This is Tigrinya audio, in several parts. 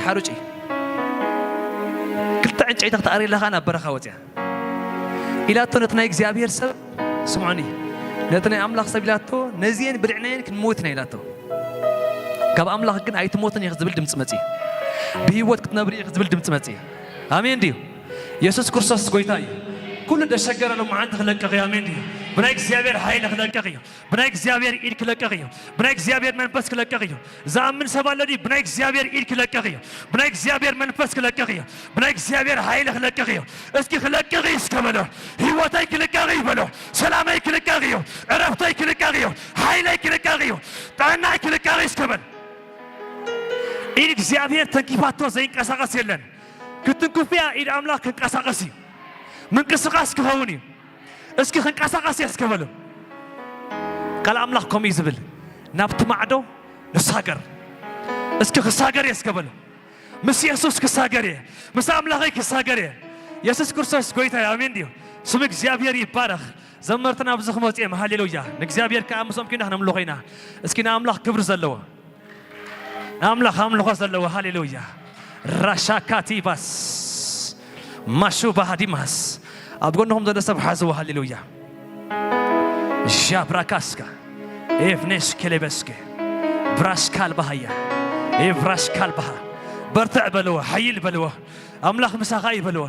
ኣሩጪ ክልተ ዕንጨይቲ ክትኣሪ ኣለኻ ናብ በረኻ ወፅያ ኢላቶ ነቲ ናይ እግዚኣብሔር ሰብ ስምዑኒ ነቲ ናይ ኣምላኽ ሰብ ኢላቶ ነዚየን ብልዕናየን ክንሞት ኢና ኢላቶ ካብ ኣምላኽ ግን ኣይትሞትን ኢኽ ዝብል ድምፂ መፅእ ብህይወት ክትነብር ኢኽ ዝብል ድምፂ መፅእ ኣሜን ድዩ የሱስ ክርስቶስ ጎይታ እዩ ኩሉ ደሸገረ ሎመዓንቲ ክለቅቕ እዩ ኣሜን ድዩ ብናይ እግዚኣብሔር ሓይሊ ክለቅቕ እዩ ብናይ እግዚኣብሔር ኢድ ክለቅቕ እዩ ብናይ እግዚኣብሔር መንፈስ ክለቅቕ እዩ ዝኣምን ሰብ ኣሎ ድዩ ብናይ እግዚኣብሔር ኢድ ክለቅቕ እዩ ብናይ እግዚኣብሔር መንፈስ ክለቅቕ እዩ ብናይ እግዚኣብሔር ሓይሊ ክለቅቕ እዩ እስኪ ክለቅቕ እዩ እስከ በሎ ህይወተይ ክልቀቕ እዩ በሎ ሰላመይ ክልቀቕ እዩ ዕረፍተይ ክልቀቕ እዩ ሓይለይ ክልቀቕ እዩ ጥዕናይ ክልቀቕ እዩ እስከ በል ኢድ እግዚኣብሔር ተንኪፋቶ ዘይንቀሳቐስ የለን ክትንኩፍያ ኢድ ኣምላኽ ክንቀሳቐስ እዩ ምንቅስቓስ ክኸውን እዩ እስኪ ክንቀሳቐስ እየ እስከ በሉ ቃል ኣምላኽ ከምኡ እዩ ዝብል ናብቲ ማዕዶ ንሳገር እስኪ ክሳገር እየ እስከ በሉ ምስ የሱስ ክሳገር እየ ምስ ኣምላኸይ ክሳገር እየ የሱስ ክርስቶስ ጎይታ እዩ ኣሜን ድዩ ስም እግዚኣብሔር ይባረኽ ዘመርትና ኣብዚ ክመፁ እዮም ሃሌሉያ ንእግዚኣብሔር ከዓ ምሶም ኪና ክነምልኾ ኢና እስኪ ንኣምላኽ ክብሪ ዘለዎ ንኣምላኽ ኣምልኾ ዘለዎ ሃሌሉያ ራሻካቲባስ ማሹ ባህዲማስ ኣብ ጎንኹም ዘሎ ሰብ ሓዝዎ ሃሌሉያ ሻብራካስካ ኤቭኔሽ ኬሌበስኬ ብራሽካል ባህያ ኤቭራሽካል ባሃ በርትዕ በልዎ ሓይል በልዎ ኣምላኽ ምሳኻ እዩ በልዎ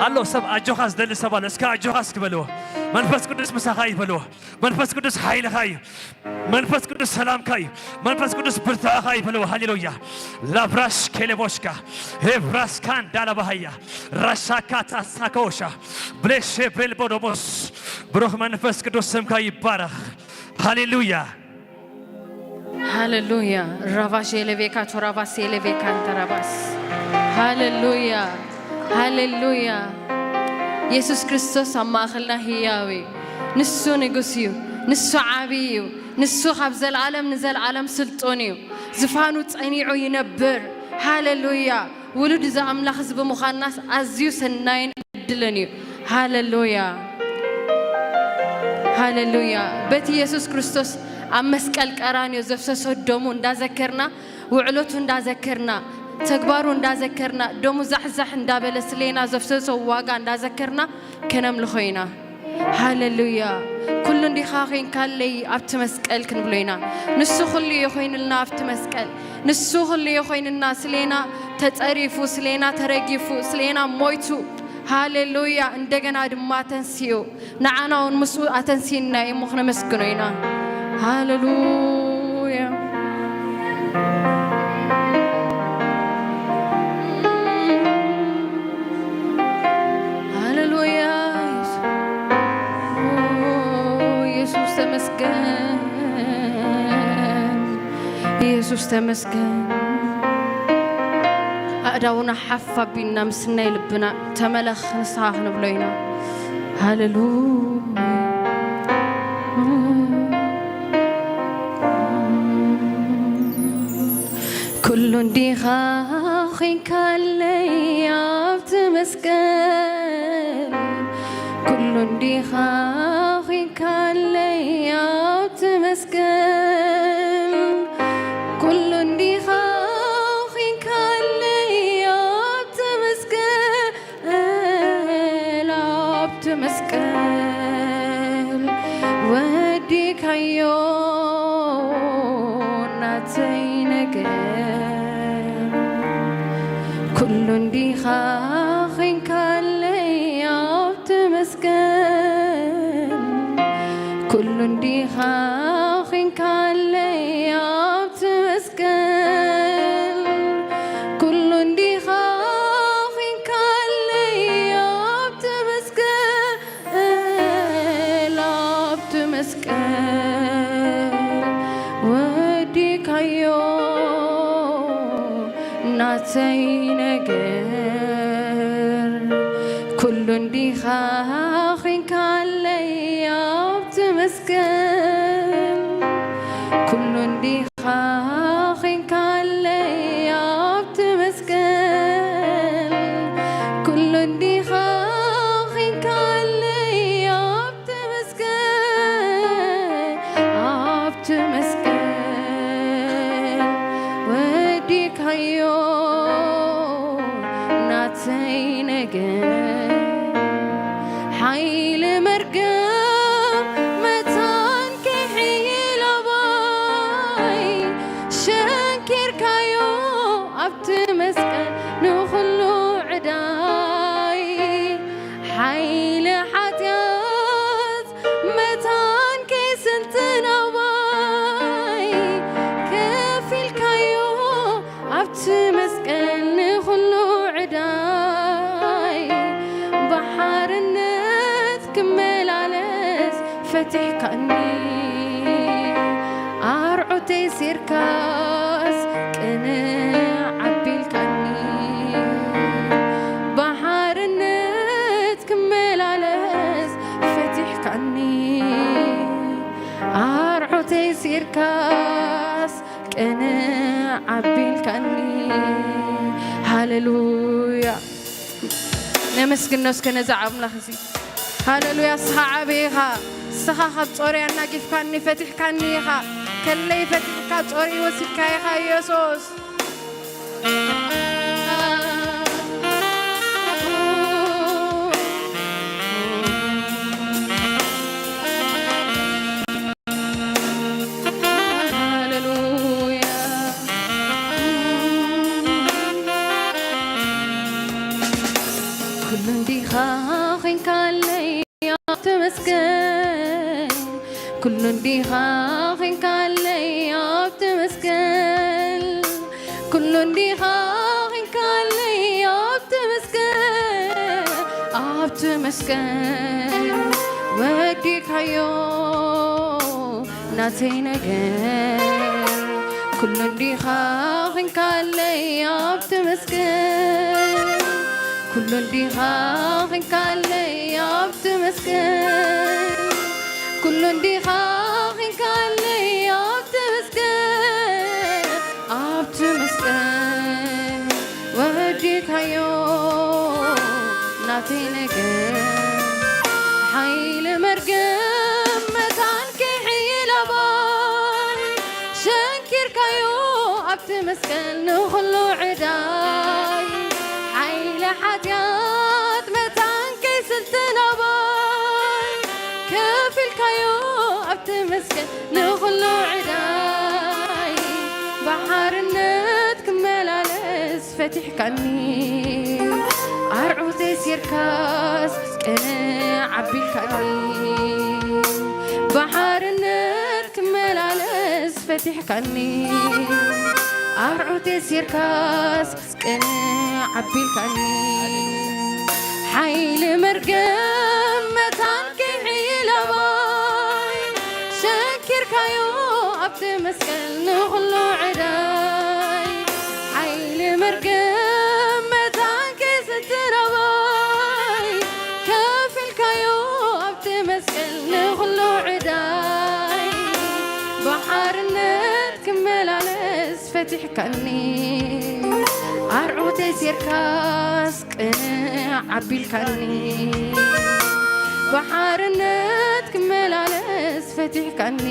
ኣሎ ሰብ ኣጆኻ ዝደሊ ሰብ ኣሎ እስከ ኣጆኻ እስኪ በልዎ መንፈስ ቅዱስ ምሳኻ እዩ በልዎ መንፈስ ቅዱስ ሓይልኻ እዩ መንፈስ ቅዱስ ሰላምካ እዩ መንፈስ ቅዱስ ብርትዕኻ እዩ በልዎ ሃሌሉያ ላብራሽ ኬሌቦሽካ ሄብራስካ እንዳላባሃያ ራሻካ ታሳኮሻ ብሌሼ ብሬልቦዶሞስ ብሩኽ መንፈስ ቅዱስ ስምካ ይባረኽ ሃሌሉያ ሃሌሉያ ራቫሽ ኤሌቬካ ቶራቫስ ኤሌቬካ እንተራቫስ ሃሌሉያ ሃሌሉያ የሱስ ክርስቶስ ኣብ ማእኸልና ህያው እዩ ንሱ ንጉስ እዩ ንሱ ዓብዪ እዩ ንሱ ካብ ዘለዓለም ንዘለዓለም ስልጡን እዩ ዝፋኑ ጸኒዑ ይነብር ሃሌሉያ ውሉድ እዚ ኣምላኽ እዚ ብምዃንናስ ኣዝዩ ሰናይን ዕድልን እዩ። ሃለሉያ ሃለሉያ። በቲ የሱስ ክርስቶስ ኣብ መስቀል ቀራንዮ ዘፍሰሶ ደሙ እንዳዘከርና፣ ውዕለቱ እንዳዘከርና፣ ተግባሩ እንዳዘከርና፣ ደሙ ዛሕዛሕ እንዳበለ ስሌና ዘፍሰሶ ዋጋ እንዳዘከርና ከነምልኾ ኢና። ሃለሉያ። ኩሉ እንዲኻ ኾይንካለይ ኣብቲ መስቀል ክንብሎ ኢና። ንሱ ኩሉ እዩ ኮይኑልና ኣብቲ መስቀል። ንሱ ኩሉ እዩ ኮይኑልና፣ ስሌና ተጸሪፉ፣ ስሌና ተረጊፉ፣ ስሌና ሞይቱ። ሃሌሉያ። እንደገና ድማ ተንሲኡ። ንዓና እውን ምስኡ ኣተንሲእና እዩ እሞ ክነመስግኖ ኢና። ሃሌሉያ። ሃሌሉያ። የሱስ ተመስገን፣ የሱስ ተመስገን። ኣእዳውና ሓፍ ኣቢልና ምስ ናይ ልብና ተመለኽ ንስኻ ክንብሎ ኢና። ሃሌሉያ። ኩሉ እንዲኻ ኾይንካለይ ኣብቲ መስቀል፣ ኩሉ እንዲኻ ኾይንካለይ ኣብቲ መስቀል፣ ኩሉ እንዲኻ ኾይንካለይ ኣብቲ መስቀል፣ ኣብቲ መስቀል ወዲካዮ ናተይ ነገር። ኩሉ እንዲኻ ኾይንካለይ ኣብቲ መስቀል፣ ኩሉ እንዲኻ ኾይንካለይ ኣብቲ መስቀል፣ ኩሉ እንዲኻ ኾይንካለይ ኣብቲ መስቀል፣ ኣብቲ መስቀል ወዲካዮ ናተይ ነገር። ኩሉ እንዲኻ ኾይንካለይ ኣብቲ መስቀል፣ ኩሉ እንዲኻ ኾይንካለይ ኣብቲ መስቀል፣ ኩሉ እንዲኻ ኾይንካለይ ኣብቲ መስቀል፣ ኣብቲ መስቀል ወዲካዮ መስቀል ንኹሉ ዕዳይ ብሓርነት ክመላለስ ፈቲሕካኒ። ኣርዑተይ ሴርካስ ቅንዕ ኣቢልካኒ። ብሓርነት ክመላለስ ፈቲሕካኒ። ኣርዑተይ ሴርካስ ቅንዕ ኣቢልካኒ። ሃሌሉያ። ነመስግኖ እስከ ነዛ ኣምላኽ እዚ። ሃሌሉያ። እስኻ ዓቢ ኢኻ። እስኻ ካብ ጾረይ ኣናጊፍካኒ፣ ፈቲሕካኒ ኢኻ። ከለይ ፈቲሕካ ጾረይ ወሲድካ ኢኻ ኢየሱስ። ሃሌሉያ። ኩሉ እንዲኻ ኾይንካለይ ኣብ ተመስገን። ኩሉ እንዲኻ ኾይንካለይ ኣብ ተመስገን። ኩሉ እንዲኻ ኾይንካለይ ኣብ ተመስገን። ኣብ ተመስገን። ወዲካዮ ናተይ ነገር። ኩሉ እንዲኻ ኾይንካለይ ኣብ ተመስገን። ኩሉ እንዲኻ ኾይንካለይ ኣብ ተመስገን። ኩሉ እንዲኻ ኾይንካለይ ኣብ ተመስገን። ኣብ ተመስገን። ወዲካዮ ናተይ ነገር። ሓይሊ መርገም መታን ክሕይል ኣባይ ሸንኪርካዮ ኣብቲ መስቀል ንኹሉ ዕዳይ። ሓይሊ ሓጢኣት መታን ከይስልጥን ኣባይ ከፊልካዮ ኣብቲ መስቀል ንኹሉ ዕዳይ። ብሓርነት ክመላለስ ፈቲሕካኒ። ኣርዑተይ ሴርካስ ቅንዕ ኣቢልካኒ። ብሓርነት ክመላለስ ፈቲሕካኒ። ኣርዑተይ ሴርካስ ቅንዕ ኣቢልካኒ። ሓይሊ መርገም መታን ክሕይል ኣባይ ሸንኪርካዮ ኣብቲ መስቀል ንኹሉ ዕዳይ። ሓይሊ መርገም መታን ክስትን ኣባይ ከፊልካዮ ኣብቲ መስቀል ንኹሉ ዕዳይ። ብሓርነት ክመላለስ ፈቲሕካኒ። ኣርዑተይ ሴርካስ ቅንዕ ኣቢልካኒ። ብሓርነት ክመላለስ ፈቲሕካኒ።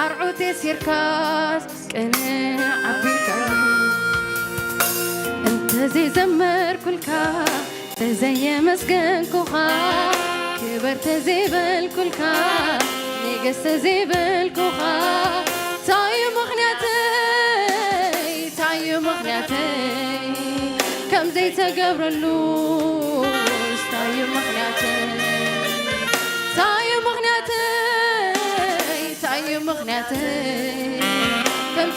ኣርዑተይ ሴርካስ ቅንዕ ኣቢልካኒ። እንተዘይዘመርኩልካ፣ ተዘየመስገንኩኻ፣ ክበር ተዘይበልኩልካ፣ ንገስ ተዘይበልኩኻ፣ ታዩ ምኽንያተይ፣ ታዩ ምኽንያተይ፣ ከም ዘይተገብረሉስ ታዩ ምኽንያተይ፣ ታዩ ምኽንያተይ፣ ታዩ ምኽንያተይ፣ ከም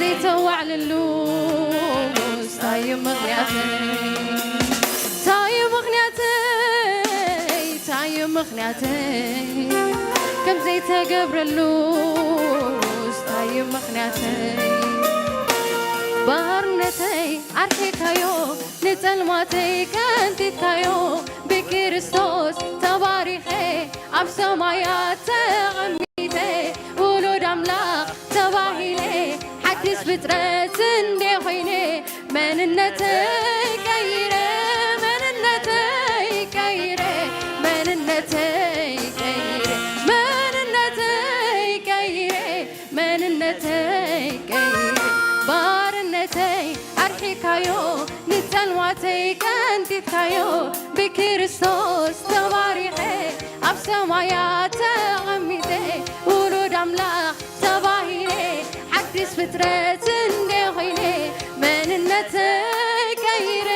ዘይተዋዕልሉስ ታዩ ምኽንያተይ፣ ታዩ ምኽንያተይ፣ ታዩ ምኽንያተይ፣ ከም ዘይተገብረሉስ ታዩ ምኽንያተይ፣ ባርነተይ ኣርሒካዮ፣ ንጸልማተይ ከንቲትካዮ፣ ብክርስቶስ ተባሪኸ፣ ኣብ ሰማያት ተቐሚጠ፣ ውሉድ ኣምላኽ ተባሂለ፣ ሓድሽ ፍጥረት እንደ ኮይነ፣ መንነተይ ቀይረ፣ መንነተይ ቀይረ፣ መንነተይ ቀይረ፣ መንነተይ ቀይረ፣ መንነተይ ቀይረ፣ ባርነተይ ኣርሒካዮ፣ ንጸልማተይ ቀንጢጥካዮ፣ ብክርስቶስ ተባሪኸ፣ ኣብ ሰማያት ተቐሚጠ፣ ውሉድ ኣምላኽ ተባሂለ፣ ሓድሽ ፍጥረት እንደ ኮይነ፣ መንነተይ ቀይረ፣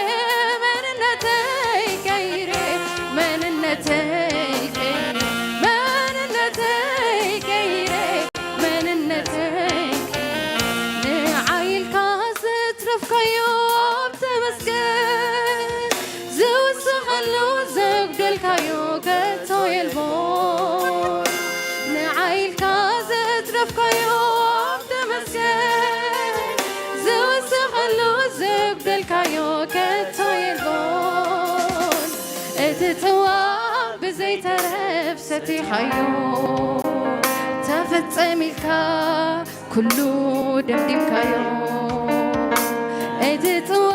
መንነተይ ቀይረ፣ መንነተይ ቀይረ፣ መንነተይ ቀይረ፣ መንነተይ ቀይረ። ንዓይ ኢልካ ዘትረፍካዮ ኣብ ተመስገን ዝውስኸሉ ዘጉደልካዮ ከቶ የልቦን። ንዓይ ኢልካ ዘትረፍካዮ ኣብ ተመስገን ዝውስኸሉ ዘጉደልካዮ ከቶ የልቦን። እቲ ጽዋ ብዘይተረፍ ሰቲኻዮ ተፈጸም ኢልካ ኩሉ ደምዲምካዮ። እቲ ጽዋ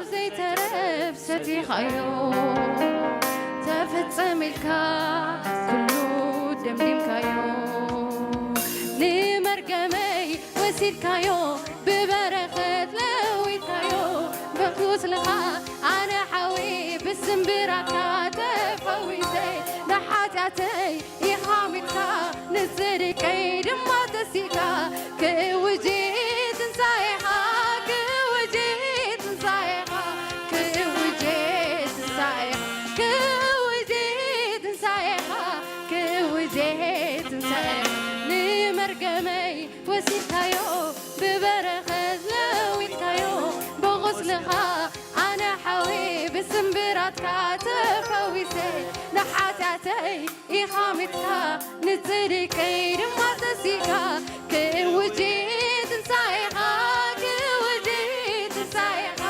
ብዘይተረፍ ሰቲኻዮ ተፈጸም ኢልካ ኩሉ ደምዲምካዮ። ንመርገመይ ወሲድካዮ ብበረኸት ለዊጥካዮ ብቁስልኻ ኣነ ሓዊ ብስምብራትካ ተፈዊሰ ንሓጢኣተይ ኢኻ ሚትካ ንጽድቀይ ድማ ተሲእካ ክእውጅ ትንሳኤኻ ክእውጅ ትንሳኤኻ ክእውጅ ትንሳኤኻ ክእውጅ ትንሳኤኻ ክእውጅ ትንሳኤኻ ንመርገመይ ወሲድካዮ ብበረኸት ለዊጥካዮ ብቑስልኻ ኣነ ሓዊ ብስምብራትካ ተፈዊሰ ንሓጢኣተይ ኢኻ ሚትካ ንጽድቀይ ድማ ተሲእካ ክእውጅ ትንሳኤኻ ክእውጅ ትንሳኤኻ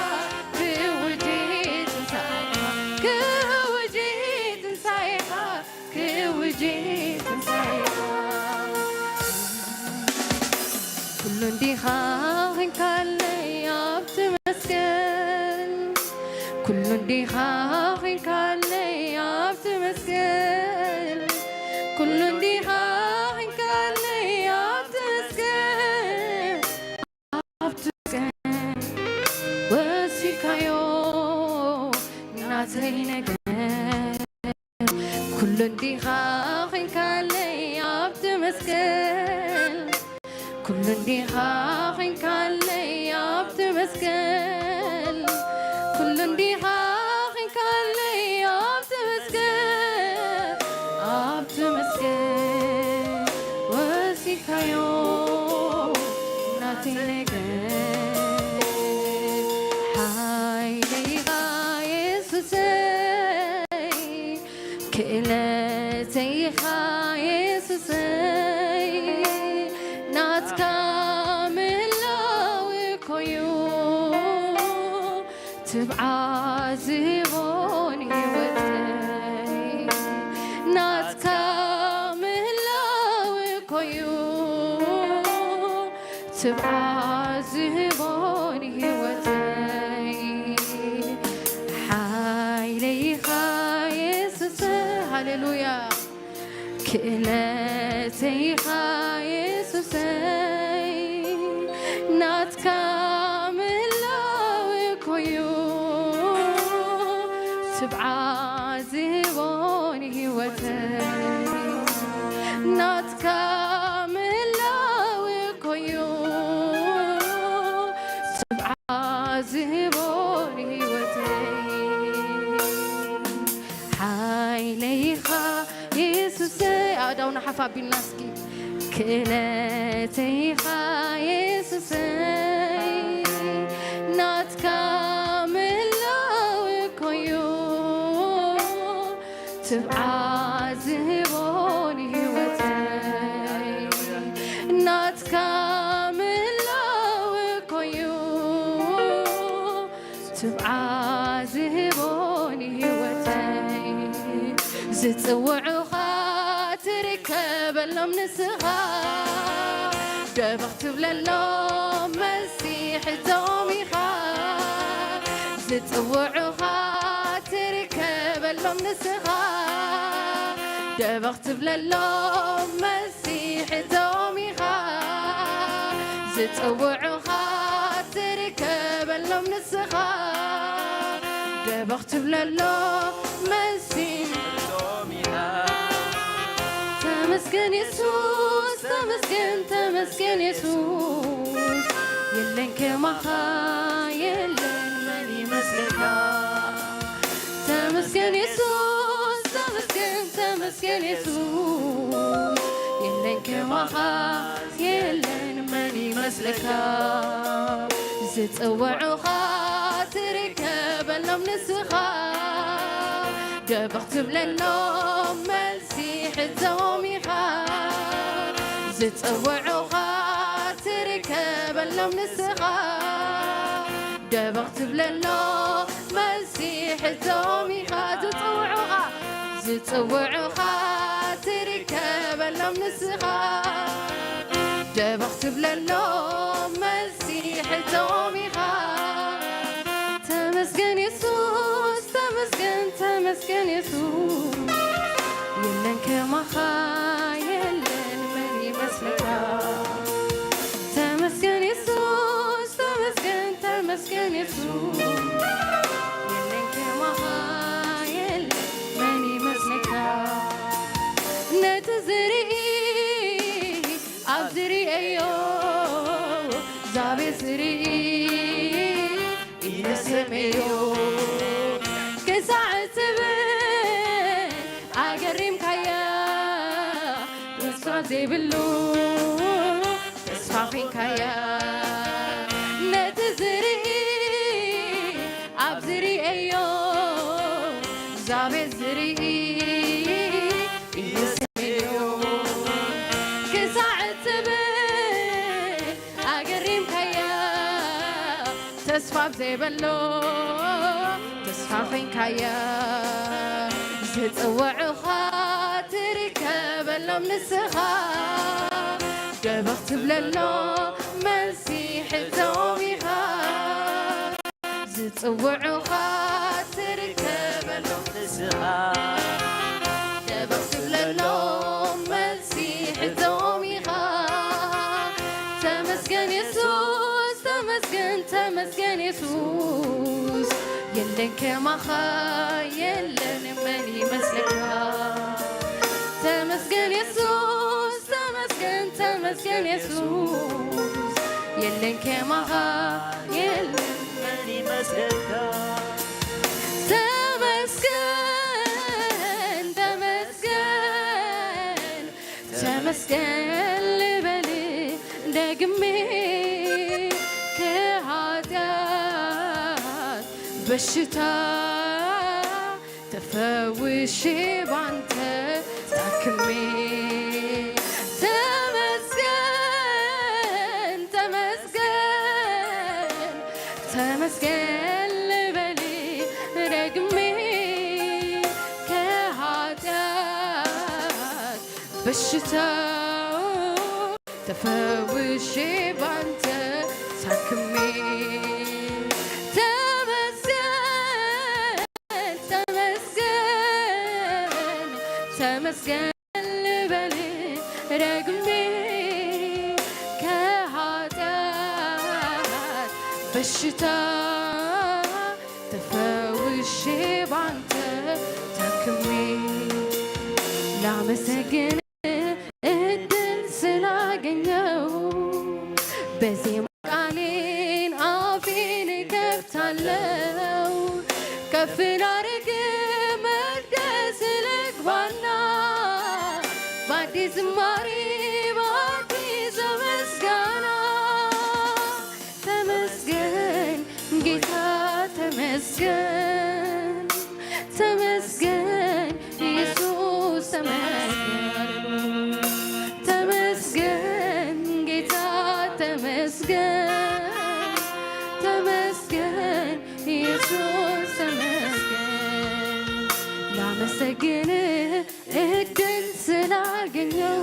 ክእውጅ ትንሳኤኻ ክእውጅ ትንሳኤኻ ክእውጅ ትንሳኤኻ ኩሉ እንዲኻ ኺንካለይ ኣብቲ መስቀል ኩሉ እንዲኻ ኺንካለይ ኣብቲ መስቀል ኩሉ እንዲኻ ኺንካለይ ኣብቲ መስቀል ኣብቲ መስቀል ወሲድካዮ ናተይ ነገር ኩሉ እንዲኻ ኺንካለይ ኣብቲ መስቀል ኩሉ እንዲኻ ኺንካለይ ኣብቲ መስቀል ኩሉ እንዲኻ ኺንካለይ ኣብቲ መስቀል ኣብቲ መስቀል ወሲድካዮ ናተይ ነገር ሓይለይ ኢኻ የሱሰይ ክእለተይ ኢኻ የሱሰይ ናትካ ምህላው እኮዩ ትብዓት ዝህቦን ህይወተይ ናትካ ምህላው እኮዩ ትብዓት ዝህቦን ህይወተይ ሓይለይ ኢኻ የሱስ ሃሌሉያ ክእለተይ ኢኻ የሱሰይ ናትካ ምህላው እኮዩ ትብዓት ዝህቦን ህይወተይ ናትካ ምህላው እኮዩ ትብዓት ዝህቦን ህይወተይ ሓይለይ ኢኻ የሱሰይ ኣእዳውና ሓፍ ኣቢልና እስኪ ክእለተይ ኢኻ የሱሰይ ናትካ ምህላው እኮዩ ትብዓት ዝህቦን ህይወተይ ናትካ ምህላው እኮዩ ትብዓት ዝህቦን ህይወተይ ዝጽውዑኻ ትርከበሎም ንስኻ ደበኽ ትብለሎም መልሲ ሕዞም ኢኻ ዝጽውዑኻ ትርከበሎም ንስኻ ደበኽ ትብለሎም መልሲ ሕዞም ኢኻ ዝጽውዑኻ ትርከበሎም ንስኻ ደበኽ ትብለሎ መልሲ ተመስገን የሱስ ተመስገን ተመስገን የሱስ የለን ከማኻ የለን መን ይመስለካ ተመስገን የሱስ ተመስገን ተመስገን የሱስ የለን ከማኻ የለን መን ይመስለካ ዝጽውዑኻ ትርከበሎም ንስኻ፣ ደበኽ ትብለሎም መልሲ ሕቶኦም ኢኻ። ዝጽውዑኻ ትርከበሎም ንስኻ፣ ደበኽ ትብለሎም መልሲ ሕቶኦም ኢኻ። ዝጽውዑኻ ዝጽውዑኻ ትርከበሎም ንስኻ፣ ደበኽ ትብለሎም መልሲ ሕቶኦም ኢኻ። ተመስገን የሱስ፣ ተመስገን፣ ተመስገን የሱስ፣ የለን ከማኻ የለን፣ መን ይመስለካ? ተመስገን የሱስ፣ ተመስገን፣ ተመስገን የሱስ፣ የለን ከማኻ የለን፣ መን ይመስለካ? ነቲ ዝርኢ ኣብ ዝርእዮ፣ ዛቤት ዝርኢ ኢለ ሰምዮ፣ ክሳዕ እትብል ኣገሪምካያ፣ ተስፋ ዘይብሉ ተስፋ ኾንካያ። ነቲ ዝርኢ ኣብ ዝርእዮ፣ ዛቤት ዝርኢ ኢለ ሰምዮ፣ ክሳዕ እትብል ኣገሪምካያ፣ ተስፋ ኣብ ዘይበሎ ተስፋ ኾንካያ። ዝጽውዑኻ ትርከበሎም ንስኻ፣ ደበኽ ትብለሎም መልሲ ሕቶኦም ኢኻ። ዝጽውዑኻ ትርከበሎም ንስኻ፣ ደበኽ ትብለሎም መልሲ ሕቶኦም ኢኻ። ተመስገን የሱስ፣ ተመስገን፣ ተመስገን የሱስ፣ የለን ከማኻ የለን፣ መን ይመስለካ? ተመስገን የሱስ፣ ተመስገን፣ ተመስገን የሱስ፣ የለን ከማኻ የለን፣ መን ይመስለካ? ተመስገን፣ ተመስገን፣ ተመስገን ልበል ደግሜ፣ ከኃጢአት በሽታ ተፈውሼ ባንተ ታክሜ። ተመስገን፣ ተመስገን፣ ተመስገን ልበል ደግሜ፣ ከኃጢአት በሽታ ተፈውሼ ባንተ ታክሜ። ተመስገን፣ ተመስገን፣ ተመስገን ልበል ደግሜ፣ ከኃጢአት በሽታ ተፈውሼ ባንተ ታክሜ። ላመሰግን እድል ስላገኘው፣ በዜማ ቃሌን አፌን እከፍታለው። ከፍ ላርግ መቅደስ ልግባና፣ በአዲስ ዝማሬ በአዲስ ምስጋና። ተመስገን ጌታ ተመስገን፣ ተመስገን ኢየሱስ ተመስገን፣ ተመስገን ጌታ ተመስገን፣ ተመስገን ኢየሱስ ተመስገን። ላመሰግን እድል ስላገኘው፣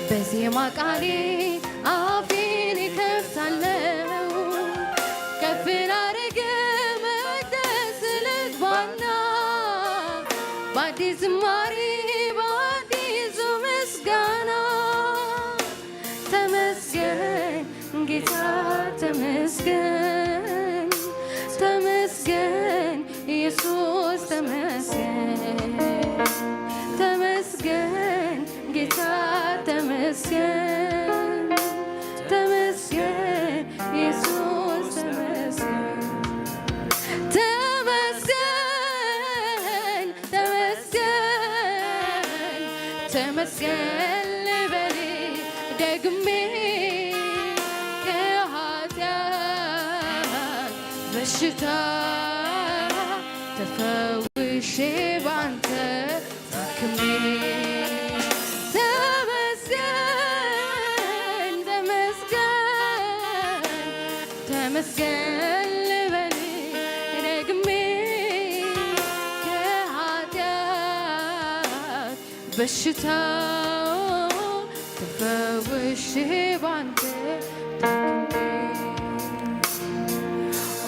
በዜማ ቃሌ አፌን እከፍታለው። ከፍ ላርግ መቅደስ ልግባና፣ በአዲስ ዝማሬ በአዲሱ ምስጋና። ተመስገን ጌታ ተመስገን፣ ተመስገን ኢየሱስ ተመስገን፣ ተመስገን ጌታ ተመስገን፣ ተመስገን ኢየሱስ ተመስገን። ተመስገን፣ ተመስገን፣ ተመስገን ልበል ደግሜ፣ ከኃጢአት በሽታ ተፈውሼ ባንተ ታክሜ። ተመስገን፣ ተመስገን፣ ተመስገን ልበል ደግሜ ከኃጢአት በሽታ ተፈውሼ ባንተ ታክሜ።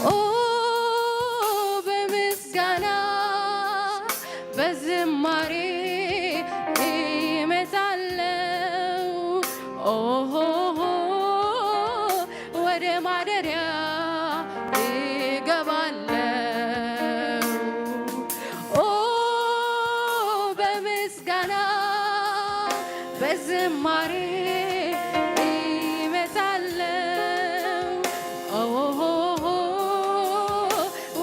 ኦ በምስጋና በዝማሬ እመጣለሁ። ኦሆሆ ወደ ማደሪያ እገባለሁ። ኦ በምስጋና በዝማሬ እመጣለሁ። ኦሆሆ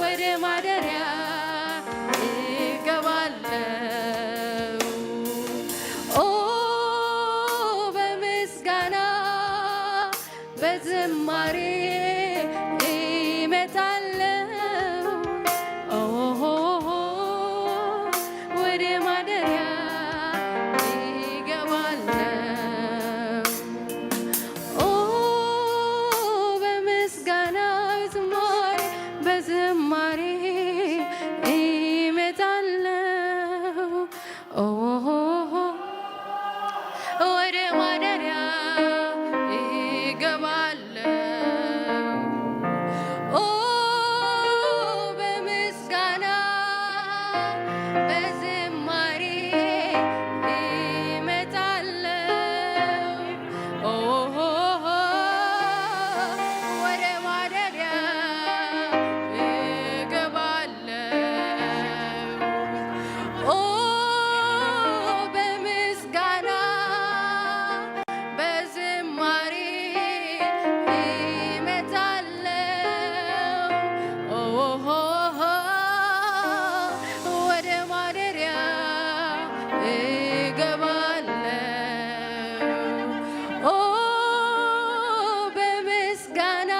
ወደ ማደሪያ እገባለሁ። ኦ በምስጋና በዝማሬ እመጣለሁ። ኦሆሆ ወደ ማደሪያ እገባለሁ። ኦ በምስጋና ዝማሬ በዝማሬ እመጣለሁ። ኦሆሆ ወደ ማደሪያ እገባለሁ። ኦ በምስጋና በዝማሬ እመጣለሁ። ኦሆሆ ወደ ማደሪያ እገባለሁ። ኦ በምስጋና በዝማሬ እመጣለሁ። ኦሆሆ ወደ ማደሪያ እገባለሁ። ኦ በምስጋና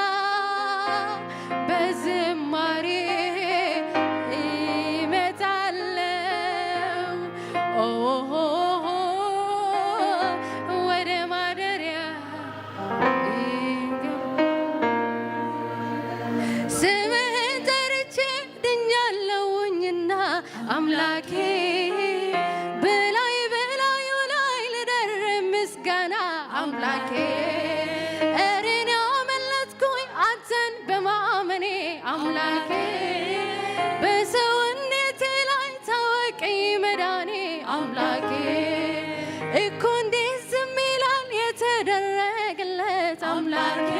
በዝማሬ እመጣለሁ። ኦሆሆ ወደ ማደሪያ እገባለሁ። ስምህን ጠርቼ ድኛለሁኝና አምላኬ፣ በላይ በላዩ ላይ ልደርብ ምስጋና አምላኬ። እኔን ያመለጥኩኝ አንተን በማመኔ አምላኬ፣ በሰውነቴ ላይ ታወቀኝ መዳኔ አምላኬ። እኮ እንዴት ዝም ይላል የተደረገለት አምላኬ፣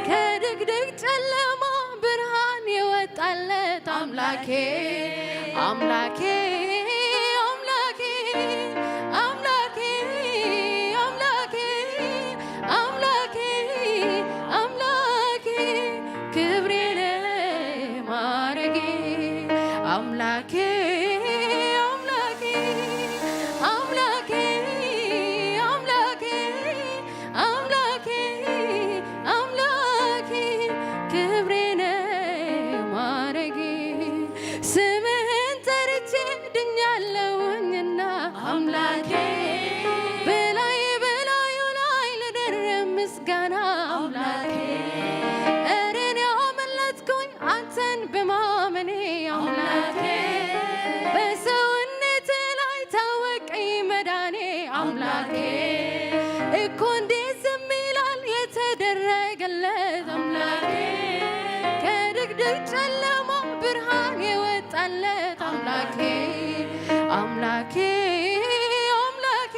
ከድቅድቅ ጨለማ ብርሃን የወጣለት አምላኬ፣ አምላኬ፣ አምላኬ፣ አምላኬ፣ አምላኬ፣ አምላኬ፣ አምላኬ፣ ክብሬ ነህ ማረጌ። አምላኬ፣ አምላኬ፣ አምላኬ፣ አምላኬ፣ አምላኬ፣ አምላኬ፣ ክብሬ ነህ ማረጌ። ስምህን ጠርቼ ድኛለሁኝና አምላኬ፣ በላይ በላዩ ላይ ልደርብ ምስጋና አምላኬ። እኔን ያመለጥኩኝ አንተን በማመኔ አምላኬ፣ በሰውነቴ ላይ ታወቀኝ መዳኔ አምላኬ። እኮ እንዴት ዝም ይላል የተደረገለት አምላኬ፣ ከድቅድቅ ጨለማ ብርሃን የወጣለት አምላኬ፣ አምላኬ፣ አምላኬ፣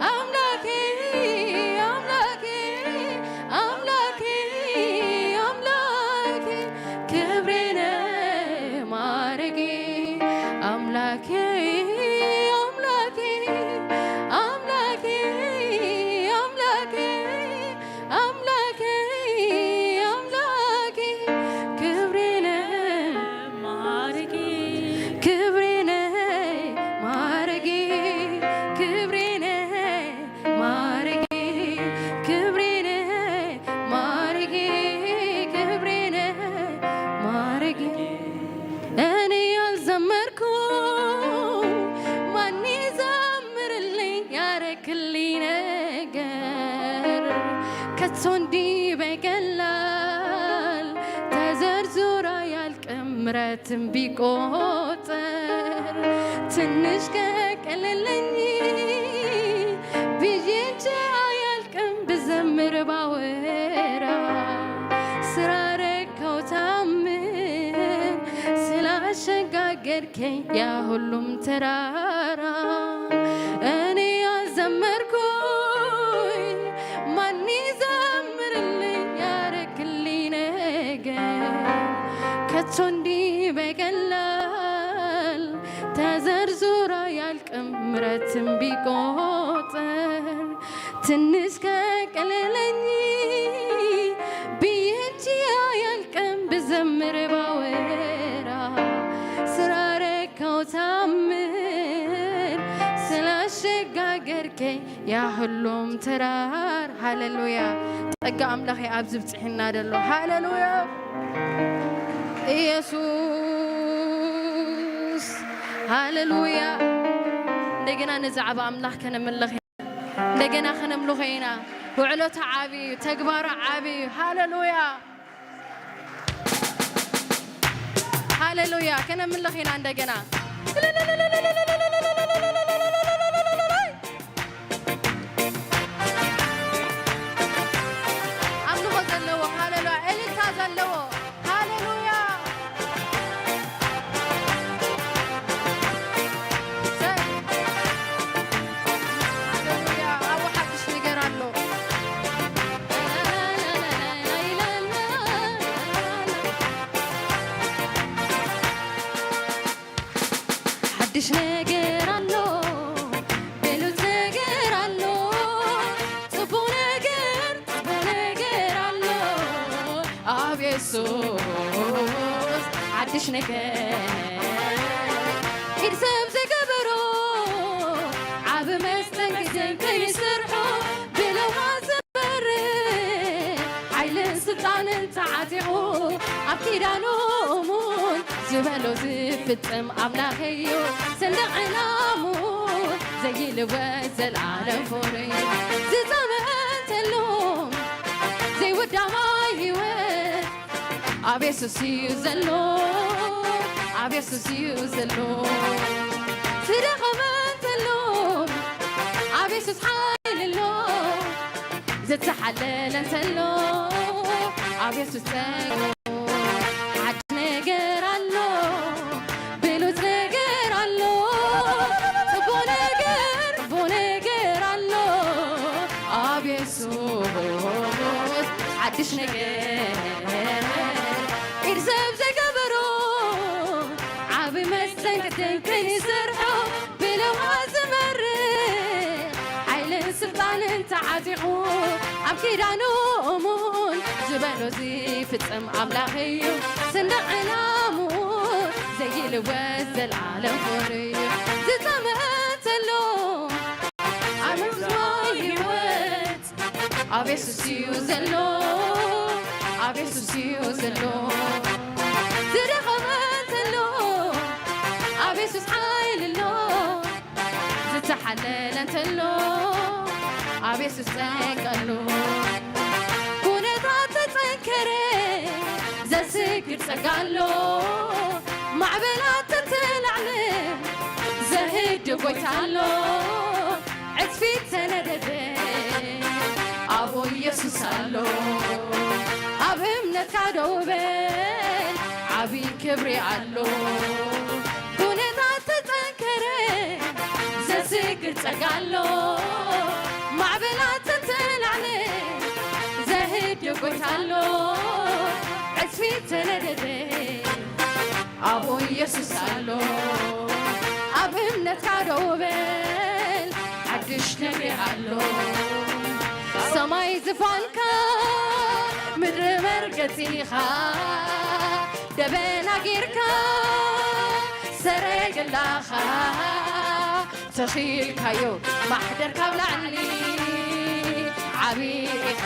አምላኬ፣ አምላኬ፣ አምላኬ፣ አምላኬ፣ ክብሬ ነህ ማረጌ። አምላኬ፣ አምላኬ፣ አምላኬ፣ አምላኬ፣ አምላኬ፣ አምላኬ፣ ክብሬ ነህ ማረጌ። ክብሬ ነህ ማረጌ። ምረትን ቢቆጠር ትንሽ ከቀለለኝ ብዬ እንጂ አያልቅም ብዘምር ባወራ ስራ ረካው ታምር ስላሸጋገርከኝ ያ ሁሉም ተራራ እኔ ያልዘመርኩኝ ማን ይዘምርልኝ ያረክልኝ ነገር ከቶ እንዲህ በቀላል ተዘርዝሮ አያልቅም ምረትን ቢቆጠር ትንሽ ከቀለለኝ ብዬ እንጂ አያልቅም ብዘምር ባወራ ስራ ረካው ታምር ስላሸጋገርከኝ ያ ሁሉም ተራር ሃሌሉያ ጸጋ ኣምላኽ ኣብዚ ብጽሕና ደሎ ሃሌሉያ ኢየሱስ ሃሌሉያ እንደገና ንዛዕባ ኣምላኽ ከነምልኽ እንደገና ከነምልኾ ኢና ውዕሎታ ዓብዩ ተግባራ ዓብዩ ሃሌሉያ ሃሌሉያ ከነምልኽ ኢና እንደገና ኣምልኾ ዘለዎ ሃሌሉያ እልልታ ዘለዎ ሃሌሉያ ሃሌሉያ ኣብኡ ሓድሽ ነገር ኣሎ ሓድሽ ነገር ኣሎ ብሉጽ ነገር ኣሎ ጽቡቕ ነገር ጽቡቕ ነገር ኣሎ ኣብ የሱስ ሓድሽ ነገር ኢድ ሰብ ዝገበሮ ዓብ መስተንግድን ከይስርሖ ብለውሃ ዝመርሕ ሓይልን ስልጣንን ተዓጢቑ ኣብ ኪዳኑ እሙን ዝበሎ ዝፍጽም ኣምላኽ እዩ። ሰንደቕ ዕላሙ ዘይልወጥ ዘልኣለም ፍቕሪ ዝጸምአ እንተሎ ዘይወዳማይ ህይወት ኣብ የሱስ እዩ ዘሎ ኣብ የሱስ እዩ ዘሎ ዝደኸመ እንተሎ ኣብ የሱስ ሓይሊ ኣሎ ዝተሓለለ እንተሎ ኣብ የሱስ ጸሎ ሓድሽ ነገር ኣሎ ብሉጽ ነገር ኣሎ ጽቡቕ ነገር ጽቡቕ ነገር ኣሎ ኣብ የሱስ ሓድሽ ነገር ኢድ ሰብ ዘይገበሮ ዓብ መስተንግድን ከይሰርሖ ብለውሃ ዝመርሕ ሓይልን ስልጣንን ተዓጢቑ ኣብ ኪዳኑ እሙን ዝበሎ ዝፍጽም ኣምላኽ እዩ። ሰንደቕ ዕላሙ ዘይልወጥ ዘልኣለም ፍቕሪ እዩ። ዝጸምአ እንተሎ ኣብ ህይወት ኣብ የሱስ እዩ ዘሎ ኣብ የሱስ እዩ ዘሎ ዝደኸመ እንተሎ ኣብ የሱስ ሓይሊ ኣሎ ዝተሓለለ እንተሎ ኣብ የሱስ ጸጋ ኣሎ ኩነታት ተጸንከረ ዘስግድ ጸጋ ኣሎ ማዕበላት ተተላዕለ ዘህድ ጎይታ ኣሎ ዕጽፊት ተነደደ ኣብኡ ኢየሱስ ኣሎ ኣብ እምነትካ ደው በል ዓብዪ ክብሪ ኣሎ ኩነታት ተጸንከረ ዘስግር ጸጋ ኣሎ ማዕበላት ተተላዕለ ዘህድ ጎይታ ኣሎ ዕጽፊት ተነደደ ኣብኡ ኢየሱስ ኣሎ ኣብ እምነትካ ደው በል ሓድሽ ነገር ኣሎ ሰማይ ዝፋንካ ምድሪ መርገጺኻ ደበና ጌርካ ሰረገላኻ ተኺልካዮ ማሕደር ካብ ላዕሊ ዓብዪ ኢኻ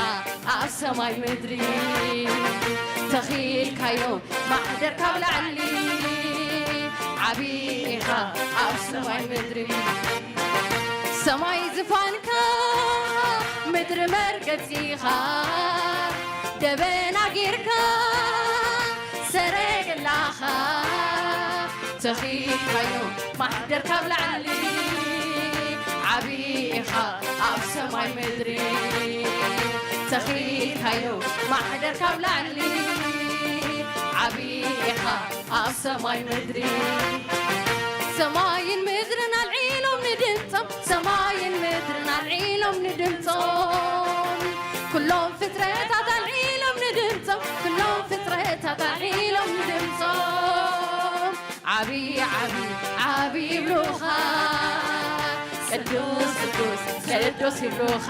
ኣብ ሰማይ ምድሪ ተኺልካዮ ማሕደር ካብ ላዕሊ ዓብዪ ኢኻ ኣብ ሰማይ ምድሪ ሰማይ ዝፋንካ ምድሪ መርገጺኻ ደበና ጌርካ ሰረገላኻ ተኺልካዮ ማሕደር ካብ ላዕሊ፣ ዓቢ ኢኻ ኣብ ሰማይ ምድሪ። ተኺልካዮ ማሕደር ካብ ላዕሊ፣ ዓቢ ኢኻ ኣብ ሰማይ ምድሪ። ሰማይን ምድርን ኣልዒሎም ንድምጾም፣ ሰማይን ምድርን ኣልዒሎም ንድምጾም፣ ኩሎም ፍጥረታት ኣልዒሎም ንድምጾም፣ ኩሎም ፍጥረታት ኣልዒሎም ንድምጾም። ዓቢ ዓቢ ዓቢ ይብሉኻ፣ ቅዱስ ቅዱስ ቅዱስ ይብሉኻ።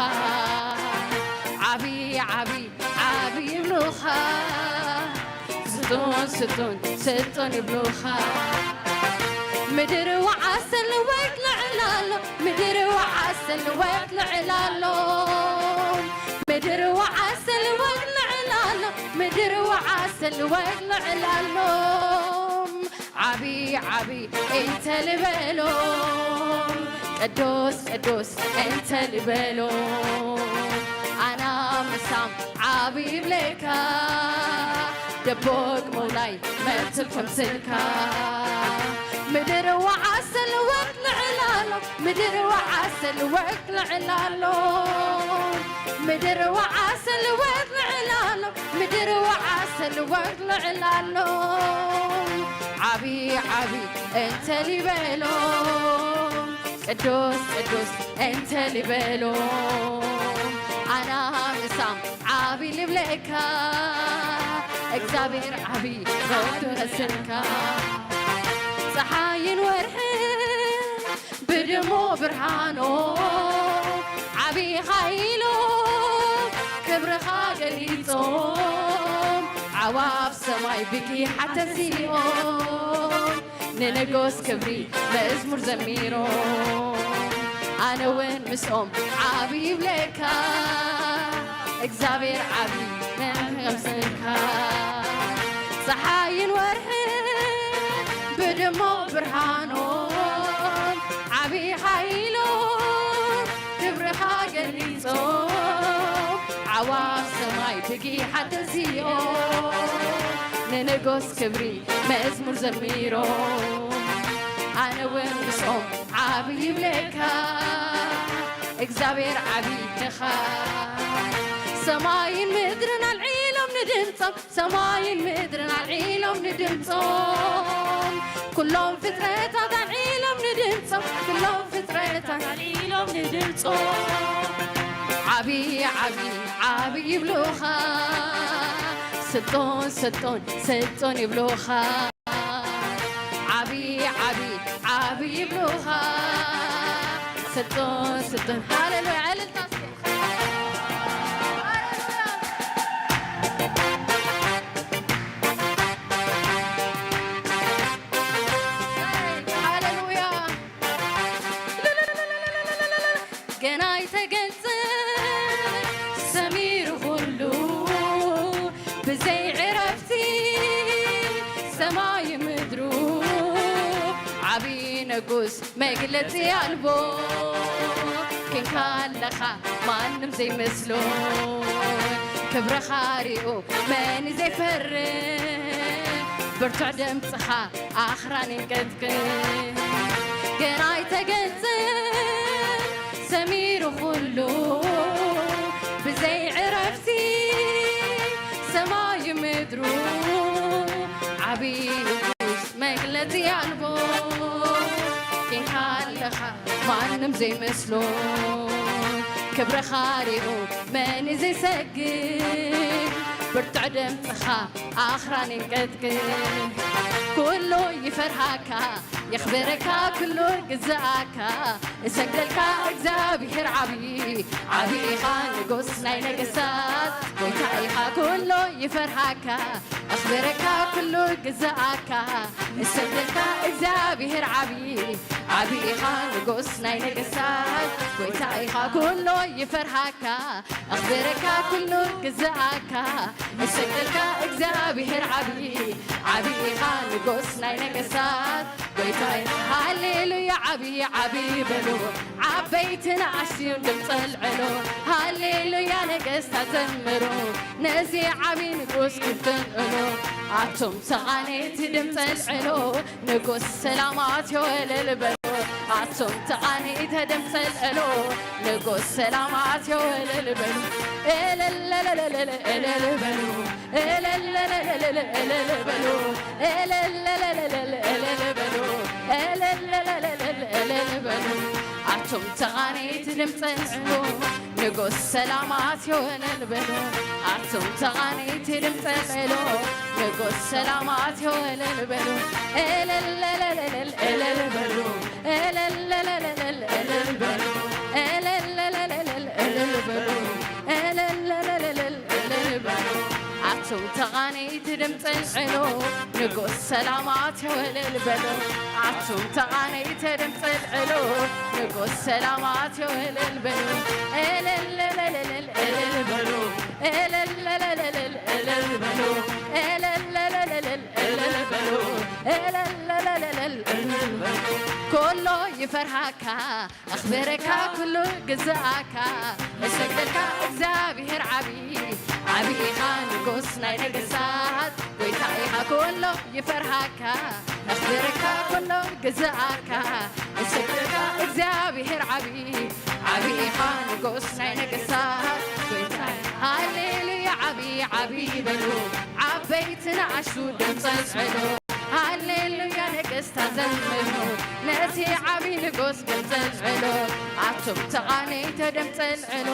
ዓቢ ዓቢ ዓቢ ይብሉኻ፣ ስጡን ስጡን ስጡን ይብሉኻ። ምድር ወዓሰል ወግ ልዕል ኣሎ፣ ምድር ወዓሰል ወግ ልዕል ኣሎ፣ ምድር ወዓሰል ወግ ልዕል ኣሎ፣ ምድር ወዓሰል ወግ ልዕል ኣሎ። ዓቢ ዓቢ እንተ ልበሎም፣ ቅዱስ ቅዱስ እንተ ልበሎም፣ ኣና ምሳም ዓቢ ይብለካ። ደቦቅ መውላይ መትል ከምስልካ። ምድር ወዓሰል ወግ ልዕል ኣሎ፣ ምድር ወዓሰል ወግ ልዕል ኣሎ፣ ምድር ወዓሰል ወግ ልዕል ኣሎ፣ ምድር ወዓሰል ወግ ልዕል ኣሎ። ዓቢ ዓቢ እንተ ሊበሎም፣ ቅዱስ ቅዱስ እንተ ሊበሎም፣ ኣና ምሳም ዓቢ ልብለካ። እግዚኣብሔር ዓቢ ሮቱ ረስልካ። ፀሓይን ወርሕን ብድሞ ብርሃኖ ዓቢ ኻይሎ ክብርኻ ገሊጾም፣ ዓዋፍ ሰማይ ብኪ ሓተሲኦም፣ ንንጉስ ክብሪ መዝሙር ዘሚሮም። ኣነ እውን ምስኦም ዓቢ ይብለካ፣ እግዚኣብሔር ዓቢ ነምስልካ። ፀሓይን ወርሕን ብድሞ ብርሃኖም ዓቢ ሓይሎም ክብርኻ ገሊጾም፣ ዓዋፍ ሰማይ ብጊሓ ተንሲኦም፣ ንንጉስ ክብሪ መዝሙር ዘሚሮም። ኣነ እውን ምስኦም ዓቢ ይብለካ፣ እግዚኣብሔር ዓቢ ኢኻ። ሰማይን ምድርን ኣልዒሎም ንድምጾም፣ ሰማይን ምድርን ኣልዒሎም ንድምጾም፣ ኩሎም ፍጥረታት ኣልዒሎም ንድምጾም፣ ኩሎም ፍጥረታት ኣልዒሎም ንድምጾም። ዓቢ ዓቢ ዓቢ ይብሉኻ፣ ስልጡን ስልጡን ስልጡን ይብሉኻ። ዓቢ ዓቢ ዓቢ ይብሉኻ፣ ስልጡን ስልጡን። ሃሌሉያ! ዕልልታ እስኪ። ሃሌሉያ! ሃሌሉያ! ገና ኣይተገልጸ ሰሚሩ ኩሉ ብዘይ ዕረፍቲ ሰማይ ምድሩ ዓቢ ንጉስ መግለጺ ኣልቦ ኬንካ ኣለኻ ማንም ዘይመስሎ ክብርኻ ሪኡ መን ዘይፈርህ ብርቱዕ ድምፅኻ ኣኽራን ይንቀጥቅጥ ገና ኣይተገልጸን ሰሚሩ ኩሉ ብዘይ ዕረፍቲ ሰማይ ምድሩ ዓቢ ንጉስ መግለጺ ኣልቦ ኬንካ ኣለኻ ማንም ዘይመስሎ ክብርኻ ሪኡ መን ዘይሰግድ ብርቱዕ ድምፅኻ ኣኽራን ይንቀጥቅጥ ኩሉ ይፈርሃካ የኽብረካ ኩሉ ግዝኣካ እሰግደልካ እግዚኣብሔር ዓብዪ ዓብዪ ኢኻ ንጉስ ናይ ነገስታት ጎይታ ኢኻ ኩሉ ይፈርሃካ ኣኽብረካ ኩሉ ግዝኣካ እሰግደልካ እግዚኣብሔር ዓብዪ ዓብዪ ኢኻ ንጉስ ናይ ነገስታት ጎይታ ኢኻ ኩሉ ይፈርሃካ ኣኽብረካ ኩሉ ግዝኣካ እሰግደልካ እግዚኣብሔር ዓብዪ ዓብይ ኢኻ ንጉስ ናይ ነገስታት ጎይታይ። ሃሌሉያ ዓብይ ዓብይ በሉ ዓበይቲ ንኣሽቱ ድምፂ ኣልዕሉ። ሃሌሉያ ነገስታት ዘምሩ ነዚ ዓብይ ንጉስ ክፍንእሉ። ኣቱም ተቓነይቲ ድምፂ ኣልዕሉ ንጉስ ሰላማት የወለል በሉ። ኣቱም ተቓነይቲ ድምፂ ኣልዕሉ ንጉስ ሰላማት የወለል በሉ። እልል እልል እልል እልል በሉ። እልል እልል እልል እልል በሉ። እልል እልል እልል እልል በሉ። እልል እልል እልል እልል በሉ። ኣቱም ተቓነይቲ ድምፂ ኣልዕሉ ንጉስ ሰላማት የወለል በሉ። ኣቱም ተቓነይቲ ድምፂ ኣልዕሉ ንጉስ ሰላማት የወለል በሉ። እልል እልል እልል እልል በሉ። እልል እልል እልል እልል በሉ። እልል እልል እልል እልል በሉ። እልል እልል እልል እልል በሉ። ኣቱም ተቓነይቲ ድምፂ ኣልዕሉ ንጉስ ሰላማት የወለል በሉ። ኣቱም ተቓነይቲ ድምፂ ኣልዕሉ ንጉስ ሰላማት የወለል በሉ። እልል እልል እልል እልል በሉ። እልል እልል እልል እልል በሉ። እልል እልል እልል እልል በሉ። እልል እልል እልል እልል በሉ። ኩሉ ይፈርሃካ ኣኽብረካ ኩሉ ግዝኣካ እሰግደልካ እግዚኣብሔር ዓብዪ ዓብዪ ኢኻ ንጉስ ናይ ነገስታት ጎይታ ኢኻ ኩሉ ይፈርሃካ ኣኽብረካ ኩሉ ግዝኣካ እሰግደልካ እግዚኣብሔር ዓብዪ ዓብዪ ኢኻ ንጉስ ናይ ነገስታት ጎይታ ሃሌሉያ ዓብዪ ዓብዪ በሉ ዓበይቲ ንኣሽቱ ድምፂ ኣልዕሉ ሃሌሉያ ነገስታት ዘምሩ ነቲ ዓብዪ ንጉስ ድምፂ ኣልዕሉ ኣቱም ተቓነይቲ ድምፂ ኣልዕሉ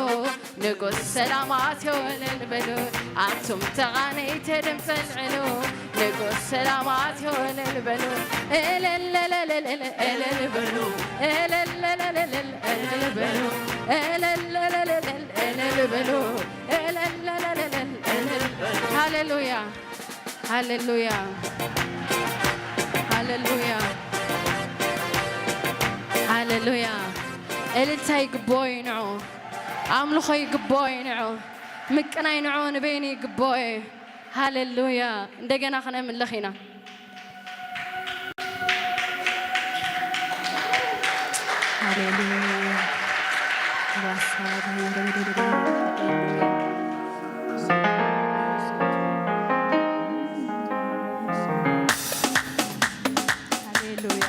ንጉስ ሰላማት የወለል በሉ ኣቱም ተቓነይቲ ድምፂ ኣልዕሉ ንጉስ ሰላማት የወለል በሉ እልል እልል እልል እልል በሉ እልል እልል እልል እልል በሉ እልል እልል እልል እልል በሉ እልል እልል እልል እልል በሉ ሃሌሉያ ሃሌሉያ ሃሌሉያ ሃሌሉያ። እልልታ ይግብኦ እዩ ንዑ፣ ኣምልኾ ይግብኦ እዩ ንዑ፣ ምቅናይ ንዑ ንበይኑ ይግብኦ እዩ። ሃሌሉያ። እንደገና ክነምልኽ ኢና። ሃሌሉያ። ሃሌሉያ።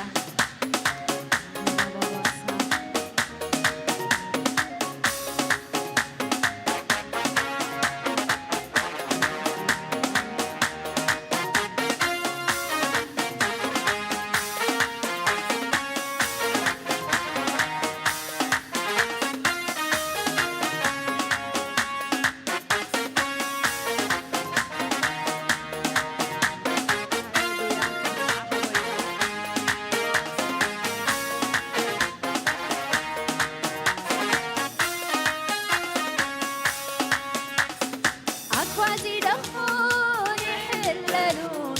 ኣትፋ ዝደኽሙን ይሕለሉን፣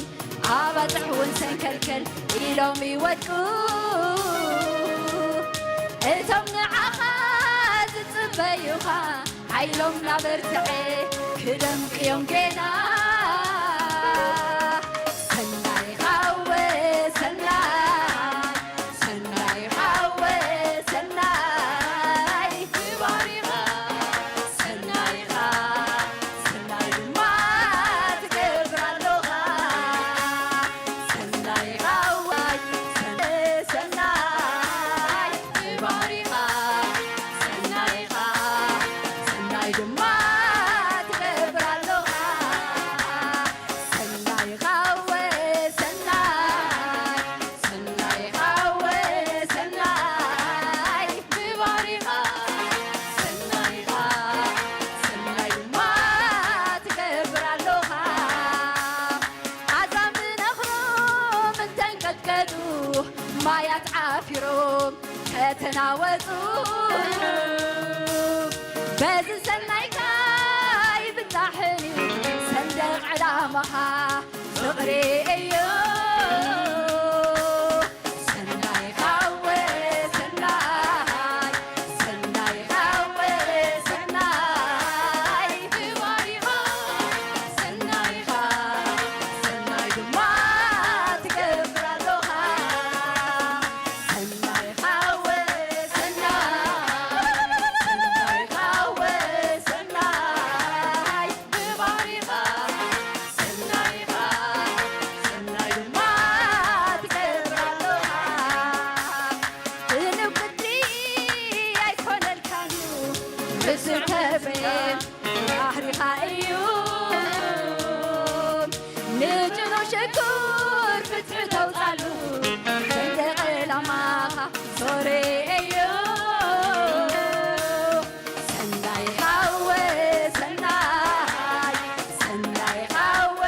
ኣባጽሕ እውን ሰንከልከል ኢሎም ይወድቁ። እቶም ንዓኻ ዝጽበዩኻ፣ ሓይሎም ናበርትዐ ክደምቅዮም ጌና። ሰናይ ኻወ ሰናይ፣ ሰናይ ኻወ ሰናይ፣ ክባር ኢኻ ሰናይ ኢኻ፣ ሰናይ ድማ ትገብር ኣሎኻ። ሰናይ ኻወ ሰናይ፣ ሰናይ ክባር ኢኻ፣ ሰናይ ኢኻ፣ ሰናይ ድማ ትገብር ኣሎኻ። ሰናይ ኻወ ሰናይ፣ ሰናይ ኻወ ሰናይ፣ ክባር ኢኻ፣ ሰናይ ኢኻ፣ ሰናይ ድማ ትገብር ኣሎኻ። ኣዛም ብነኽሮም እንተንቀጥቀጡ፣ ማያት ዓፊሮም ተተናወጹ። በዚ ሰናይካ ይብጻሕን እዩ ሰንደቕ ዕላማኻ ፍቕሪ እዩ። ሰናይ ኻወ ሰናይ፣ ሰናይ ኻወ ሰናይ፣ ክባር ኢኻ ሰናይ ኢኻ፣ ሰናይ ድማ እኩር ፍትሒ ተውጻሉ ሰንደቕ ዕላማኻ ሶሬ እዩ። ሰናይ ሓወ ሰናይ፣ ሰናይ ሓወ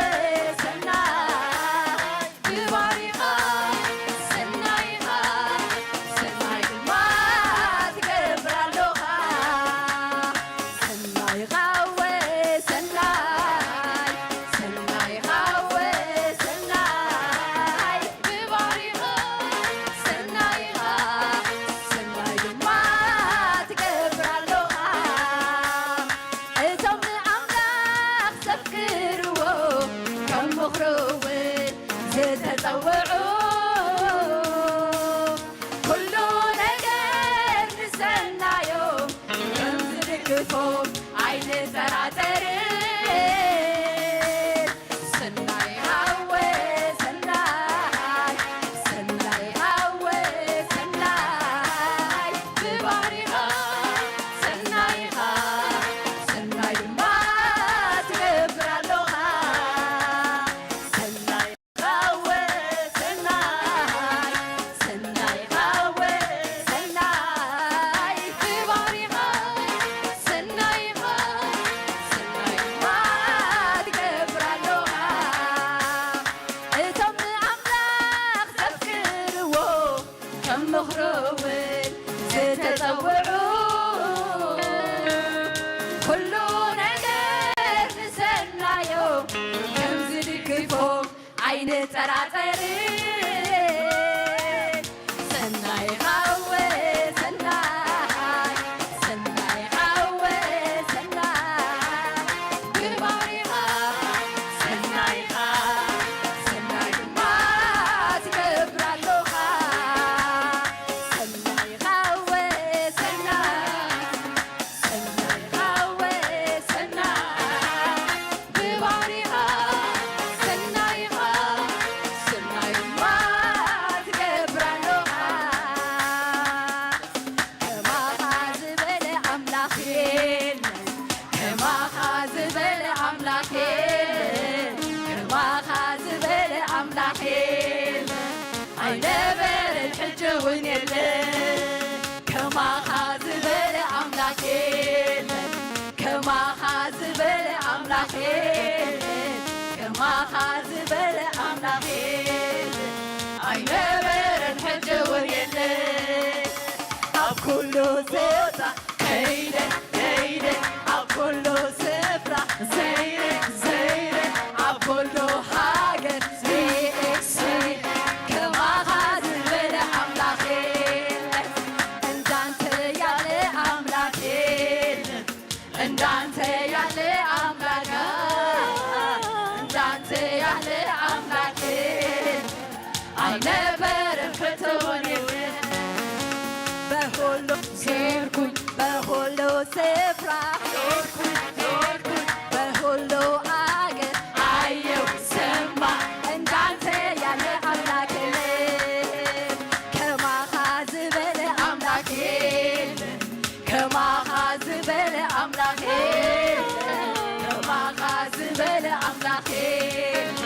ሰናይ፣ ብባሪኻ ሰናይኻ፣ ሰናይ ድማ ትገብር ኣሎኻ። ሰናይ ሓወ ሰናይ፣ ሰናይ ሓወ ሰናይ፣ ብባሪኻ ሰናይኻ፣ ሰናይ ድማ ትገብር ኣሎኻ። እቶም ንኣምላኽ ዘፍቅርዎ፣ ከም ምኽሩ እውን ዝተጸውዑ፣ ኩሉ ነገር ንሰናዮም ከም ዝድግፎም ኣይንጠራጠርን። ሰናይ ሓወ ሰናይ፣ ሰናይ ሓወ ሰናይ፣ ብባህሪኻ ሰናይ ኢኻ፣ ሰናይ ድማ ትገብር ኣሎኻ። ሰናይ ሓወ ሰናይ፣ ሰናይ ሓወ ሰናይ፣ ብባህሪኻ ሰናይ ኢኻ፣ ሰናይ ድማ ትገብር ኣሎኻ። እቶም ንኣምላኽ ዘፍቅርዎ፣ ከም ምኽሩ እውን ዝተጸውዑ፣ ኩሉ ነገር ንሰናዮም ከም ዝድግፎም ኣይንጠራጠርን። ሰናይ ሓወ ሰናይ፣ ሰናይ ሓወ ሰናይ፣ ብባህሪኻ ሰናይ ኢኻ፣ ሰናይ ድማ ትገብር ኣሎኻ። ሰናይ ሓወ ሰናይ፣ ሰናይ ሓወ ሰናይ፣ ብባህሪኻ ሰናይ ኢኻ፣ ሰናይ ድማ ትገብር ኣሎኻ። ከማኻ ዝበለ ኣምላኽ የለን፣ ከማኻ ዝበለ ኣምላኽ የለን፣ ከማኻ ዝበለ ኣምላኽ የለን። ኣይነበረን ሕጂ እውን የለን፣ ከማኻ ዝበለ ኣምላኽ የለን፣ ከማኻ ዝበለ ኣምላኽ የለን፣ ከማኻ ዝበለ ኣምላኽ የለን። ኣይነበረን ሕጂ እውን የለን። ኣብ ኩሉ ቦታ ከይደ ከይደ፣ ኣብ ኩሉ ስፍራ ዘይረ ዘይረ፣ ኣብ ኩሉ ሃገር ሪኤ ሪኤ፣ ከማኻ ዝበለ ኣምላኽ የለን፣ እንዳንተ ያለ ኣምላኽ የለን፣ እንዳንተ ያለ ኣምላኽ፣ እንዳንተ ያለ ኣምላኽ የለን። ኣይነበረን ፍትውን የለን። በሁሉ ዞርኩኝ፣ በሁሉ ስፍራ ዞርኩኝ፣ ዞርኩኝ፣ በሁሉ አገር አየው፣ ሰማ፣ እንዳንተ ያለ አምላክ የለም። ከማኻ ዝበለ ኣምላኽ የለን፣ ከማኻ ዝበለ ኣምላኽ የለን፣ ከማኻ ዝበለ ኣምላኽ የለን።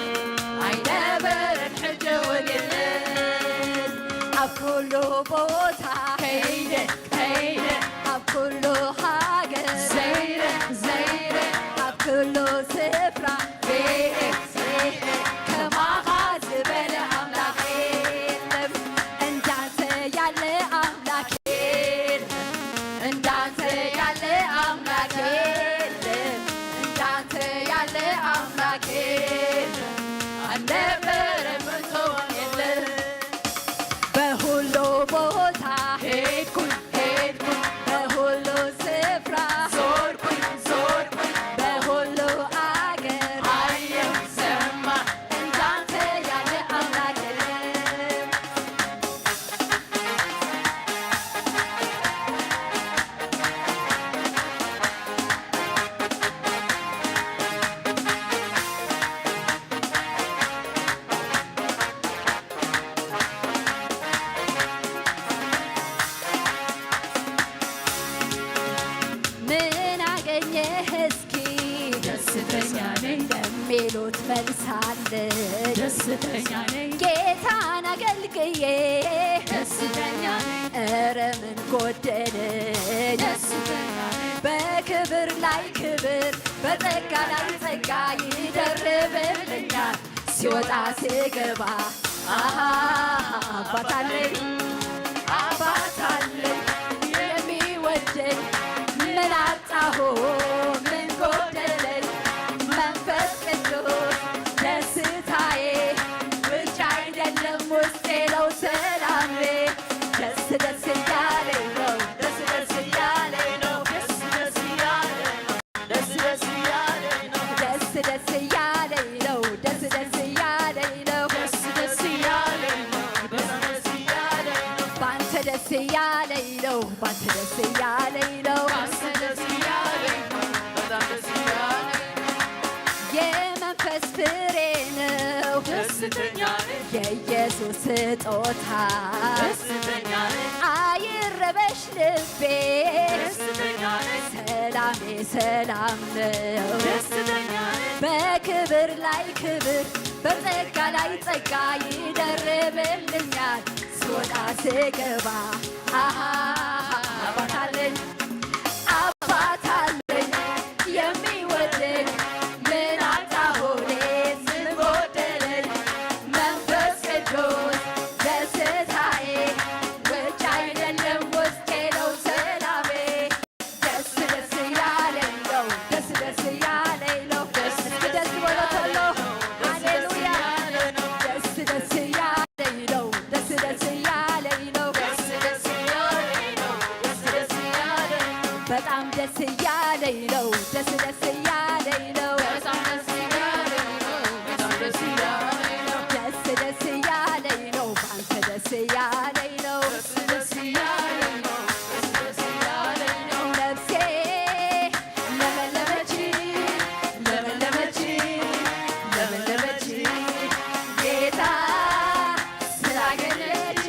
ኣይነበረን ሕጂ እውን የለን። ኣብ ኩሉ ቦታ ከይደ ከይደ፣ ኣብ ኩሉ ሃገር ዘይረ ዘይረ፣ ኣብ ኩሉ ስፍራ ርኤ ርኤ፣ ከማኻ ዝበለ ኣምላኽ የለን፣ እንዳንተ ያለ ኣምላኽ የለን፣ እንዳንተ ያለ ኣምላኽ የለን፣ እንዳንተ ያለ ኣምላኽ የለን፣ ኣልነበረን፣ ምእንቶን የለን። በሁሉ ቦታ ሄድኩኝ ሄድኩኝ፣ በሁሉ ስፍራ ደስተኛ ነኝ። ጌታን አገልግዬ ደስተኛ ነኝ። ኧረ ምን ጎደለኝ? ደስተኛ ነኝ። በክብር ላይ ክብር፣ በጸጋ ላይ ጸጋ ይደርብልኛል። ሲወጣ ሲገባ አሃ አባት አለኝ፣ አባት አለኝ የሚወደኝ። ምን አጣሁ ምን ጎደለኝ? መንፈስ ቅዱስ ደስታዬ፣ ውጭ አይደለም ውስጤ ነው ሰላሜ። ደስ ደስ እያለኝ ነው፣ ደስ ደስ እያለኝ ነው፣ ደስ ደስ እያለኝ ነው፣ ደስ ደስ እያለኝ ነው፣ ደስ ደስ እያለኝ ነው፣ ደስ ደስ እያለኝ ነው፣ ደስ ደስ እያለኝ ነው፣ ደስ ደስ እያለኝ ነው። ባንተ ደስ እያለኝ ነው፣ ባንተ ደስ እያለኝ ነው፣ ባንተ ደስ እያለኝ ነው፣ በጣም ደስ እያለኝ ነው። የመንፈስ ፍሬ ነው ደስተኛ ነኝ። የኢየሱስ ስጦታ ደስተኛ ነኝ። አይረበሽ ልቤ ደስተኛ ነኝ። ሰላሜ ሰላም ነው ደስተኛ ነኝ። በክብር ላይ ክብር በጸጋ ላይ ጸጋ ይደርብልኛል። ስወጣ ስገባ አሃ አባት አለኝ አባት አለኝ የሚወደኝ። ምን አጣሁ እኔስ ምን ጎደለኝ? መንፈስ ቅዱስ ደስታዬ፣ ውጭ አይደለም ውስጤ ነው ሰላሜ። ደስ ደስ እያለኝ ነው፣ ደስ ደስ እያለኝ ነው። እስኪ ደስ በሉ ቶሎ። ሃሌሉያ። ደስ ደስ እያለኝ ነው፣ ደስ ደስ እያለኝ ነው። በጣም ደስ እያለኝ ነው፣ ደስ ደስ እያለኝ ነው። ደስ ደስ እያለኝ ነው፣ ባንተ ደስ እያለኝ ነው። ነፍሴ ለመለመች፣ ለመለመች፣ ለመለመች። ጌታ ስላገኘች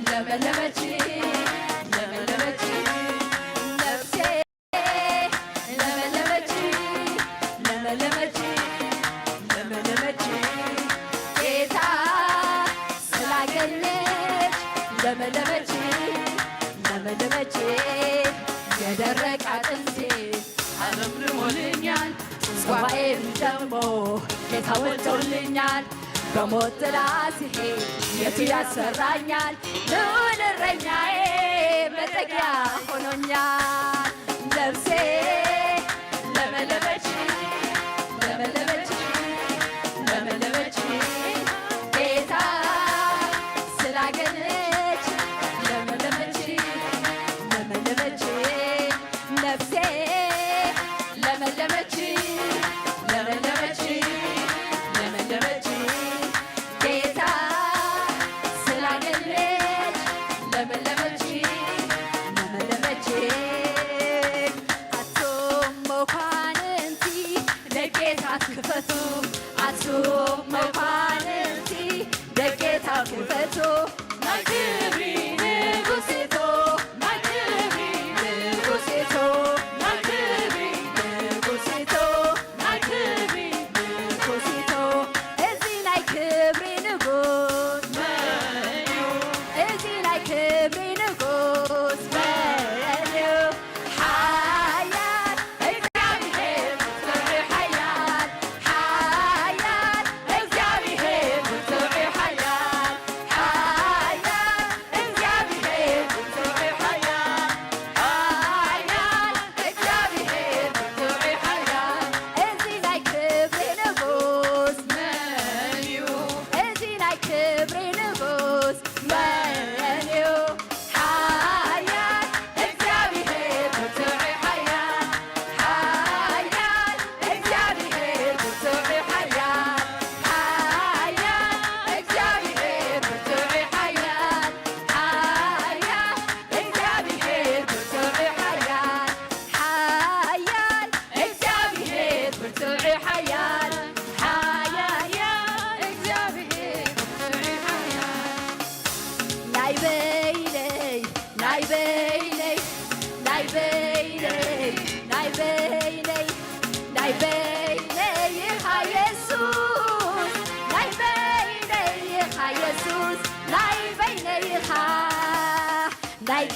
ለመለመች፣ ለመለመች። ነፍሴ ለመለመች፣ ለመለመች፣ ለመለመች። ጌታ ስላገኘች ለመለመች፣ ለመለመች። የደረቀ አጥንቴ አለምልሞልኛል፣ ጽዋዬም ደግሞ ጌታ ሞልቶልኛል። በሞት ጥላ ስሄድ የቱ ያስፈራኛል? ልዑል እረኛዬ መጠጊያ ሆኖኛል። ነፍሴ ለመለመች፣ ለመለመች፣ ለመለመች። ጌታ ስላገኘች ለመለመች፣ ለመለመች። ነፍሴ ለመለመች፣ ለመለመች፣ ለመለመች። ጌታ ስላገኘች ለመለመች፣ ለመለመች።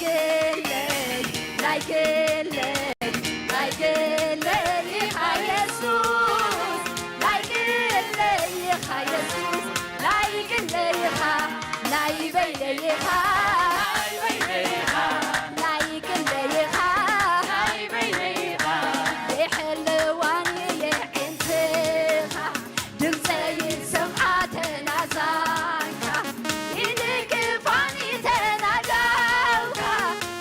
ግለይ ናይ ግለይ ናይ ግለይ ኢኻ የሱስ ናይ ግለይ ኢኻ የሱስ ናይ ግለይ ኢኻ ናይ በይነይ ኢኻ ናይ በይነይ ኢኻ ናይ ግለይ ኢኻ ናይ በይነይ ኢኻ የሕልዋኒ የዕንትኻ ድምፀይ ይሰምዓ ተናዛንካ ይድግፋኒ ተናጋውካ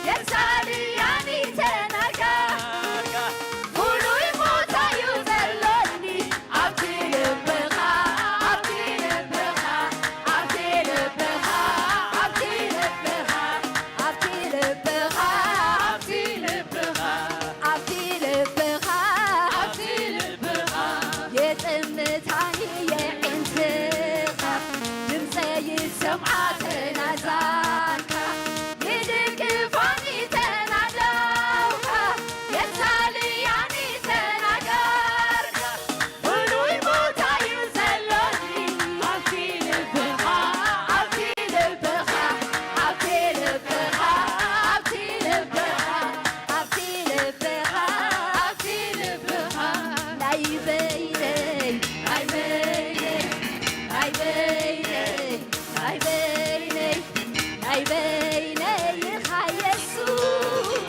የሳልያኒ ተናጋርካ ፍሉይ ቦታ ዩ ዘሎኒ ኣብቲ ልብኻ ኣብቲ ልብኻ ኣብቲ ልብኻ ኣብቲ ልብኻ ኣብቲ ልብኻ ኣብቲ ልብኻ ኣብቲ ልብኻ ኣብቲ ልብኻ የጥምታኒ የዒንትኻ ድምፀ ይሰምዓ ተናዛንካ ይድግፋኒ ተናዳውካ የሳልያኒ ተናጋርካ ፍሉይ ቦታ ዩ ዘሎኒ ኣብቲ ልብኻ ኣብቲ ልብኻ ኣብቲ ልብኻ ኣብቲ ልብኻ ኣብቲ ልብኻ ኣብቲ ልብኻ ናይ በይነይ ናይ በይነይ ናይ በይነይ ናይ በይነይ ናይ በይነይ ኢኻ የሱስ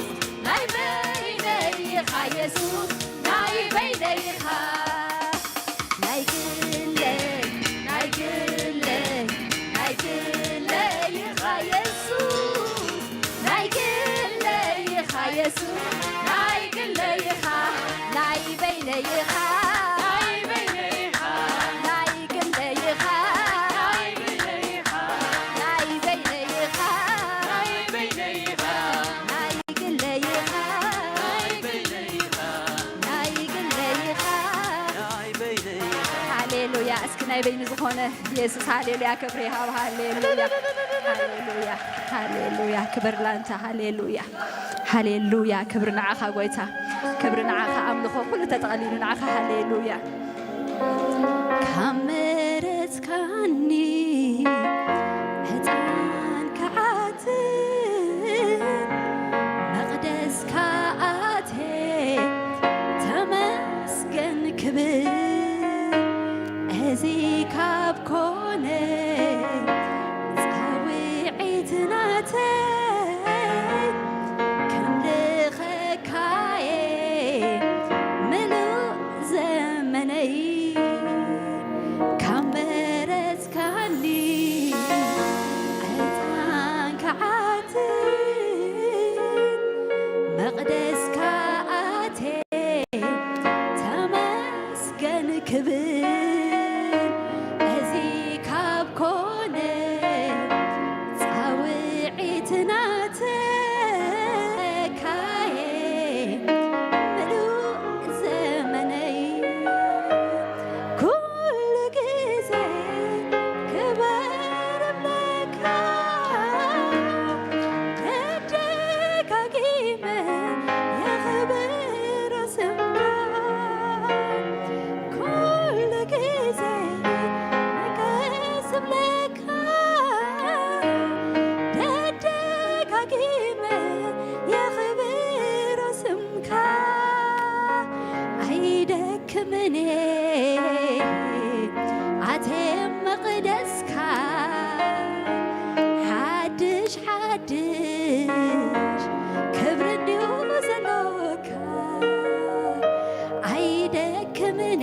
ናይ በይነይ ኢኻ የሱስ ናይ በይነይ ኢኻ ናይ ግለይ ናይ ግለይ ናይ ግለይ ኢኻ የሱስ ናይ ግለይ ኢኻ የሱስ ናይ ግለይ ኢኻ ናይ በይነይ ኢኻ ናይ በይነይ ኢኻ ናይ ግለይ ኢኻ ናይ በይነይ ኢኻ ናይ በይነይ ኢኻ ናይ በይነይ ኢኻ ናይ ግለይ ኢኻ ናይ በይነይ ኢኻ ናይ ግለይ ኢኻ ናይ በይነይ ኢኻ ሃሌሉያ እስኪ ናይ በይኒ ዝኾነ የሱስ ሃሌሉያ ክብሪ ይሃብ ሃሌሉያ ሃሌሉያ ሃሌሉያ ክብር ላንተ ሃሌሉያ ሃሌሉያ ክብሪ ንዓኻ ጎይታ ክብሪ ንዓኻ ኣምልኾ ኩሉ ተጠቕሊሉ ንዓኻ ሃሌሉያ ካብ መረጽካኒ ዕጣን ክዓትር መቕደስካ ኣትየ ተመስገን ክብል እዚ ካብ ኮነ ጻውዒት ናተይ ከምልኸካየ ምሉእ ዘመነይ ካብ መረጽካኒ ዕጣን ክዓትር መቕደስካ ኣትየ ተመስገን ክብል እዚ ካብ ኮነ ጻውዒት ናተይ ካየ ምሉእ ዘመነይ ኩሉ ግዜ ክበር እብለካ ደጋጊመ የኽብሮ ስምካ ኩሉ ግዜ ንገስ እብለካ ደጋጊመ የኽብሮ ስምካ ኣይደክምን ኣትየ መቕደስካ ሓድሽ ሓድሽ ክብሪ እንድዩ ዘለካ ኣይደክምን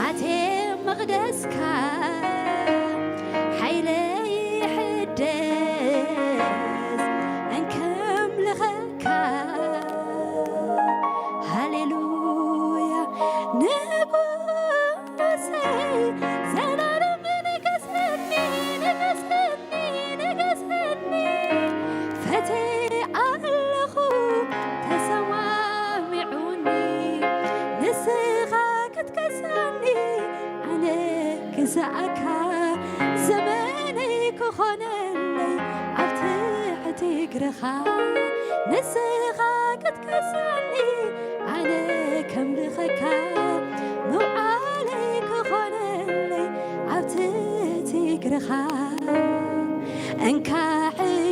ኣትየ መቕደስካ ሓይለይ ይሕደስ እንከምልኸካ ሃሌሉያ ንጉሰይ ዘላለም ንገሰኒ ንገሰኒ ንገሰኒ ፈትየ ኣለኹ ተሰማሚዑኒ ንስኻ ክትከሰኒ ኣነ ክስኣካ ዘመነይ ክኾነለይ ኣብ ትሕቲ እግርኻ ንስኻ ክትከሰኒ ኣነ ከምልኸካ ምውዓለይ ክኾነለይ ኣብ ትሕቲ እግርኻ እንካዕ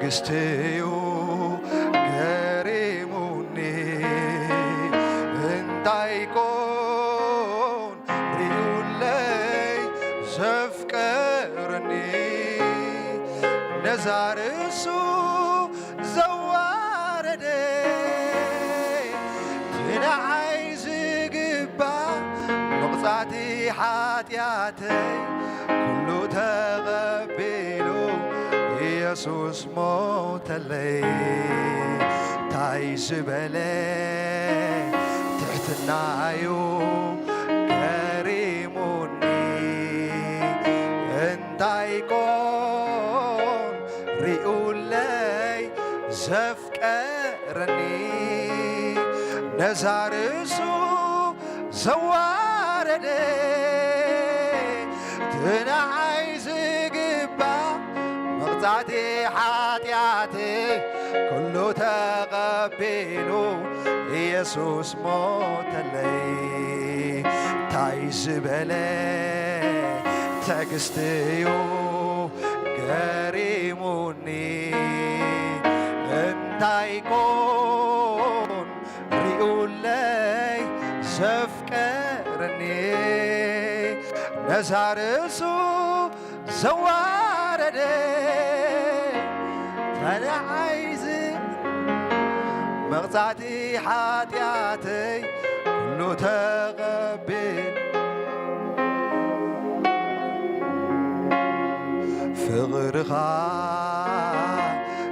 ትዕግስት'ዩ ገሪሙኒ፣ እንታይ ኮን ርእዩለይ ዘፍቀረኒ፣ ነዛ ርእሱ ዘዋረደ፣ እቲ ንዓይ ዝግባእ መቕጻዕቲ ሓጢኣተይ ኩሉ ተቐቢሉ ኢየሱስ ሞተለይ። ታይ ዝበለ ትሕትና'ዩ ገሪሙኒ፣ እንታይ ኮን ሪኡለይ ዘፍቀረኒ፣ ነዛ ርእሱ ዘዋረደ፣ እቲ ንዓይ ዝግባእ መቕጻዕቲ ሓጢኣተይ ኩሉ ተቐቢሉ ኢየሱስ ሞተለይ። ታይ ዝበለ ትዕግስት'ዩ ገሪሙኒ፣ እንታይ ኮን ሪኡለይ ዘፍቀረኒ፣ ነዛ ርእሱ ዘዋረደ፣ እቲ ንዓይ ዝ-፣ መቕጻዕቲ ሓጢኣተይ ኩሉ ተቐቢሉ ፍቕርኻ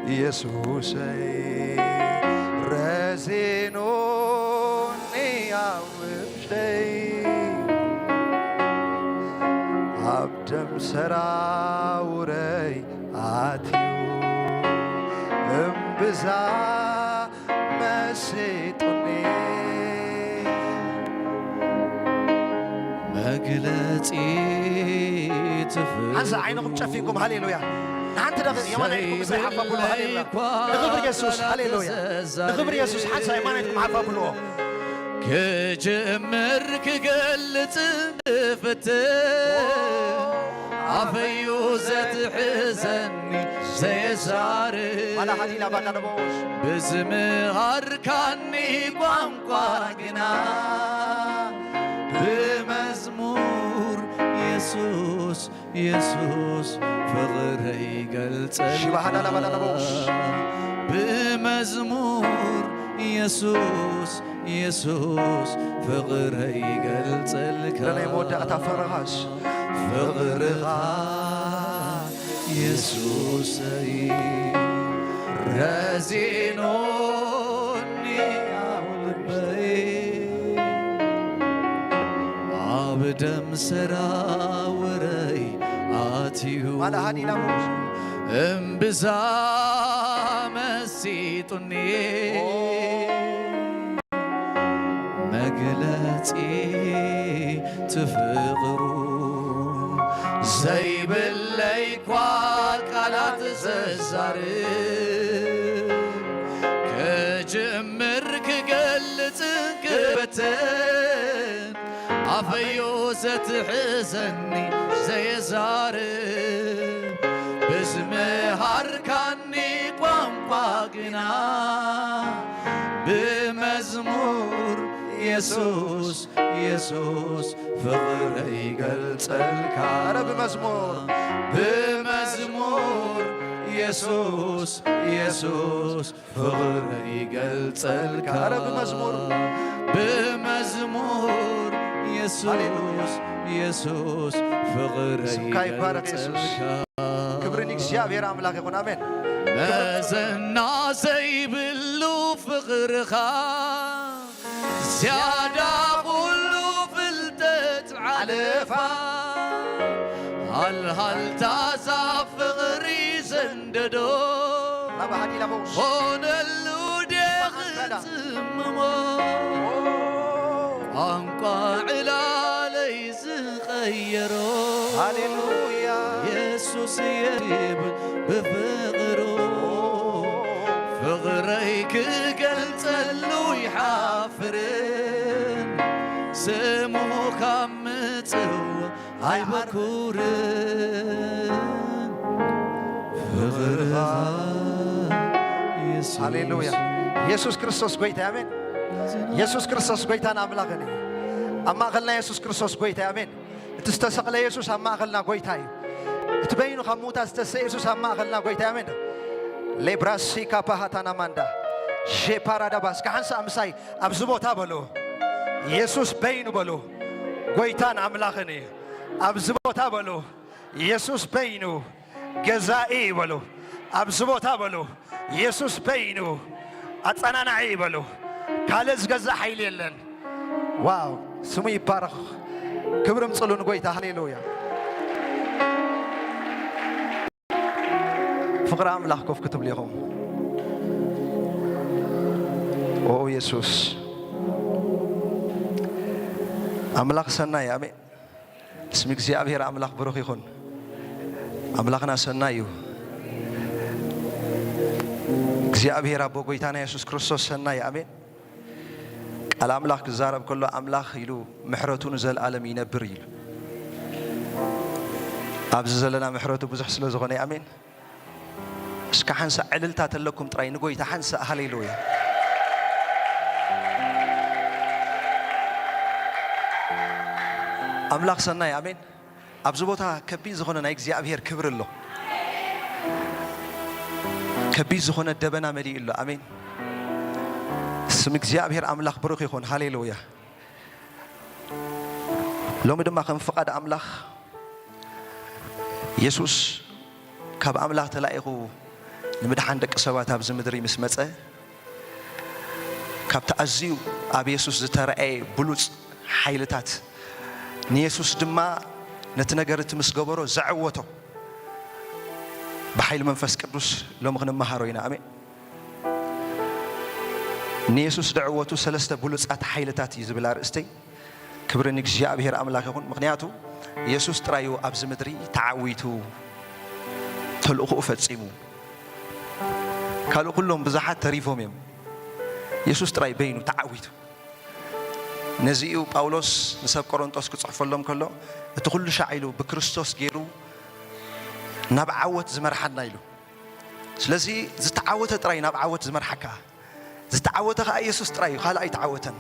ኢየሱሰይ ረዚኑኒ ኣብ ውሽጠይ፣ ኣብ ደም ሰራውረይ ኣትዩ እምብዛ መሲጡኒ። መግለጺ ትፍቅሩ ሓንሳ ዓይንኹም ጨፊንኩም ሃሌሉያ። ንሓንቲ ደቂ የማናይትኩም ምሳይ ሓፍ ኣብሉ። ሃሌሉያ። ንኽብሪ የሱስ። ሃሌሉያ። ንኽብሪ የሱስ። ሓንሳ የማናይትኩም ሓፍ ኣብልዎ። ክጅምር ክገልጽ ክፍትን ኣፈዩ ዘትሕዘኒ ዘየዛርብ ማላ ሃዲና ባና ደቦሽ ብዝምሃርካኒ ቋንቋ ግና ብመዝሙር የሱስ የሱስ ፍቕረይ ገልጸልካ። ሽባሃዳላባዳላቦሽ። ብመዝሙር የሱስ የሱስ ፍቕረይ ገልጸልካ። ለናይ መወዳእታ ፍቕርኻስ። ፍቕርኻ የሱሰይ ረዚኖኒ ኣብ ልበይ። ኣብ ደም ሰራውረይ ኣትዩ ማላ ሃዲና እምብዛ መሲጡኒ። ኦ። መግለጺ ትፍቕሩ ዘይብለይ እኳ ቃላት ዘዛርብ ክጅምር ክገልጽ ክበትን ኣፈዮ ዘትሕዘኒ ዘየዛርብ ብዝምሃርካኒ ቋንቋ ግና ብመዝሙር የሱስ የሱስ ፍቕረይ ገልጸልካ። ኣረ ብመዝሙር ብመዝሙር የሱስ የሱስ ፍቕረይ ገልጸልካ። ኣረ ብመዝሙር ብመዝሙር የሱስ ሃሌሉያ። የሱስ ፍቕረይ ስምካ ይባረክ የሱስ። ገልጸልካ። ክብሪ ንእግዚኣብሔር ኣምላኽ ይኹን። ኣሜን። መዘና ዘይብሉ ፍቕርኻ ዝያዳ ኩሉ ፍልጠት ዓለፋ። ሃልሃልታ እዛ ፍቕሪ ዘንደዶ ላባሃዲላቦ ኾነሉ ዴኽጽምሞ ቋንቋ ዕላለይ ዝቐየሮ ሃሌሉያ። የሱስ የብል ብፍቕሩ ፍቕረይ ክገልጸሉ ይሓፍርን ስሙ ካብ ምጽው ኣይበኩርን ፍቕርኻ ሃሌሉያ። የሱስ ክርስቶስ ጎይታ፣ ኣሜን። የሱስ ክርስቶስ ጎይታን ኣምላኽን እዩ። ኣብ ማእከልና የሱስ ክርስቶስ ጎይታ፣ ኣሜን። እቲ ዝተሰቕለ የሱስ ኣብ ማእከልና ጎይታ እዩ። እቲ በይኑ ካብ ምዉታት ዝተሰ የሱስ ኣብ ማእከልና ጎይታ እዩ፣ ኣሜን። ሌብራሲ ካፓሃታና ማንዳ ሼፓራዳባ። እስከ ሓንሳእ ምሳይ ኣብዚ ቦታ በሎ። የሱስ በይኑ በሎ። ጎይታን ኣምላኽን እዩ። ኣብዚ ቦታ በሎ። የሱስ በይኑ ገዛኢ እዩ በሉ። ኣብዚ ቦታ በሉ። የሱስ በይኑ ኣጸናናዒ እዩ በሉ። ካልእ ዝገዛእ ሓይሊ የለን። ዋው፣ ስሙ ይባረኽ። ክብሪ ምጽሉ ንጎይታ። ሃሌሉያ። ፍቕሪ ኣምላኽ ኮፍ ክትብሉ ኢኹም። ኦ የሱስ፣ ኣምላኽ ሰናይ። ኣሜን። ስም እግዚኣብሔር ኣምላኽ ብሩኽ ይኹን። ኣምላኽና ሰናይ እዩ። እግዚኣብሔር ኣቦ ጎይታና የሱስ ክርስቶስ ሰናይ። ኣሜን። ቃል ኣምላኽ ክዛረብ ከሎ፣ ኣምላኽ ኢሉ፣ "ምሕረቱ ንዘለኣለም ይነብር" ኢሉ። ኣብዚ ዘለና ምሕረቱ ብዙሕ ስለ ዝኾነ፣ ኣሜን። እስከ ሓንሳእ ዕልልታ ተለኩም ጥራይ ንጎይታ ሓንሳእ፣ ሃሌሉያ። ኣምላኽ ሰናይ፣ ኣሜን። ኣብዚ ቦታ ከቢድ ዝኾነ ናይ እግዚኣብሔር ክብሪ ኣሎ። ከቢድ ዝኾነ ደበና መሊኡ ኣሎ። ኣሜን። ስም እግዚኣብሔር ኣምላኽ ብሩኽ ይኹን። ሃሌሉያ። ሎሚ ድማ ከም ፍቓድ ኣምላኽ የሱስ ካብ ኣምላኽ ተላኢኹ ንምድሓን ደቂ ሰባት ኣብዚ ምድሪ ምስ መጸ፣ ካብቲ ኣዝዩ ኣብ የሱስ ዝተራእየ ብሉጽ ሓይልታት፣ ንየሱስ ድማ ነቲ ነገር እቲ ምስ ገበሮ ዘዐወቶ ብሓይሊ መንፈስ ቅዱስ ሎሚ ክንመሃሮ ኢና። ኣሜን። ንየሱስ ዘዐወቱ ሰለስተ ብሉጻት ሓይልታት እዩ ዝብል ኣርእስተይ። ክብሪ ንእግዚኣብሔር ኣምላኽ ይኹን። ምኽንያቱ የሱስ ጥራይ እዩ ኣብዚ ምድሪ ተዓዊቱ ተልእኾኡ ፈጺሙ። ካልእ ኩሎም ብዙሓት ተሪፎም እዮም። የሱስ ጥራይ በይኑ ተዓዊቱ። ነዚ እዩ ጳውሎስ ንሰብ ቆሮንጦስ ክጽሕፈሎም ከሎ፣ "እቲ ኩሉ ሻዕ" ኢሉ፣ "ብክርስቶስ ገይሩ ናብ ዓወት ዝመርሓና" ኢሉ። ስለዚ ዝተዓወተ ጥራይ ናብ ዓወት ዝመርሓካ። ዝተዓወተ ኸኣ የሱስ ጥራይ እዩ፣ ካልእ ኣይተዓወተን።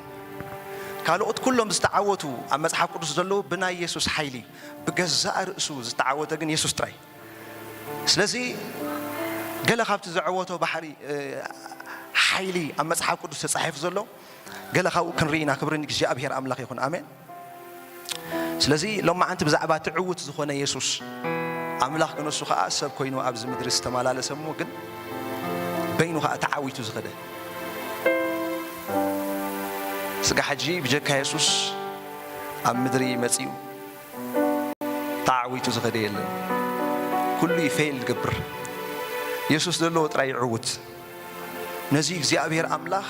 ካልኦት ኩሎም ዝተዓወቱ ኣብ መጽሓፍ ቅዱስ ዘለዉ ብናይ የሱስ ሓይሊ፣ ብገዛእ ርእሱ ዝተዓወተ ግን የሱስ ጥራይ። ስለዚ ገለ ካብቲ ዘዐወቶ ባሕሪ፣ እ፣ ሓይሊ ኣብ መጽሓፍ ቅዱስ ተጻሒፉ ዘሎ፣ ገለ ካብኡ ክንርኢ ኢና። ክብሪ ንእግዚኣብሔር ኣምላኽ ይኹን። ኣሜን። ስለዚ ሎማዓንቲ ብዛዕባ እቲ ዕዉት ዝኾነ የሱስ፣ ኣምላኽ ግን ንሱ ኸኣ ሰብ ኮይኑ ኣብዚ ምድሪ ዝተመላለሰ እሞ ግን በይኑ ኸኣ ተዓዊቱ ዝኸደ። ስጋ ሕጂ ብጀካ የሱስ ኣብ ምድሪ መጺኡ ተዓዊቱ ዝኸደ የለን። ኩሉ እዩ ፌል ዝገብር። የሱስ ዘለዎ ጥራይ እዩ ዕዉት። ነዚ እግዚኣብሔር ኣምላኽ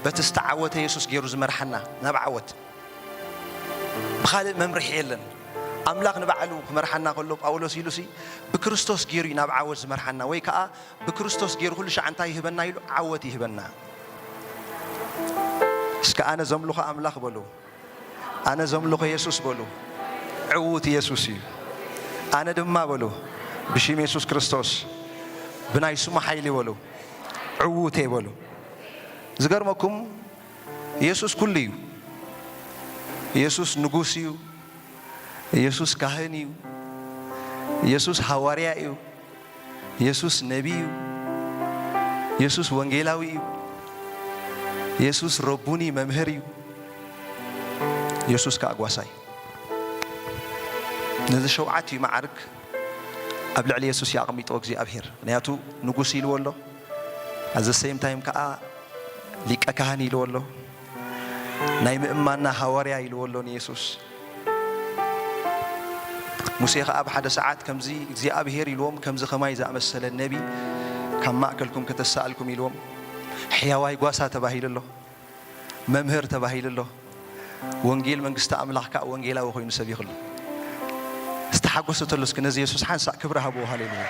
በቲ ዝተዓወተ የሱስ ገይሩ ዝመርሓና ናብ ዓወት። ብኻልእ መምርሒ የለን። ኣምላኽ ንባዕሉ ክመርሓና ከሎ ጳውሎስ ኢሉሲ ብክርስቶስ ገይሩ እዩ ናብ ዓወት ዝመርሓና፣ ወይ ከኣ ብክርስቶስ ገይሩ ኩሉ ሻዕ እንታይ ይህበና ኢሉ? ዓወት ይህበና። እስከ ኣነ ዘምልኾ ኣምላኽ በሉ። ኣነ ዘምልኾ የሱስ በሉ። ዕዉት የሱስ እዩ። ኣነ ድማ በሉ ብሽም የሱስ ክርስቶስ ብናይ ስሙ ሓይሊ በሉ ዕዉት እየ በሉ። ዝገርመኩም የሱስ ኩሉ እዩ። የሱስ ንጉስ እዩ። የሱስ ካህን እዩ። የሱስ ሃዋርያ እዩ። የሱስ ነቢይ እዩ። የሱስ ወንጌላዊ እዩ። የሱስ ረቡኒ መምህር እዩ። የሱስ ከኣ ጓሳይ። ነዚ ሸውዓቲኡ መዓርግ ኣብ ልዕሊ የሱስ እዩ ኣቐሚጥዎ እግዚኣብሔር። ምኽንያቱ ንጉስ ኢልዎ ኣሎ። At the same time ከኣ ሊቀ ካህን ኢልዎ ኣሎ። ናይ ምእማንና ሃዋርያ ኢልዎ ኣሎ ንየሱስ። ሙሴ ኸኣ ኣብ ሓደ ሰዓት ከምዚ እግዚኣብሔር ኢልዎም፣ ከምዚ ኸማይ ዝኣመሰለ ነቢ ካብ ማእከልኩም ከተሰኣልኩም ኢልዎም። ሕያዋይ ጓሳ ተባሂሉ ኣሎ። መምህር ተባሂሉ ኣሎ። ወንጌል መንግስቲ ኣምላኽ ከኣ ወንጌላዊ ኮይኑ ሰቢኹ ኣሎ። ዝተሓጎሰ ተሎ እስኪ ነዚ የሱስ ሓንሳእ ክብሪ ሃብዎ። ሃሌሉያ።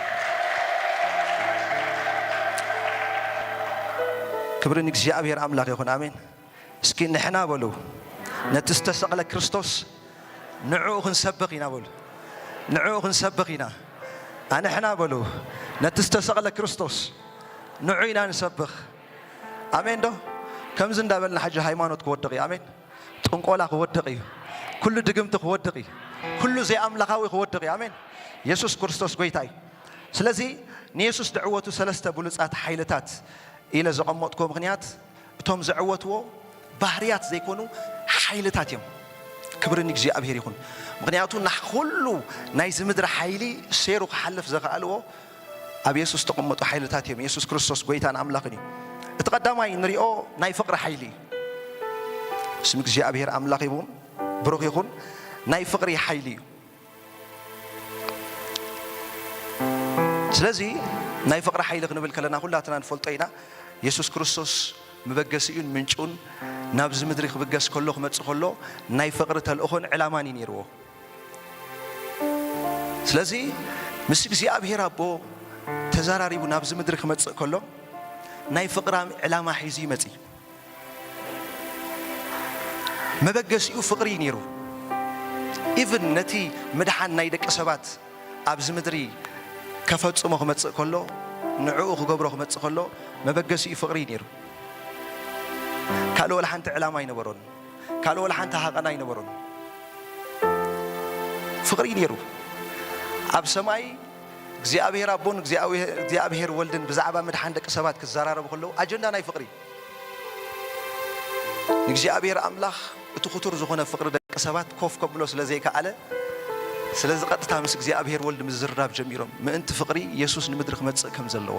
ክብሪ ንእግዚኣብሔር ኣምላኽ ይኹን። ኣሜን። እስኪ ንሕና በሉ ነቲ ዝተሰቕለ ክርስቶስ ንዕኡ ክንሰብኽ ኢና በሉ። ንዕኡ ክንሰብኽ ኢና። ኣንሕና በሉ ነቲ ዝተሰቕለ ክርስቶስ ንዑ ኢና ንሰብኽ። ኣሜን ዶ? ከምዚ እንዳበልና ሕጂ ሃይማኖት ክወድቕ እዩ። ኣሜን። ጥንቆላ ክወድቕ እዩ። ኩሉ ድግምቲ ክወድቕ እዩ። ኩሉ ዘይኣምላኻዊ ክወድቕ እዩ። ኣሜን። የሱስ ክርስቶስ ጎይታ እዩ። ስለዚ ንየሱስ ዝዕወቱ ሰለስተ ብሉጻት ሓይልታት ኢለ ዘቐመጥኩዎ ምኽንያት፣ እቶም ዘዕወትዎ ባህርያት ዘይኮኑ ሓይልታት እዮም። ክብሪ ንእግዚኣብሔር ይኹን። ምኽንያቱ ናሕ ኩሉ ናይዚ ምድሪ ሓይሊ ሴሩ ክሓልፍ ዘኽኣልዎ ኣብ የሱስ ዝተቐመጡ ሓይልታት እዮም። የሱስ ክርስቶስ ጎይታን ኣምላኽን እዩ። እቲ ቀዳማይ ንሪኦ ናይ ፍቕሪ ሓይሊ እዩ። ስም እግዚኣብሔር ኣምላኽ ይቡን ብሩኽ ይኹን። ናይ ፍቕሪ ሓይሊ እዩ። ስለዚ ናይ ፍቕሪ ሓይሊ ክንብል ከለና ኩላትና ንፈልጦ ኢና። የሱስ ክርስቶስ መበገሲኡን ምንጩን ናብዚ ምድሪ ክብገስ ከሎ፣ ክመጽእ ከሎ ናይ ፍቕሪ ተልእኾን ዕላማን እዩ ነይርዎ። ስለዚ ምስ እግዚኣብሔር ኣቦ ተዘራሪቡ ናብዚ ምድሪ ክመጽእ ከሎ ናይ ፍቕሪ ዕላማ ሒዙ ይመጽእ። መበገሲኡ ፍቕሪ እዩ ነይሩ። ኢቭን ነቲ ምድሓን ናይ ደቂ ሰባት ኣብዚ ምድሪ ከፈጽሞ ክመጽእ ከሎ፣ ንዕኡ ክገብሮ ክመጽእ ከሎ መበገሲኡ ፍቕሪ እዩ ነይሩ። ካልእ ወላ ሓንቲ ዕላማ ኣይነበሮን። ካልእ ወላ ሓንቲ ሃቐን ኣይነበሮን። ፍቕሪ እዩ ነይሩ። ኣብ ሰማይ እግዚኣብሔር ኣቦን እግዚኣብሔር ወልድን ብዛዕባ ምድሓን ደቂ ሰባት ክዘራረቡ ከለዉ ኣጀንዳ ናይ ፍቕሪ ንእግዚኣብሔር ኣምላኽ እቲ ክቱር ዝኾነ ፍቕሪ ደቂ ሰባት ኮፍ ከብሎ ስለ ዘይከኣለ፣ ስለዚ ቀጥታ ምስ እግዚኣብሔር ወልድ ምዝርራብ ጀሚሮም፣ ምእንቲ ፍቕሪ የሱስ ንምድሪ ክመጽእ ከም ዘለዎ።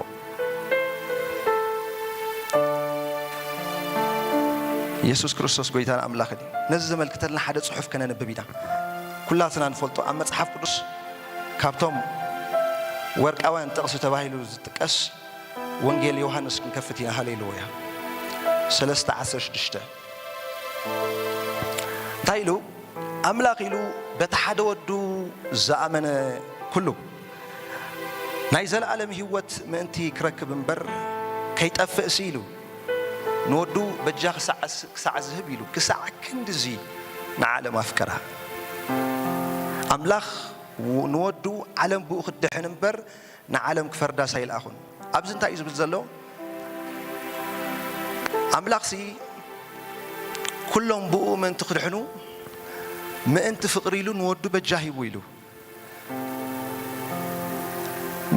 የሱስ ክርስቶስ ጎይታን ኣምላኽን እዩ። ነዚ ዘመልክተልና ሓደ ጽሑፍ ከነንብብ ኢና። ኩላትና ንፈልጦ ኣብ መጽሓፍ ቅዱስ ካብቶም ወርቃውያን ጥቕሲ ተባሂሉ ዝጥቀስ ወንጌል ዮሃንስ ክንከፍት ኢና። ሃሌሉያ። ሰለስተ ዓሰርተ ሽዱሽተ እንታይ ኢሉ? ኣምላኽ ኢሉ በቲ ሓደ ወዱ ዝኣመነ ኩሉ ናይ ዘለኣለም ህይወት ምእንቲ ክረክብ እምበር ከይጠፍእሲ ኢሉ ንወዱ በጃ ክሳዕ ዝህብ ኢሉ ክሳዕ ክንድዚ ንዓለም ኣፍቀራ። ኣምላኽ ንወዱ ዓለም ብኡ ክትድሕን እምበር ንዓለም ክፈርዳስ ኣይልኣኹን። ኣብዚ እንታይ እዩ ዝብል ዘሎ? ኣምላኽሲ ኩሎም ብኡ ምእንቲ ክድሕኑ ምእንቲ ፍቕሪ ኢሉ ንወዱ በጃ ሂቡ ኢሉ።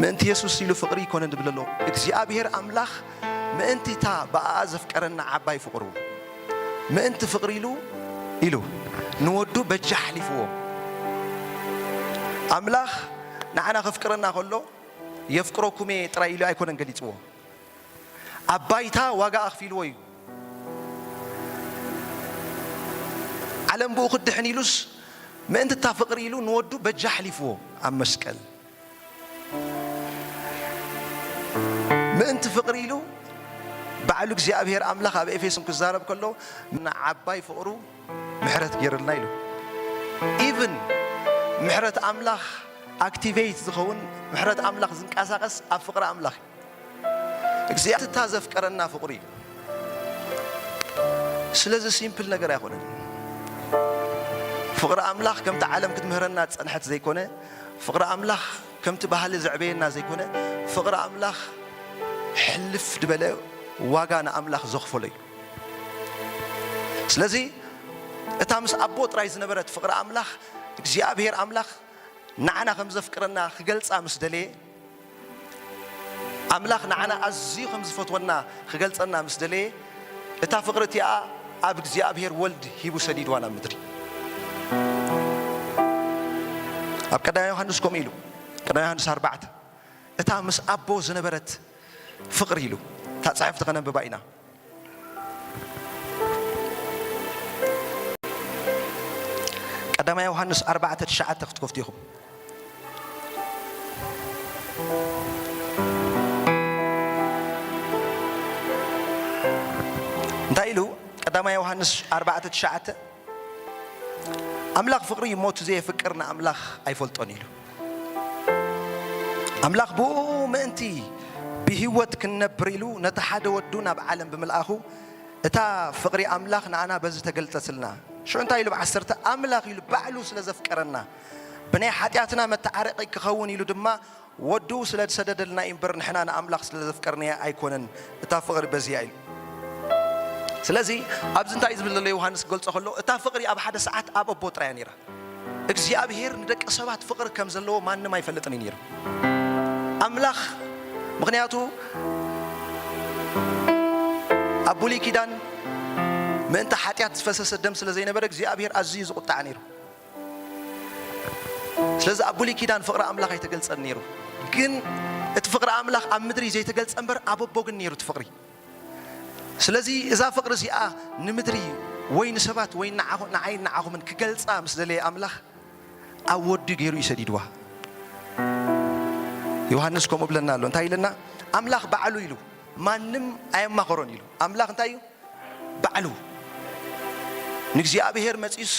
ምእንቲ የሱስ ኢሉ ፍቕሪ ይኮነ ዝብል ኣሎ። እግዚኣብሔር ኣምላኽ ምእንቲ እታ ብኣኣ ዘፍቀረና ዓባይ ፍቕሩ ምእንቲ ፍቕሪ ኢሉ ኢሉ ንወዱ በጃ ሓሊፍዎ። ኣምላኽ ንዓና ከፍቅረና ከሎ የፍቅረኩም እየ ጥራይ ኢሉ ኣይኮነን ገሊጽዎ። ኣብ ባይታ ዋጋ ኣኽፊልዎ እዩ። ዓለም ብኡ ክድሕን ኢሉስ ምእንቲ እታ ፍቕሪ ኢሉ ንወዱ በጃ ኣሕሊፍዎ ኣብ መስቀል። ምእንቲ ፍቕሪ ኢሉ ባዕሉ እግዚኣብሔር ኣምላኽ ኣብ ኤፌሶን ክዛረብ ከሎ ንዓባይ ፍቕሩ ምሕረት ገይርልና ኢሉ። ኢቭን ምሕረት ኣምላኽ ኣክቲቬት ዝኸውን፣ ምሕረት ኣምላኽ ዝንቀሳቐስ ኣብ ፍቕሪ ኣምላኽ እዩ። እግዚኣብሔር እታ ዘፍቀረና ፍቕሪ እዩ። ስለዚ ሲምፕል ነገር ኣይኮነን። ፍቕሪ ኣምላኽ ከምቲ ዓለም ክትምህረና ዝጸንሐት ዘይኮነ፣ ፍቕሪ ኣምላኽ ከምቲ ባህሊ ዘዕበየና ዘይኮነ፣ ፍቕሪ ኣምላኽ ሕልፍ ዝበለ ዋጋ ንኣምላኽ ዘኽፈሎ እዩ። ስለዚ እታ ምስ ኣቦ ጥራይ ዝነበረት ፍቕሪ ኣምላኽ እግዚኣብሔር ኣምላኽ ንዓና ከም ዘፍቅረና ክገልጻ ምስ ደለየ፣ ኣምላኽ ንዓና ኣዝዩ ከም ዝፈትወና ክገልጸና ምስ ደለየ፣ እታ ፍቕሪ እቲኣ ኣብ እግዚኣብሔር ወልድ ሂቡ ሰዲድዋ ናብ ምድሪ። ኣብ ቀዳማይ ዮሃንስ ከምኡ ኢሉ፣ ቀዳማይ ዮሃንስ ኣርባዕተ፣ እታ ምስ ኣቦ ዝነበረት ፍቕሪ ኢሉ፣ እታ ጽሕፍቲ ከነንብባ ኢና። ቀዳማይ ዮሃንስ ኣርባዕተ ትሽዓተ ክትከፍቱ ኢኹም። እንታይ ኢሉ? ቀዳማይ ዮሃንስ ኣርባዕተ ትሽዓተ፣ ኣምላኽ ፍቕሪ እዩ፣ ሞቱ ዘየፍቅር ንኣምላኽ ኣይፈልጦን ኢሉ። ኣምላኽ ብኡ ምእንቲ ብህይወት ክንነብር ኢሉ ነቲ ሓደ ወዱ ናብ ዓለም ብምልኣኹ፣ እታ ፍቕሪ ኣምላኽ ንኣና በዚ ተገልጸትልና። ሽዑ እንታይ ኢሉ? ብ ዓሰርተ፣ ኣምላኽ ኢሉ ባዕሉ ስለ ዘፍቀረና፣ ብናይ ሓጢኣትና መተዓረቂ ክኸውን ኢሉ ድማ ወዱ ስለ ዝሰደደልና እዩ እምበር ንሕና ንኣምላኽ ስለ ዘፍቀርናዮ ኣይኮነን፣ እታ ፍቕሪ በዚኣ ኢሉ። ስለዚ ኣብዚ እንታይ እዩ ዝብል ዘሎ ዮሃንስ ክገልጾ ከሎ፣ እታ ፍቕሪ ኣብ ሓደ ሰዓት ኣብ ኣቦ ጥራይ እያ ነይራ። እግዚኣብሄር ንደቂ ሰባት ፍቕሪ ከም ዘለዎ ማንም ኣይፈልጥን እዩ ነይሩ። ኣምላኽ፣ ምኽንያቱ ኣብ ብሉይ ኪዳን ምእንቲ ሓጢኣት ዝፈሰሰ ደም ስለ ዘይነበረ እግዚኣብሄር ኣዝዩ ዝቑጣዕ ነይሩ። ስለዚ ኣብ ብሉይ ኪዳን ፍቕሪ ኣምላኽ ኣይተገልጸን ነይሩ። ግን እቲ ፍቕሪ ኣምላኽ ኣብ ምድሪ ዘይተገልጸ እምበር ኣብ ኣቦ ግን ነይሩ እቲ ፍቕሪ። ስለዚ እዛ ፍቕሪ እዚኣ ንምድሪ ወይ ንሰባት ወይ ንዓኹ-፣ ንዓይን ንዓኹምን ክገልጻ ምስ ደለየ ኣምላኽ ኣብ ወዱ ገይሩ እዩ ሰዲድዋ። ዮሃንስ ከምኡ ብለና ኣሎ። እንታይ ኢለና? ኣምላኽ ባዕሉ ኢሉ፣ ማንም ኣየማኸሮን ኢሉ። ኣምላኽ እንታይ እዩ? ባዕሉ ንእግዚኣብሔር መጺኡስ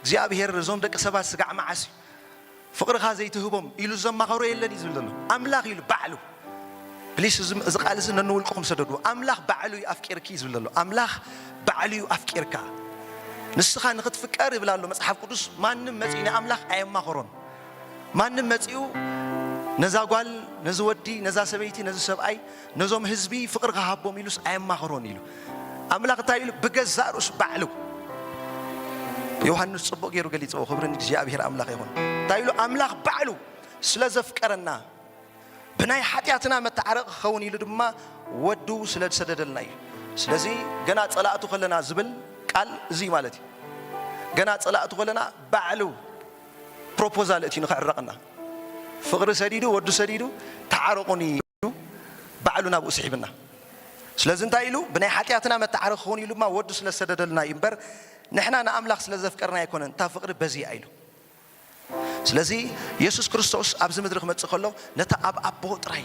እግዚኣብሔር እዞም ደቂ ሰባት ስጋዕ መዓስ እዩ ፍቕርኻ ዘይትህቦም ኢሉ ዘማኸሮ የለን እዩ ዝብል ዘሎ። ኣምላኽ ኢሉ ባዕሉ። ፕሊስ፣ እዚ፣ እዚ ቃል እዚ ነንውልቅኹም ሰደዱ። ኣምላኽ ባዕሉ እዩ ኣፍቂርኪ እዩ ዝብል ዘሎ። ኣምላኽ ባዕሉ እዩ ኣፍቂርካ። ንስኻ ንኽትፍቀር ይብል ኣሎ መጽሓፍ ቅዱስ። ማንም መጺኡ ንኣምላኽ ኣየማኸሮን። ማንም መጺኡ ነዛ ጓል፣ ነዚ ወዲ፣ ነዛ ሰበይቲ፣ ነዚ ሰብኣይ፣ ነዞም ህዝቢ ፍቕሪ ክሃቦም ኢሉስ ኣየማኸሮን ኢሉ። ኣምላኽ እንታይ ኢሉ? ብገዛእ ርእሱ ባዕሉ። ዮሃንስ ጽቡቕ ገይሩ ገሊጽዎ። ክብሪ ንእግዚኣብሔር ኣምላኽ ይኹን። እንታይ ኢሉ? ኣምላኽ ባዕሉ ስለ ዘፍቀረና፣ ብናይ ሓጢኣትና መተዓረቒ ክኸውን ኢሉ ድማ ወዱ ስለ ዝሰደደልና እዩ። ስለዚ ገና ጸላእቱ ከለና ዝብል ቃል እዚ ማለት እዩ። ገና ጸላእቱ ከለና ባዕሉ ፕሮፖዛል እቲ ንኽዕረቕና፣ ፍቕሪ ሰዲዱ፣ ወዱ ሰዲዱ፣ ተዓረቑኒ ኢሉ ባዕሉ ናብኡ ስሒብና። ስለዚ እንታይ ኢሉ? ብናይ ሓጢኣትና መተዓረቒ ክኸውን ኢሉ ድማ ወዱ ስለ ዝሰደደልና እዩ እምበር፣ ንሕና ንኣምላኽ ስለ ዘፍቀርና ኣይኮነን፣ እታ ፍቕሪ በዚኣ ኢሉ። ስለዚ የሱስ ክርስቶስ ኣብዚ ምድሪ ክመጽእ ከሎ፣ ነታ ኣብ ኣቦ ጥራይ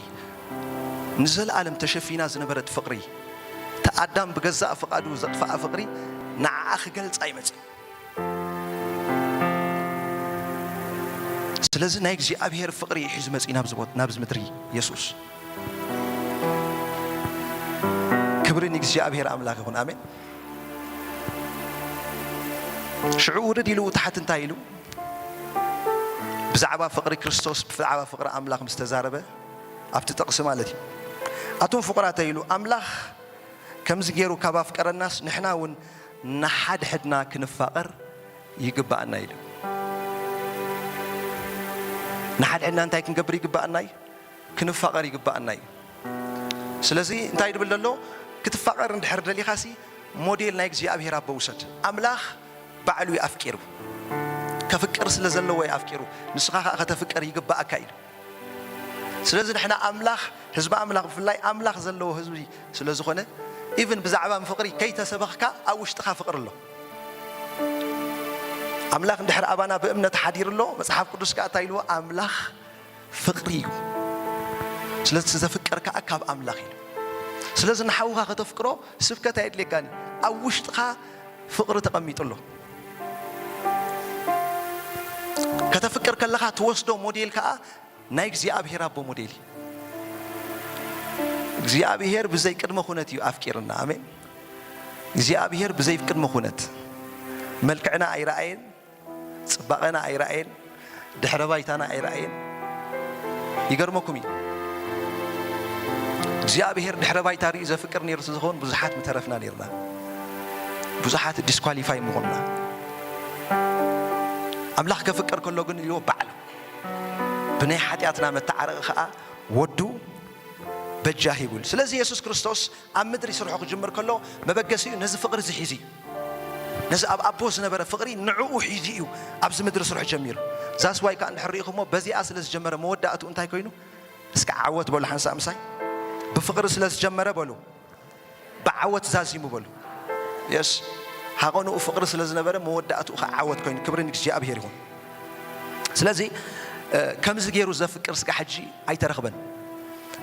ንዘለኣለም ተሸፊና ዝነበረት ፍቕሪ፣ እቲ ኣዳም ብገዛእ ፍቓዱ ዘጥፍኣ ፍቕሪ፣ ንዓኣ ክገልጻ ይመጽእ። ስለዚ ናይ እግዚኣብሔር ፍቕሪ እዩ ሒዙ መጺኡ ናብዚ ቦት-፣ ናብዚ ምድሪ የሱስ። ክብሪ ንእግዚኣብሔር ኣምላኽ ይኹን። ኣሜን። ሽዑ ውርድ ኢሉ ታሕቲ እንታይ ኢሉ? ብዛዕባ ፍቕሪ ክርስቶስ፣ ብዛዕባ ፍቕሪ ኣምላኽ ምስ ተዛረበ፣ ኣብቲ ጥቕሲ ማለት እዩ። ኣቱም ፍቑራተይ ኢሉ፣ ኣምላኽ ከምዚ ገይሩ ካብ ኣፍቀረናስ፣ ንሕና እውን ንሓድሕድና ክንፋቐር ይግብኣና ኢሉ። ንሓድሕድና እንታይ ክንገብር ይግብኣና እዩ? ክንፋቐር ይግብኣና እዩ። ስለዚ እንታይ ድብል ዘሎ? ክትፋቐር እንድሕር ደሊኻሲ፣ ሞዴል ናይ እግዚኣብሔር ኣቦ ውሰድ። ኣምላኽ ባዕሉ እዩ ኣፍቂሩ። ከፍቅር ስለ ዘለዎ እዩ ኣፍቂሩ። ንስኻ ኸኣ ከተፍቅር ይግብኣካ ኢሉ። ስለዚ ንሕና ኣምላኽ፣ ህዝቢ ኣምላኽ ብፍላይ ኣምላኽ ዘለዎ ህዝቢ ስለ ዝኾነ፣ ኢቭን ብዛዕባ ፍቕሪ ከይተሰበኽካ ኣብ ውሽጥኻ ፍቕሪ ኣሎ። ኣምላኽ እንድሕር ኣባና ብእምነት ሓዲሩ ኣሎ፣ መጽሓፍ ቅዱስ ከኣ እንታይ ኢልዎ? ኣምላኽ ፍቕሪ እዩ። ስለዚ ዘፍቅር ከኣ ካብ ኣምላኽ እዩ። ስለዚ ንሓውኻ ከተፍቅሮ ስብከት ኣየድልየካን እዩ። ኣብ ውሽጥኻ ፍቕሪ ተቐሚጡ ኣሎ። ከተፍቅር ከለኻ ትወስዶ ሞዴል ከኣ ናይ እግዚኣብሔር ኣቦ ሞዴል እዩ። እግዚኣብሔር ብዘይ ቅድመ ኩነት እዩ ኣፍቂርና። ኣሜን። እግዚኣብሔር ብዘይ ቅድመ ኩነት መልክዕና ኣይረኣየን፣ ጽባቐና ኣይረኣየን፣ ድሕረ ባይታና ኣይረኣየን። ይገርመኩም እዩ። እግዚኣብሔር ድሕረ ባይታ ርእዩ ዘፍቅር ነይሩ ስለዝኸውን ብዙሓት ምተረፍና ነይርና። ብዙሓት ዲስኳሊፋይ ምኾንና። ኣምላኽ ከፍቅር ከሎ ግን ኢልዎ ባዕሉ ብናይ ሓጢኣትና መተዓረቒ ኸኣ ወዱ በጃ ሂቡሉ። ስለዚ የሱስ ክርስቶስ ኣብ ምድሪ ስርሑ ክጅምር ከሎ መበገሲኡ ነዚ ፍቕሪ እዚ ሒዙ እዩ። ነዚ ኣብ ኣቦ ዝነበረ ፍቕሪ ንዕኡ ሒዙ እዩ ኣብዚ ምድሪ ስርሑ ጀሚሩ። ዛስ ዋይ ከኣ እንድሕር ርኢኹሞ በዚኣ ስለ ዝጀመረ መወዳእትኡ እንታይ ኮይኑ? እስከ ዓወት በሉ ሓንሳእ ምሳይ። ብፍቕሪ ስለ ዝጀመረ በሉ። ብዓወት ዛዚሙ በሉ። የስ፣ ሃቐንኡ ፍቕሪ ስለ ዝነበረ መወዳእትኡ ኸዓ ዓወት ኮይኑ፣ ክብሪ ንእግዚኣብሔር ይኹን። ስለዚ፣ እ፣ ከምዚ ገይሩ ዘፍቅር ስጋ ሕጂ ኣይተረኽበን።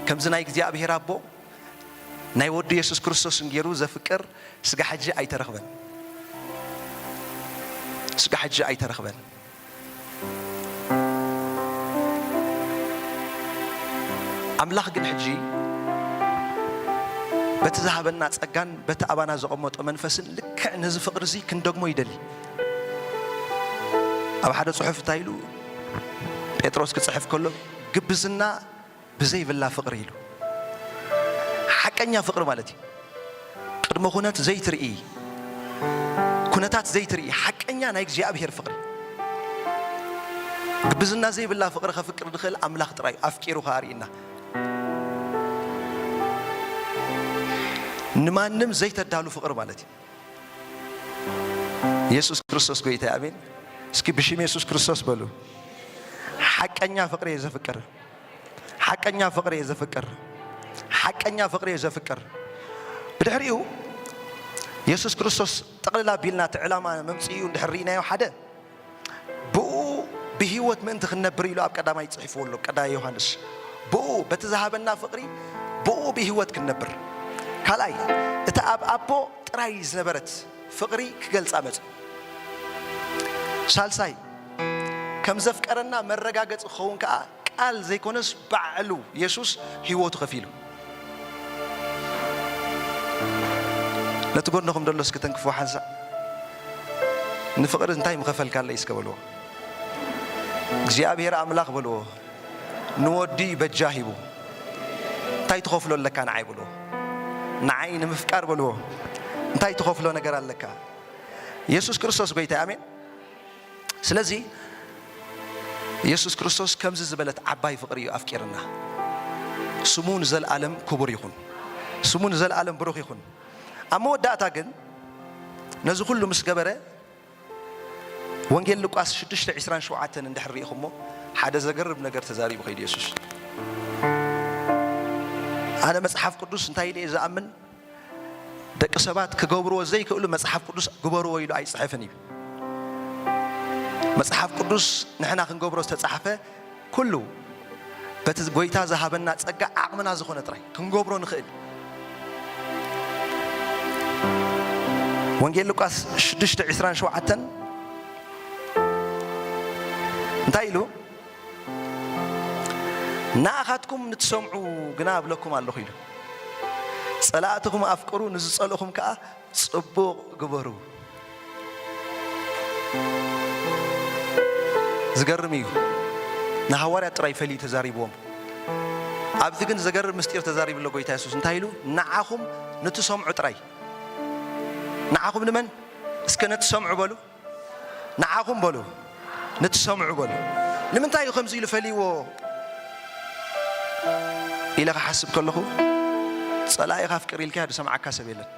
ከምዚ ናይ እግዚኣብሔር ኣቦ፣ ናይ ወዱ የሱስ ክርስቶስን ገይሩ ዘፍቅር ስጋ ሕጂ ኣይተረኽበን። ስጋ ሕጂ ኣይተረኽበን። ኣምላኽ ግን ሕጂ በቲ ዝሃበና ጸጋን በቲ ኣባና ዘቐመጦ መንፈስን ልክዕ ነዚ ፍቕሪ እዚ ክንደግሞ ይደሊ። ኣብ ሓደ ጽሑፍ እንታይ ኢሉ ጴጥሮስ ክጽሕፍ ከሎ፣ ግብዝና ብዘይብላ ፍቕሪ ኢሉ። ሓቀኛ ፍቕሪ ማለት እዩ። ቅድመ ኩነት ዘይትርኢ፣ ኩነታት ዘይትርኢ ሓቀኛ ናይ እግዚኣብሔር ፍቕሪ። ግብዝና ዘይብላ ፍቕሪ ከፍቅር ዝኽእል ኣምላኽ ጥራይ ኣፍቂሩ ከኣ ርእየና። ንማንም ዘይተዳሉ ፍቕሪ ማለት እዩ። የሱስ ክርስቶስ ጎይታ፣ ኣሜን። እስኪ ብሽም የሱስ ክርስቶስ በሉ። ሓቀኛ ፍቕሪ እየ ዘፍቅር። ሓቀኛ ፍቕሪ እየ ዘፍቅር። ሓቀኛ ፍቕሪ እየ ዘፍቅር። ብድሕሪኡ የሱስ ክርስቶስ ጠቕልል ኣቢልና እቲ ዕላማ መምጽኢኡ እንድሕር ርኢናዮ፣ ሓደ ብኡ ብህይወት ምእንቲ ክንነብር ኢሉ ኣብ ቀዳማይ ጽሒፍዎ ኣሎ፣ ቀዳማይ ዮሃንስ። ብኡ በቲ ዝሃበና ፍቕሪ ብኡ ብህይወት ክንነብር። ካልኣይ እቲ ኣብ ኣቦ ጥራይ ዝነበረት ፍቕሪ ክገልጻ መጽ። ሳልሳይ ከም ዘፍቀረና መረጋገጺ ክኸውን ከኣ ቃል ዘይኮነስ ባዕሉ የሱስ ህይወቱ ከፊሉ። ነቲ ጎንኹም ደሎ እስኪ ተንክፎ ሓንሳእ። ንፍቕሪ እንታይ ምኸፈልካለይ እስከ በልዎ። እግዚኣብሔር ኣምላኽ በልዎ። ንወዲ በጃ ሂቡ። እንታይ ትኸፍሎ ኣለካ ንዓይ በልዎ። ንዓይ ንምፍቃር በልዎ። እንታይ ትኸፍሎ ነገር ኣለካ? የሱስ ክርስቶስ ጎይታ፣ ኣሜን። ስለዚ የሱስ ክርስቶስ ከምዚ ዝበለት ዓባይ ፍቕሪ እዩ ኣፍቂርና። ስሙ ንዘለኣለም ክቡር ይኹን። ስሙ ንዘለኣለም ብሩኽ ይኹን። ኣብ መወዳእታ ግን ነዚ ኩሉ ምስ ገበረ ወንጌል ሉቃስ ሽዱሽተ ዕስራን ሸውዓተን እንድሕር ርኢኹሞ ሓደ ዘገርም ነገር ተዛሪቡ ከይዱ የሱስ። ኣነ መጽሓፍ ቅዱስ እንታይ ኢለ እየ ዝኣምን? ደቂ ሰባት ክገብርዎ ዘይክእሉ መጽሓፍ ቅዱስ ግበርዎ ኢሉ ኣይጽሕፍን እዩ። መጽሓፍ ቅዱስ ንሕና ክንገብሮ ዝተጻሕፈ ኩሉ በቲ ጎይታ ዝሃበና ጸጋ ዓቕምና ዝኾነ ጥራይ ክንገብሮ ንኽእል። ወንጌል ሉቃስ ሽዱሽተ ዕስራን ሸውዓተን እንታይ ኢሉ? ንኣኻትኩም ንትሰምዑ ግና እብለኩም ኣለኹ ኢሉ። ጸላእትኹም ኣፍቅሩ፣ ንዝጸልእኹም ከኣ ጽቡቕ ግበሩ። ዝገርም እዩ። ንሃዋርያት ጥራይ ፈልዩ ተዛሪብዎም። ኣብዚ ግን ዘገርም ምስጢር ተዛሪቡ ኣሎ ጎይታ የሱስ። እንታይ ኢሉ? ንዓኹም ንትሰምዑ ጥራይ። ንዓኹም ንመን? እስከ ነትሰምዑ በሉ። ንዓኹም በሉ፣ ንትሰምዑ በሉ። ንምንታይ እዩ ከምዚ ኢሉ ፈልይዎ ኢለ ክሓስብ ከለኹ፣ ጸላኢኻ ኣፍቅር ኢልካዮ ዝሰምዓካ ሰብ የለን።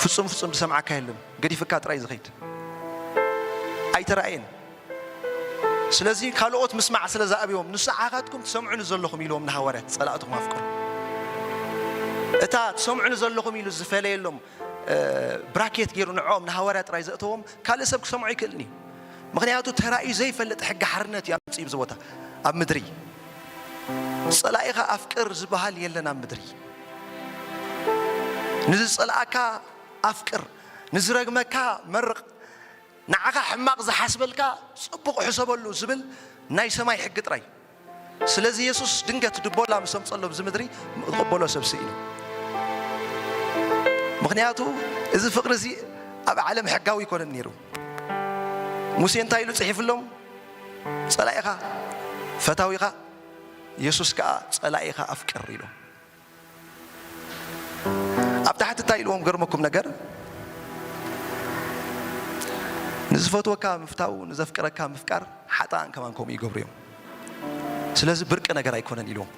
ፍጹም ፍጹም ዝሰምዓካ የለን። ገዲፍካ ጥራይ ዝኸይድ ኣይተራእየን። ስለዚ ካልኦት ምስማዕ ስለ ዝኣብዮም፣ ንስዓኻትኩም ትሰምዑኒ ዘለኹም ኢልዎም ንሃዋርያት፣ ጸላእትኹም ኣፍቅሩ። እታ ትሰምዑኒ ዘለኹም ኢሉ ዝፈለየሎም፣ እ፣ ብራኬት ገይሩ ንዕኦም ንሃዋርያት ጥራይ ዘእተዎም፣ ካልእ ሰብ ክሰምዖ ኣይክእልን እዩ። ምኽንያቱ ተራእዩ ዘይፈልጥ ሕጊ ሓርነት እዩ ኣምጺኡ ኣብዚ ቦታ፣ ኣብ ምድሪ። ጸላኢኻ ኣፍቅር ዝበሃል የለን ኣብ ምድሪ። ንዝጸልኣካ ኣፍቅር፣ ንዝረግመካ መርቕ፣ ንዓኻ ሕማቕ ዝሓስበልካ ጽቡቕ ሕሰበሉ ዝብል ናይ ሰማይ ሕጊ ጥራይ። ስለዚ የሱስ ድንገት ድቦላ ምስ ኣምጸሎ ኣብዚ ምድሪ ዝቕበሎ ሰብ ስኢኑ። ምኽንያቱ እዚ ፍቕሪ እዚ ኣብ ዓለም ሕጋዊ ኣይኮነን ነይሩ። ሙሴ እንታይ ኢሉ ጽሒፍሎም? ጸላኢኻ ፈታዊኻ፣ የሱስ ከኣ ጸላኢኻ ኣፍቅር ኢሉ። ኣብ ታሕቲ እንታይ ኢልዎም? ገርመኩም ነገር፣ ንዝፈትወካ ምፍታው፣ ንዘፍቅረካ ምፍቃር፣ ሓጥኣን ከማን ከምኡ ይገብሩ እዮም። ስለዚ ብርቂ ነገር ኣይኮነን ኢልዎም።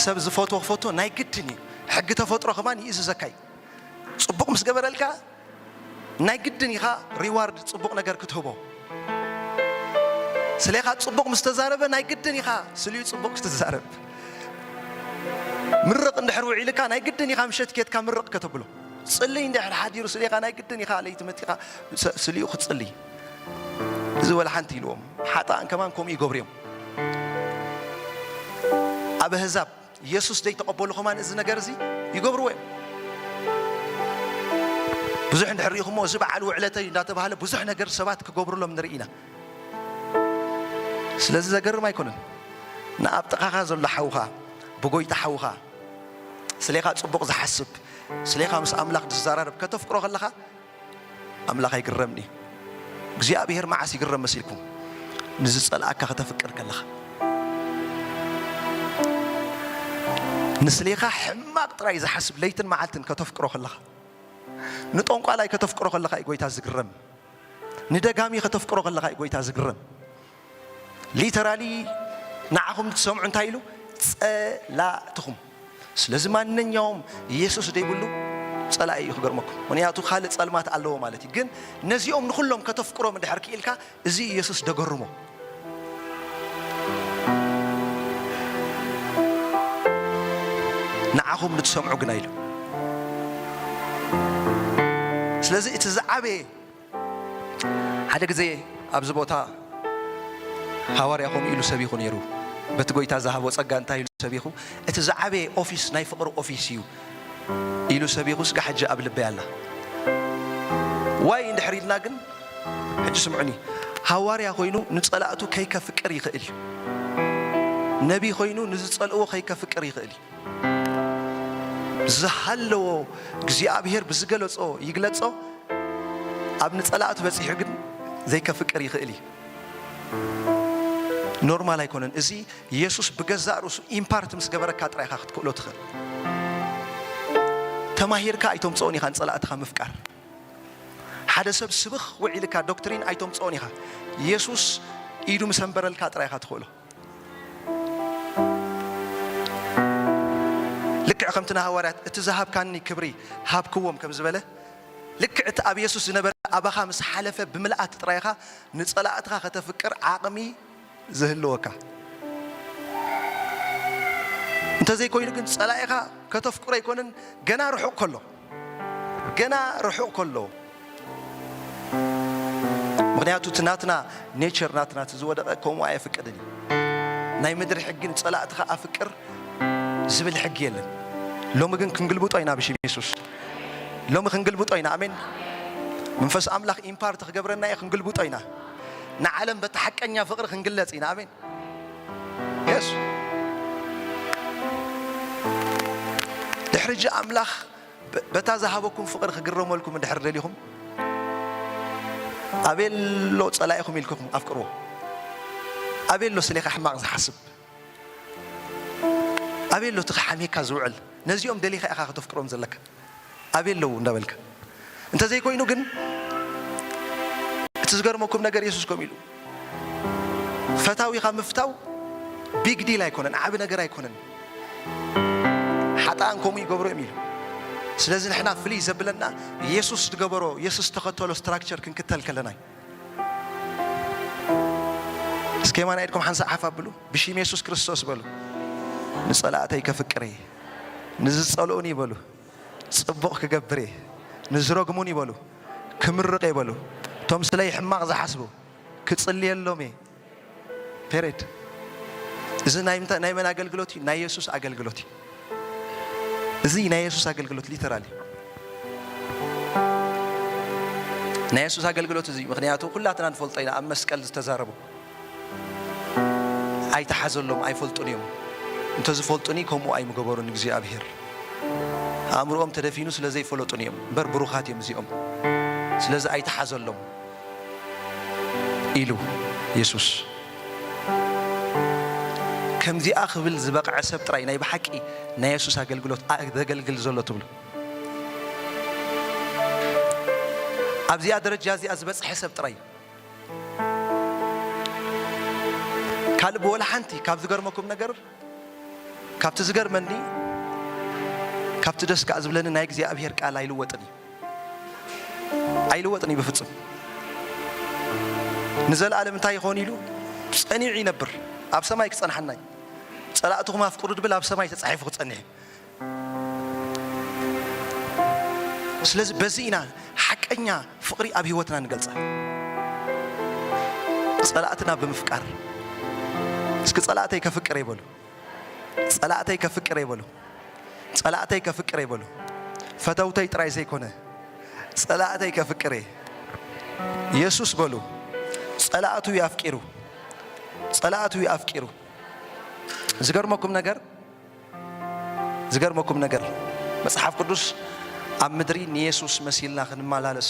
ሰብ ዝፈትዎ ክፈትዎ ናይ ግድን እዩ። ሕጊ ተፈጥሮ ከማን ይእዝዘካ እዩ። ጽቡቕ ምስ ገበረልካ ናይ ግድን ኢኻ ሪዋርድ ጽቡቕ ነገር ክትህቦ። ስሌኻ ጽቡቕ ምስ ተዛረበ ናይ ግድን ኢኻ ስልዩ ጽቡቕ ክትዛረብ። ምርቕ እንድሕር ውዒልካ ናይ ግድን ኢኻ ምሸት ኬድካ ምርቕ ከተብሎ። ጽልይ እንድሕር ሓዲሩ ስሌኻ ናይ ግድን ኢኻ ለይቲ መጺኻ ስ-፣ ስልዩ ክትጽልይ። እዚ ወላ ሓንቲ ኢልዎም። ሓጥኣን ከማን ከምኡ ይገብሩ እዮም። ኣብ ኣህዛብ የሱስ ዘይተቐበሉ ከማን እዚ ነገር እዚ ይገብርዎ እዮም። ብዙሕ እንድሕር ርኢኹሞ፣ እዚ በዓል ውዕለተይ እንዳተባህለ ብዙሕ ነገር ሰባት ክገብሩሎም ንርኢ ኢና። ስለዚ ዘገርም ኣይኮነን። ንኣብ ጥቓኻ ዘሎ ሓውኻ፣ ብጎይታ ሓውኻ፣ ስሌኻ ጽቡቕ ዝሓስብ፣ ስሌኻ ምስ ኣምላኽ ዝዘራረብ ከተፍቅሮ ከለኻ፣ ኣምላኽ ኣይግረምን እዩ። እግዚኣብሔር መዓስ ይግረም መሲልኩም? ንዝጸልኣካ ከተፍቅር ከለኻ። ንስሌኻ ሕማቕ ጥራይ ዝሓስብ ለይትን መዓልትን ከተፍቅሮ ከለኻ፣ ንጠንቋላይ ከተፍቅሮ ከለኻ እዩ ጎይታ ዝግረም። ንደጋሚ ከተፍቅሮ ከለኻ እዩ ጎይታ ዝግረም። ሊተራሊ ንዓኹም ትሰምዑ እንታይ ኢሉ? ጸላእትኹም። ስለዚ ማንኛውም ኢየሱስ ደይብሉ ጸላኢ እዩ ክገርመኩም። ምኽንያቱ ካልእ ጸልማት ኣለዎ ማለት እዩ። ግን ነዚኦም ንኹሎም ከተፍቅሮም እንድሕር ክኢልካ፣ እዚ ኢየሱስ ደገርሞ። ንዓኹም ንትሰምዑ ግና ኢሉ። ስለዚ እቲ ዝዓበየ ሓደ ግዜ ኣብዚ ቦታ ሃዋርያ ከምኡ ኢሉ ሰቢኹ ነይሩ። በቲ ጎይታ ዝሃቦ ጸጋ እንታይ ኢሉ ሰቢኹ? እቲ ዝዓበየ ኦፊስ ናይ ፍቕሪ ኦፊስ እዩ ኢሉ ሰቢኹ፣ ስጋ ሕጂ ኣብ ልበይ ኣላ። ዋይ እንድሕር ኢልና ግን፣ ሕጂ ስምዑኒ፣ ሃዋርያ ኮይኑ ንጸላእቱ ከይከፍቅር ይኽእል እዩ። ነቢ ኮይኑ ንዝጸልእዎ ከይከፍቅር ይኽእል እዩ። ዝሃለዎ እግዚኣብሔር ብዝገለጾ ይግለጾ፣ ኣብ ንጸላእቱ በጺሑ ግን ዘይከፍቅር ይኽእል እዩ። ኖርማል ኣይኮነን። እዚ የሱስ ብገዛእ ርእሱ ኢምፓርት ምስ ገበረካ ጥራይ ኢኻ ክትክእሎ ትኽእል። ተማሂርካ ኣይተምጽኦን ኢኻ ንጸላእትኻ ምፍቃር። ሓደ ሰብ ስብኽ ውዒልካ ዶክትሪን ኣይተምጽኦን ኢኻ። የሱስ ኢዱ ምስ ኣንበረልካ ጥራይ ኢኻ ትኽእሎ። ልክዕ ከምቲ ንሃዋርያት "እቲ ዝሃብካኒ ክብሪ ሃብክዎም" ከም ዝበለ፣ ልክዕ እቲ ኣብ የሱስ ዝነበረ ኣባኻ ምስ ሓለፈ ብምልኣት ጥራይ ኢኻ ንጸላእትኻ ከተፍቅር ዓቕሚ ዝህልወካ። እንተዘይኮይኑ ግን ጸላኢኻ ከተፍቅሮ ኣይኮነን፣ ገና ርሑቕ ከሎ፣ ገና ርሑቕ ከሎ። ምኽንያቱ እቲ ናትና ኔቸር፣ ናትና እቲ ዝወደቐ ከምኡ ኣየፍቅድን እዩ። ናይ ምድሪ ሕጊ "ንጸላእትኻ ኣፍቅር" ዝብል ሕጊ የለን። ሎሚ ግን ክንግልብጦ ኢና ብሽም የሱስ። ሎሚ ክንግልብጦ ኢና። ኣሜን። መንፈስ ኣምላኽ ኢምፓርት ክገብረና እዩ። ክንግልብጦ ኢና። ንዓለም በቲ ሓቀኛ ፍቕሪ ክንግለጽ ኢና። ኣሜን። የስ። ድሕሪ እዚ ኣምላኽ በ-፣ በታ ዝሃበኩም ፍቕሪ ክግረመልኩም እንድሕር ደሊኹም፣ ኣበየሎ ጸላኢኹም ኢልኩም ኣፍቅርዎ። ኣበየሎ ስሌኻ ሕማቕ ዝሓስብ? ኣበየሎ እቲ ክሓምየካ ዝውዕል? ነዚኦም ደሊኻ ኢኻ ከተፍቅሮም ዘለካ። ኣበየለዉ እንዳበልካ። እንተዘይኮይኑ ግን፣ እቲ ዝገርመኩም ነገር፣ የሱስ ከምኡ ኢሉ፣ ፈታዊኻ ምፍታው ቢግ ዲል ኣይኮነን፣ ዓቢ ነገር ኣይኮነን። ሓጥኣን ከምኡ ይገብሩ እዮም ኢሉ። ስለዚ ንሕና ፍልይ ዘብለና፣ የሱስ ዝገበሮ፣ የሱስ ዝተኸተሎ ስትራክቸር ክንክተል ከለና እዩ። እስከ የማናይ ኢድኩም ሓንሳእ ሓፍ ኣብሉ። ብሽም የሱስ ክርስቶስ በሉ። "ንጸላእተይ ከፍቅር እየ፣ ንዝጸልኡኒ" በሉ። "ጽቡቕ ክገብር እየ፣ ንዝረግሙኒ" በሉ። "ክምርቕ እየ" በሉ። "እቶም ስለይ ሕማቕ ዝሓስቡ ክጽልየሎም እየ።" ፔሬድ። እዚ ናይ ምንታይ፣ ናይ መን ኣገልግሎት እዩ? ናይ የሱስ ኣገልግሎት እዩ። እዚ ናይ የሱስ ኣገልግሎት ሊተራሊ። ናይ የሱስ ኣገልግሎት እዚ እዩ። ምኽንያቱ ኩላትና ንፈልጦ ኢና፣ ኣብ መስቀል ዝተዛረቦ። "ኣይተሓዘሎም፣ ኣይፈልጡን እዮም። እንተዝፈልጡኒ ከምኡ ኣይምገበሩን እግዚኣብሔር። ኣእምሮኦም ተደፊኑ ስለ ዘይፈለጡን እዮም። እምበር ብሩኻት እዮም እዚኦም። ስለዚ ኣይተሓዘሎም" ኢሉ የሱስ። ከምዚኣ ክብል ዝበቕዐ ሰብ ጥራይ ናይ ብሓቂ ናይ የሱስ ኣገልግሎት ኣ-፣ ዘገልግል ዘሎ ትብሉ። ኣብዚኣ ደረጃ እዚኣ ዝበጽሐ ሰብ ጥራይ እዩ። ካልእ ብወላ ሓንቲ ካብ ዝገርመኩም ነገር፣ ካብቲ ዝገርመኒ፣ ካብቲ ደስ ከኣ ዝብለኒ ናይ እግዚኣብሔር ቃል ኣይልወጥን እዩ። ኣይልወጥን እዩ ብፍጹም። ንዘለኣለም እንታይ ይኾን ኢሉ ጸኒዑ ይነብር። ኣብ ሰማይ ክጸንሓና እዩ። "ጸላእትኹም ኣፍቅሩ" ድብል ኣብ ሰማይ ተጻሒፉ ክጸንሕ እዩ። ስለዚ በዚ ኢና ሓቀኛ ፍቕሪ ኣብ ህይወትና ንገልጻ። ጸላእትና ብምፍቃር። እስኪ "ጸላእተይ ከፍቅር" ይበሉ። "ጸላእተይ ከፍቅር" ይበሉ። "ጸላእተይ ከፍቅር" ይበሉ። ፈተውተይ ጥራይ ዘይኮነ፣ "ጸላእተይ ከፍቅር" እየ። የሱስ በሉ፣ "ጸላእቱ እዩ ኣፍቂሩ። ጸላእቱ እዩ ኣፍቂሩ።" ዝገርመኩም ነገር፣ ዝገርመኩም ነገር፣ መጽሓፍ ቅዱስ ኣብ ምድሪ ንየሱስ መሲልና ክንመላለስ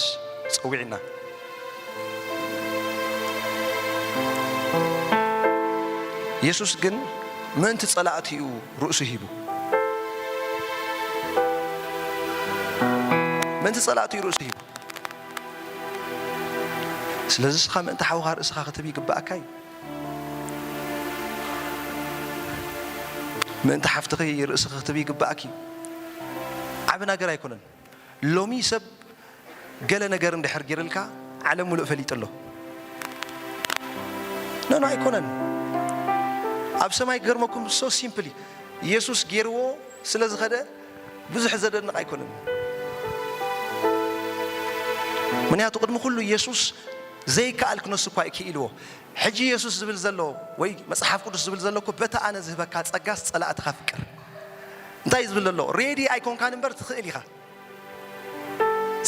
ጸዊዕና። የሱስ ግን ምእንቲ ጸላእቱ እዩ ርእሱ ሂቡ። ጸላእቱ እዩ ርእሱ ሂቡ። ስለዚ እስኻ ምእንቲ ሓውኻ ርእስኻ ክትብ ይግባኣካ እዩ። ምእንቲ ሓፍትኺ ርእስኺ ክትብ ይግባኣኪ እዩ። ዓቢ ነገር ኣይኮነን። ሎሚ ሰብ ገለ ነገር እንድሕር ጌርልካ ዓለም ሙሉእ ፈሊጡ ኣሎ። ኖ ኖ ኣይኮነን። ኣብ ሰማይ ክገርመኩም so simply ኢየሱስ ጌርዎ ስለ ዝኸደ ብዙሕ ዘደንቕ ኣይኮነን። ምክንያቱ ቅድሚ ኩሉ ኢየሱስ ዘይከኣል ክነሱ እኳ እዩ ክኢልዎ። ሕጂ ኢየሱስ ዝብል ዘሎ ወይ መጽሓፍ ቅዱስ ዝብል ዘሎ እኮ በቲ ኣነ ዝህበካ ጸጋስ ጸላእትኻ ፍቅር። እንታይ እዩ ዝብል ዘሎ? ሬዲ ኣይኮንካን እምበር ትኽእል ኢኻ።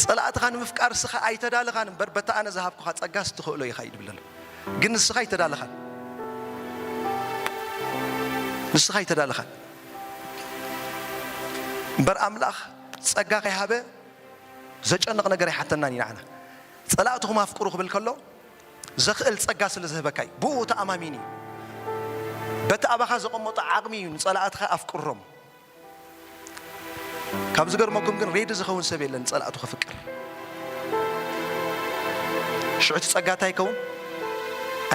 ጸላእትኻ ንምፍቃር እስኻ ኣይተዳለኻን እምበር በቲ ኣነ ዝሃብኩኻ ጸጋስ ትኽእሎ ኢኻ እዩ ዝብል ዘሎ። ግን ንስኻ ኣይተዳለኻን። ንስኻ ኣይተዳለኻን። እምበር ኣምላኽ ጸጋ ከይሃበ ዘጨንቕ ነገር ኣይሓተናን እዩ ንዓና። ጸላእትኹም ኣፍቅሩ ክብል ከሎ ዘኽእል ጸጋ ስለ ዝህበካ እዩ። ብኡ ተኣማሚኑ እዩ። በቲ ኣባኻ ዘቐመጦ ዓቕሚ እዩ ንጸላእትኻ ኣፍቅሮም። ካብ ዝገርመኩም ግን ሬዲ ዝኸውን ሰብ የለን ጸላእቱ ከፍቅር። ሽዑ እቲ ጸጋ እንታይ ይከውን?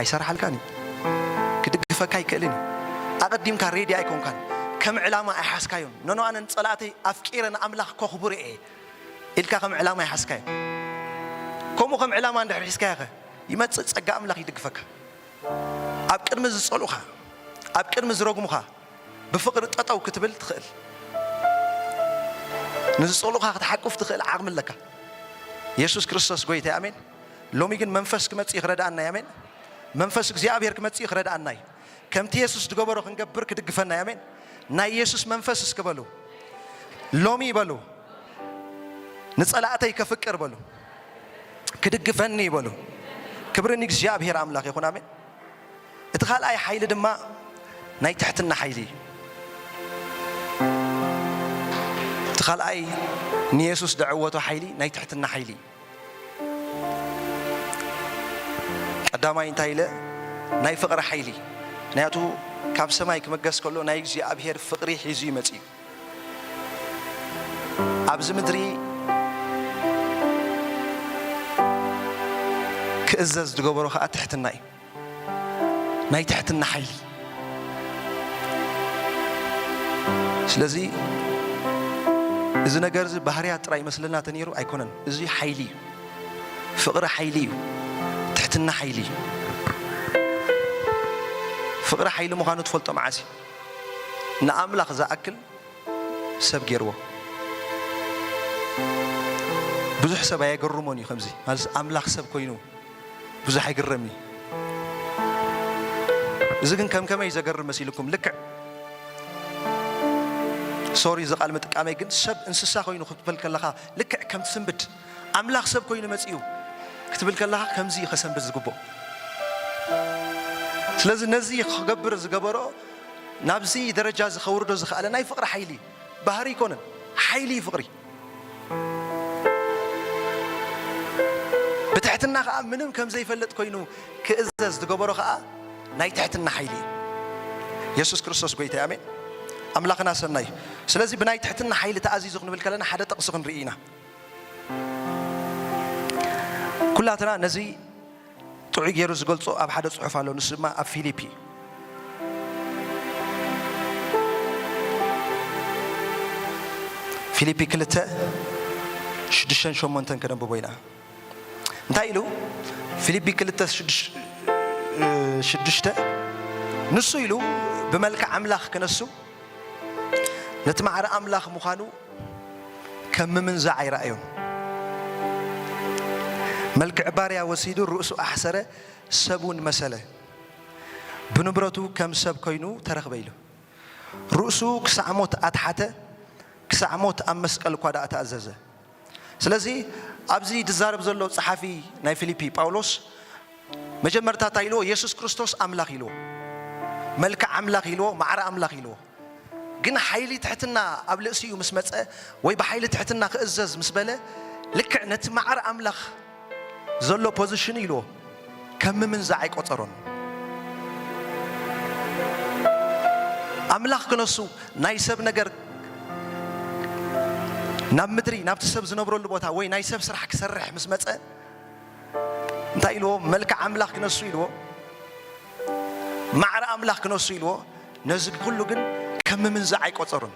ኣይሰርሓልካን እዩ። ክድግፈካ ኣይክእልን እዩ። ኣቐዲምካ ሬዲ ኣይኮንካን። ከም ዕላማ ኣይሓዝካዮን። ኖኖ ኣነ ንጸላእተይ ኣፍቂረ ንኣምላኽ ከኽብሮ እየ ኢልካ ከም ዕላማ ኣይሓዝካዮን። ከምኡ ከም ዕላማ እንድሕር ሒዝካዮ ኸ ይመጽእ ጸጋ ኣምላኽ ይድግፈካ። ኣብ ቅድሚ ዝጸልኡኻ፣ ኣብ ቅድሚ ዝረግሙኻ ብፍቕሪ ጠጠው ክትብል ትኽእል። ንዝጸልኡኻ ክትሓቁፍ ትኽእል ዓቕሚ ኣለካ። የሱስ ክርስቶስ ጎይታ ኣሜን። ሎሚ ግን መንፈስ ክመጽእ እዩ ክረድኣና እዩ። ኣሜን። መንፈስ እግዚኣብሔር ክመጽእ እዩ ክረድኣና እዩ። ከምቲ የሱስ ዝገበሮ ክንገብር ክድግፈና እዩ። ኣሜን። ናይ የሱስ መንፈስ እስኪ በሉ። ሎሚ በሉ። ንጸላእተይ ከፍቅር በሉ። ክድግፈኒ በሉ። ክብሪ ንእግዚኣብሔር ኣምላኽ ይኹን። ኣሜን። እቲ ካልኣይ ሓይሊ ድማ ናይ ትሕትና ሓይሊ እዩ። እቲ ካልኣይ ንየሱስ ዘዐወቶ ሓይሊ ናይ ትሕትና ሓይሊ እዩ። ቀዳማይ እንታይ ኢለ? ናይ ፍቕሪ ሓይሊ። ምኽንያቱ ካብ ሰማይ ክምገስ ከሎ ናይ እግዚኣብሔር ፍቕሪ ሒዙ እዩ መጺኡ። ኣብዚ ምድሪ ክእዘዝ ዝገበሮ ኸኣ ትሕትና እዩ። ናይ ትሕትና ሓይሊ። ስለዚ እዚ ነገር እዚ ባህርያት ጥራይ ይመስለና ተነይሩ ኣይኮነን። እዚ ሓይሊ እዩ። ፍቕሪ ሓይሊ እዩ። ትሕትና ሓይሊ እዩ። ፍቕሪ ሓይሊ ምዃኑ ትፈልጦ መዓስ እዩ? ንኣምላኽ ዝኣክል ሰብ ገይርዎ። ብዙሕ ሰብ ኣየገርሞን እዩ ከምዚ። ማለት ኣምላኽ ሰብ ኮይኑ ብዙሕ ኣይግረምን እዩ። እዚ ግን ከም ከመይ ዘገርም መሲልኩም? ልክዕ፣ ሶሪ እዚ ቃል ምጥቃመይ፣ ግን ሰብ እንስሳ ኮይኑ ክትበል ከለኻ ልክዕ ከም ትስንብድ፣ ኣምላኽ ሰብ ኮይኑ መጺኡ ክትብል ከለኻ ከምዚ እዩ ከሰንብድ ዝግብኦ። ስለዚ ነዚ ክገብር ዝገበሮ፣ ናብዚ ደረጃ እዚ ከውርዶ ዝኸኣለ ናይ ፍቕሪ ሓይሊ፣ ባህሪ ኣይኮነን፣ ሓይሊ እዩ ፍቕሪ። ብትሕትና ኸኣ ምንም ከም ዘይፈልጥ ኮይኑ ክእዘዝ ዝገበሮ ኸኣ ናይ ትሕትና ሓይሊ እዩ። የሱስ ክርስቶስ ጎይታ እዩ። ኣሜን። ኣምላኽና ሰናይ እዩ። ስለዚ ብናይ ትሕትና ሓይሊ ተኣዚዙ ክንብል ከለና ሓደ ጥቕሲ ክንርኢ ኢና። ኩላትና ነዚ ጥዑይ ገይሩ ዝገልጾ ኣብ ሓደ ጽሑፍ ኣሎ። ንሱ ድማ ኣብ ፊሊፒ፣ ፊሊፒ ክልተ፣ ሽዱሽተን ሸሞንተን ከነንብቦ ኢና። እንታይ ኢሉ? ፊሊፒ ክልተ ሽዱሽ-፣ ሽዱሽተ፣ ንሱ ኢሉ ብመልክዕ ኣምላኽ ክነሱ ነቲ ማዕረ ኣምላኽ ምዃኑ ከም ምምንዛዕ ኣይረኣዮን። መልክዕ ባርያ ወሲዱ ርእሱ ኣሕሰረ፣ ሰብ እውን መሰለ። ብንብረቱ ከም ሰብ ኮይኑ ተረኽበ ኢሉ። ርእሱ ክሳዕ ሞት ኣትሓተ፣ ክሳዕ ሞት ኣብ መስቀል እኳ ደኣ ተኣዘዘ። ስለዚ ኣብዚ ዝዛረብ ዘሎ ጸሓፊ ናይ ፊሊፒ ጳውሎስ መጀመርታ እንታይ ኢልዎ? የሱስ ክርስቶስ ኣምላኽ ኢልዎ። መልክዕ ኣምላኽ ኢልዎ፣ ማዕረ ኣምላኽ ኢልዎ። ግን ሓይሊ ትሕትና ኣብ ልእሲኡ ምስ መጸ ወይ ብሓይሊ ትሕትና ክእዘዝ ምስ በለ ልክዕ ነቲ ማዕረ ኣምላኽ ዘሎ ፖዚሽን ኢልዎ ከም ምምንዛዕ ኣይቆጸሮን። ኣምላኽ ክነሱ ናይ ሰብ ነገር ናብ ምድሪ፣ ናብቲ ሰብ ዝነብረሉ ቦታ ወይ ናይ ሰብ ስራሕ ክሰርሕ ምስ መጸ፣ እንታይ ኢልዎ? መልክዕ ኣምላኽ ክነሱ ኢልዎ፣ ማዕረ ኣምላኽ ክነሱ ኢልዎ። ነዚ ኩሉ ግን ከም ምምንዛዕ ኣይቆጸሩን።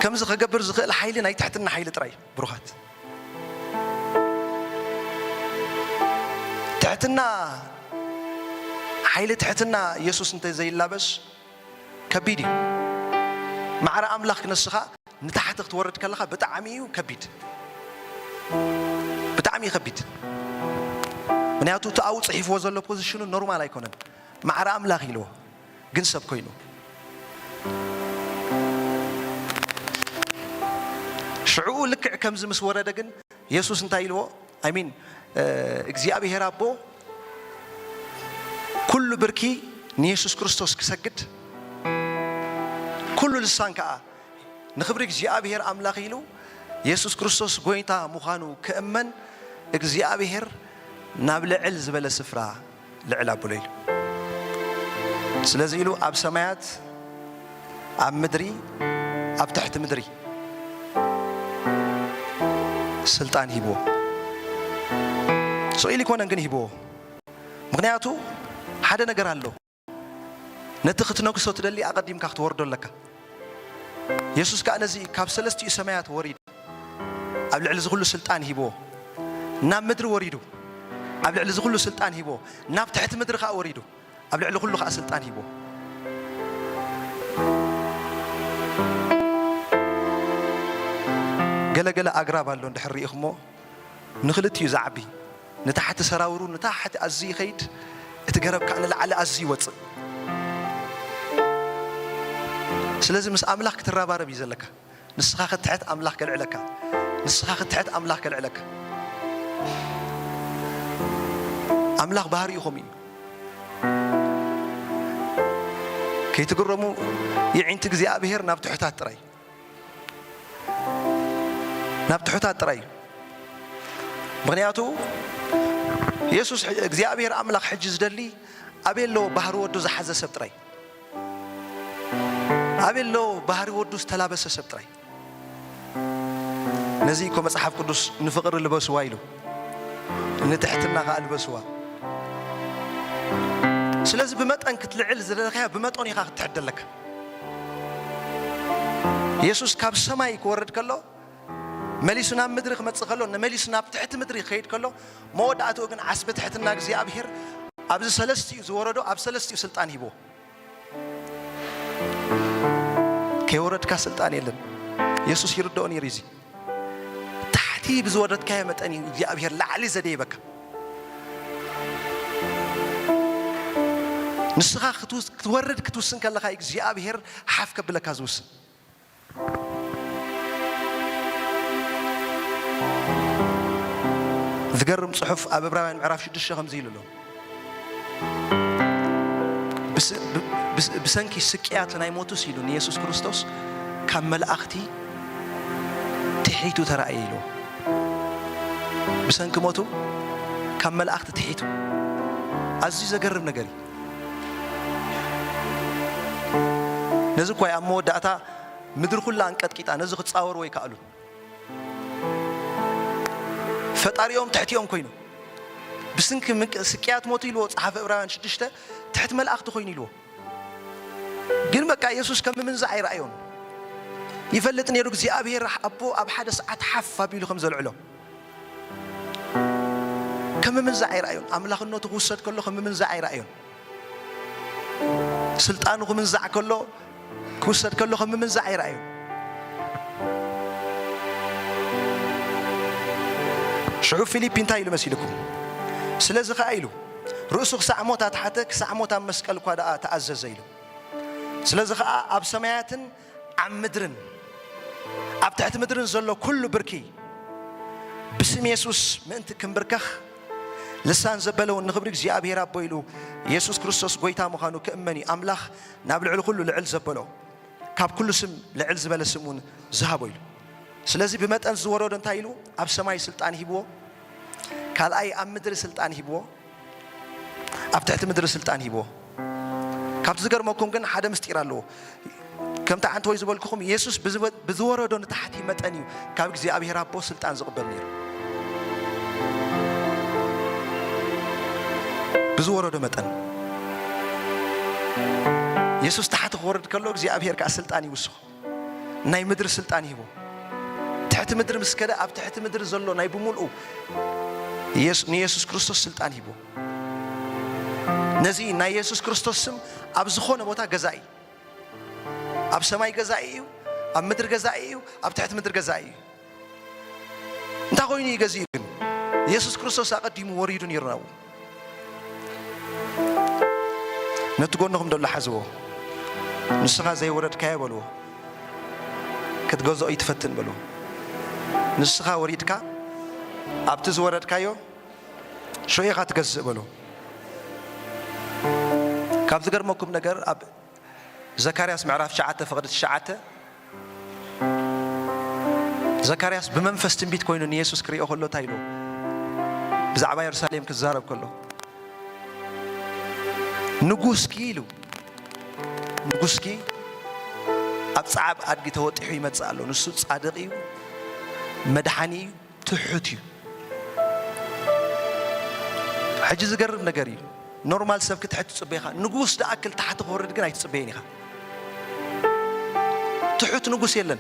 ከምዚ ከገብር ዝኽእል ሓይሊ ናይ ትሕትና ሓይሊ ጥራይ እዩ። ብሩኻት፣ ትሕትና፣ ሓይሊ ትሕትና ኢየሱስ እንተ ዘይላበስ ከቢድ እዩ። ማዕረ ኣምላኽ ክነስኻ ንታሕቲ ክትወርድ ከለኻ ብጣዕሚ እዩ ከቢድ፣ ብጣዕሚ እዩ ከቢድ። ምክንያቱ እቲ ኣብኡ ጽሒፍዎ ዘሎ ፖዚሽኑ ኖርማል ኣይኮነን። ማዕረ ኣምላኽ ኢልዎ ግን ሰብ ኮይኑ። ሽዕኡ ልክዕ ከምዚ ምስ ወረደ ግን የሱስ እንታይ ኢልዎ? ኣይ ሚን እግዚኣብሔር ኣቦ ኩሉ ብርኪ ንየሱስ ክርስቶስ ክሰግድ፣ ኩሉ ልሳን ከኣ ንኽብሪ እግዚኣብሔር ኣምላኽ ኢሉ የሱስ ክርስቶስ ጎይታ ምዃኑ ክእመን እግዚኣብሔር ናብ ልዕል ዝበለ ስፍራ ልዕል ኣብሎ ኢሉ። ስለዚ ኢሉ ኣብ ሰማያት፣ ኣብ ምድሪ፣ ኣብ ትሕቲ ምድሪ ስልጣን ሂብዎ። ስቕ ኢሉ ኣይኮነን ግን ሂብዎ። ምኽንያቱ ሓደ ነገር ኣሎ። ነቲ ክትነግሶ ትደሊ ኣቐዲምካ ክትወርዶ ኣለካ። የሱስ ከኣ ነዚ ካብ ሰለስቲኡ ሰማያት ወሪዱ ኣብ ልዕሊ እዚ ኩሉ ስልጣን ሂብዎ። ናብ ምድሪ ወሪዱ ኣብ ልዕሊ እዚ ኩሉ ስልጣን ሂብዎ። ናብ ትሕቲ ምድሪ ከኣ ወሪዱ ኣብ ልዕሊ ኩሉ ከኣ ስልጣን ሂብዎ። ገለገለ ኣግራብ ኣሎ እንድሕር ርኢኹሞ ንኽልቲኡ ዝዓቢ፣ ንታሕቲ ሰራውሩ ንታሕቲ ኣዝዩ ይኸይድ፣ እቲ ገረብ ከኣ ንላዕሊ ኣዝዩ ይወጽእ። ስለዚ ምስ ኣምላኽ ክትረባረብ እዩ ዘለካ። ንስኻ ክትሕት ኣምላኽ ከልዕለካ፣ ንስኻ ክትሕት ኣምላኽ ከልዕለካ። ኣምላኽ ባህሪኡ ከምኡ እዩ። ከይትግረሙ፣ የዒንቲ እግዚኣብሔር ናብ ትሑታት ጥራይ፣ ናብ ትሑታት ጥራይ እዩ። ምኽንያቱ የሱስ እግዚኣብሔር ኣምላኽ ሕጂ ዝደሊ ኣበይ ኣሎ ባህሪ ወዱ ዝሓዘ ሰብ ጥራይ፣ ኣበይ ኣሎ ባህሪ ወዱ ዝተላበሰ ሰብ ጥራይ። ነዚ እኮ መጽሓፍ ቅዱስ ንፍቕሪ ልበስዋ ኢሉ፣ ንትሕትና ከኣ ልበስዋ። ስለዚ ብመጠን ክትልዕል ዝደለኻዮ ብመጠኑ ኢኻ ክትሕት ደለካ። የሱስ ካብ ሰማይ ክወርድ ከሎ፣ መሊሱ ናብ ምድሪ ክመጽእ ከሎ፣ ንመሊሱ ናብ ትሕቲ ምድሪ ክኸይድ ከሎ፣ መወዳእትኡ ግን ዓስቢ ትሕትና እግዚኣብሔር ኣብዚ ሰለስቲኡ ዝወረዶ ኣብ ሰለስቲኡ ስልጣን ሂብዎ። ከይወረድካ ስልጣን የለን። የሱስ ይርድኦ ነይሩ እዚ። ታሕቲ ብዝወረድካዮ መጠን እዩ እግዚኣብሔር ላዕሊ ዘደይበካ። ንስኻ ክትውስ-፣ ክትወርድ ክትውስን ከለኻ እግዚኣብሔር ሓፍ ከብለካ ዝውስን። ዝገርም ጽሑፍ ኣብ ዕብራውያን ምዕራፍ ሽዱሽተ ከምዚ ኢሉ ኣሎ። ብስ-፣ ብ-፣ ብስ-፣ ብሰንኪ ስቅያት ናይ ሞቱስ ኢሉ ንየሱስ ክርስቶስ ካብ መላእኽቲ ትሒቱ ተራእየ ኢሉ። ብሰንኪ ሞቱ ካብ መላእኽቲ ትሒቱ። ኣዝዩ ዘገርም ነገር እዩ። ነዚ እኳ ኣብ መወዳእታ ምድሪ ኩላ ኣንቀጥቂጣ፣ ነዚ ክጻወርዎ ኣይከኣሉን። ፈጣሪኦም ትሕቲኦም ኮይኑ፣ ብስንኪ ምንቅ-፣ ስቅያት ሞቱ ኢልዎ ጸሓፊ ዕብራውያን ሽዱሽተ፣ ትሕቲ መላእኽቲ ኮይኑ ኢልዎ። ግን በቃ የሱስ ከም ምምንዛዕ ኣይረኣዮን። ይፈልጥ ነይሩ እግዚኣብሔር ኣቦ ኣብ ሓደ ሰዓት ሓፍ ኣቢሉ ከም ዘልዕሎ። ከም ምምንዛዕ ኣይረኣዮን። ኣምላኽነቱ ክውሰድ ከሎ ከም ምምንዛዕ ኣይረኣዮን። ስልጣኑ ክምንዛዕ ከሎ፣ ክውሰድ ከሎ ከም ምምንዛዕ ኣይረኣዮን። ሽዑ ፊሊፕ እንታይ ኢሉ መሲልኩም? ስለዚ ኸኣ ኢሉ፣ ርእሱ ክሳዕ ሞት ኣትሓተ፣ ክሳዕ ሞት ኣብ መስቀል እኳ ደኣ ተኣዘዘ ኢሉ። ስለዚ ኸኣ ኣብ ሰማያትን ኣብ ምድርን ኣብ ትሕቲ ምድርን ዘሎ ኩሉ ብርኪ ብስም የሱስ ምእንቲ ክምብርከኽ፣ ልሳን ዘበለ እውን ንኽብሪ እግዚኣብሔር ኣቦ ኢሉ የሱስ ክርስቶስ ጐይታ ምዃኑ ክእመን እዩ። ኣምላኽ ናብ ልዕሊ ኩሉ ልዕል ዘበሎ፣ ካብ ኩሉ ስም ልዕል ዝበለ ስም እውን ዝሃቦ ኢሉ። ስለዚ ብመጠን ዝወረዶ እንታይ ኢሉ? ኣብ ሰማይ ስልጣን ሂብዎ። ካልኣይ ኣብ ምድሪ ስልጣን ሂብዎ። ኣብ ትሕቲ ምድሪ ስልጣን ሂብዎ። ካብቲ ዝገርመኩም ግን ሓደ ምስጢር ኣለዎ። ከምቲ ዓንተወይ ዝበልኩኹም፣ የሱስ ብዝወ-፣ ብዝወረዶ ንታሕቲ መጠን እዩ ካብ እግዚኣብሔር ኣቦ ስልጣን ዝቕበል ነይሩ። ብዝወረዶ መጠን። የሱስ ታሕቲ ክወርድ ከሎ እግዚኣብሔር ከኣ ስልጣን ይውስኹ። ናይ ምድሪ ስልጣን ይህቦ። ትሕቲ ምድሪ ምስ ከደ፣ ኣብ ትሕቲ ምድሪ ዘሎ ናይ ብምልኡ የሱ-፣ ንየሱስ ክርስቶስ ስልጣን ይህቦ። ነዚ ናይ የሱስ ክርስቶስ ስም ኣብ ዝኾነ ቦታ ገዛኢ፣ ኣብ ሰማይ ገዛኢ እዩ፣ ኣብ ምድሪ ገዛኢ እዩ፣ ኣብ ትሕቲ ምድሪ ገዛኢ እዩ። እንታይ ኮይኑ እዩ ገዚኡ ግን? የሱስ ክርስቶስ ኣቐዲሙ ወሪዱ ነይሩ ናብኡ። ነቲ ጎንኹም ደሎ ሓዝዎ። ንስኻ ዘይወረድካዮ በልዎ። ክትገዝኦ ይትፈትን በልዎ። ንስኻ ወሪድካ ኣብቲ ዝወረድካዮ ሽዑ ኢኻ ትገዝእ በልዎ። ካብ ዝገርመኩም ነገር ኣብ ዘካርያስ ምዕራፍ ትሽዓተ ፍቕዲ ትሽዓተ፣ ዘካርያስ ብመንፈስ ትንቢት ኮይኑ ንየሱስ ክሪኦ ከሎ እንታይ ኢሉ? ብዛዕባ የሩሳሌም ክዛረብ ከሎ፣ "ንጉስኪ" ኢሉ፣ "ንጉስኪ ኣብ ጸዓብ ኣድጊ ተወጢሑ ይመጽእ ኣሎ። ንሱ ጻድቕ እዩ፣ መድሓኒ እዩ፣ ትሑት እዩ።" ሕጂ ዝገርም ነገር እዩ። ኖርማል ሰብ ክትሕት ትጽበ ኢኻ። ንጉስ ዝኣክል ታሕቲ ክወርድ ግን ኣይትጽበየን ኢኻ። ትሑት ንጉስ የለን።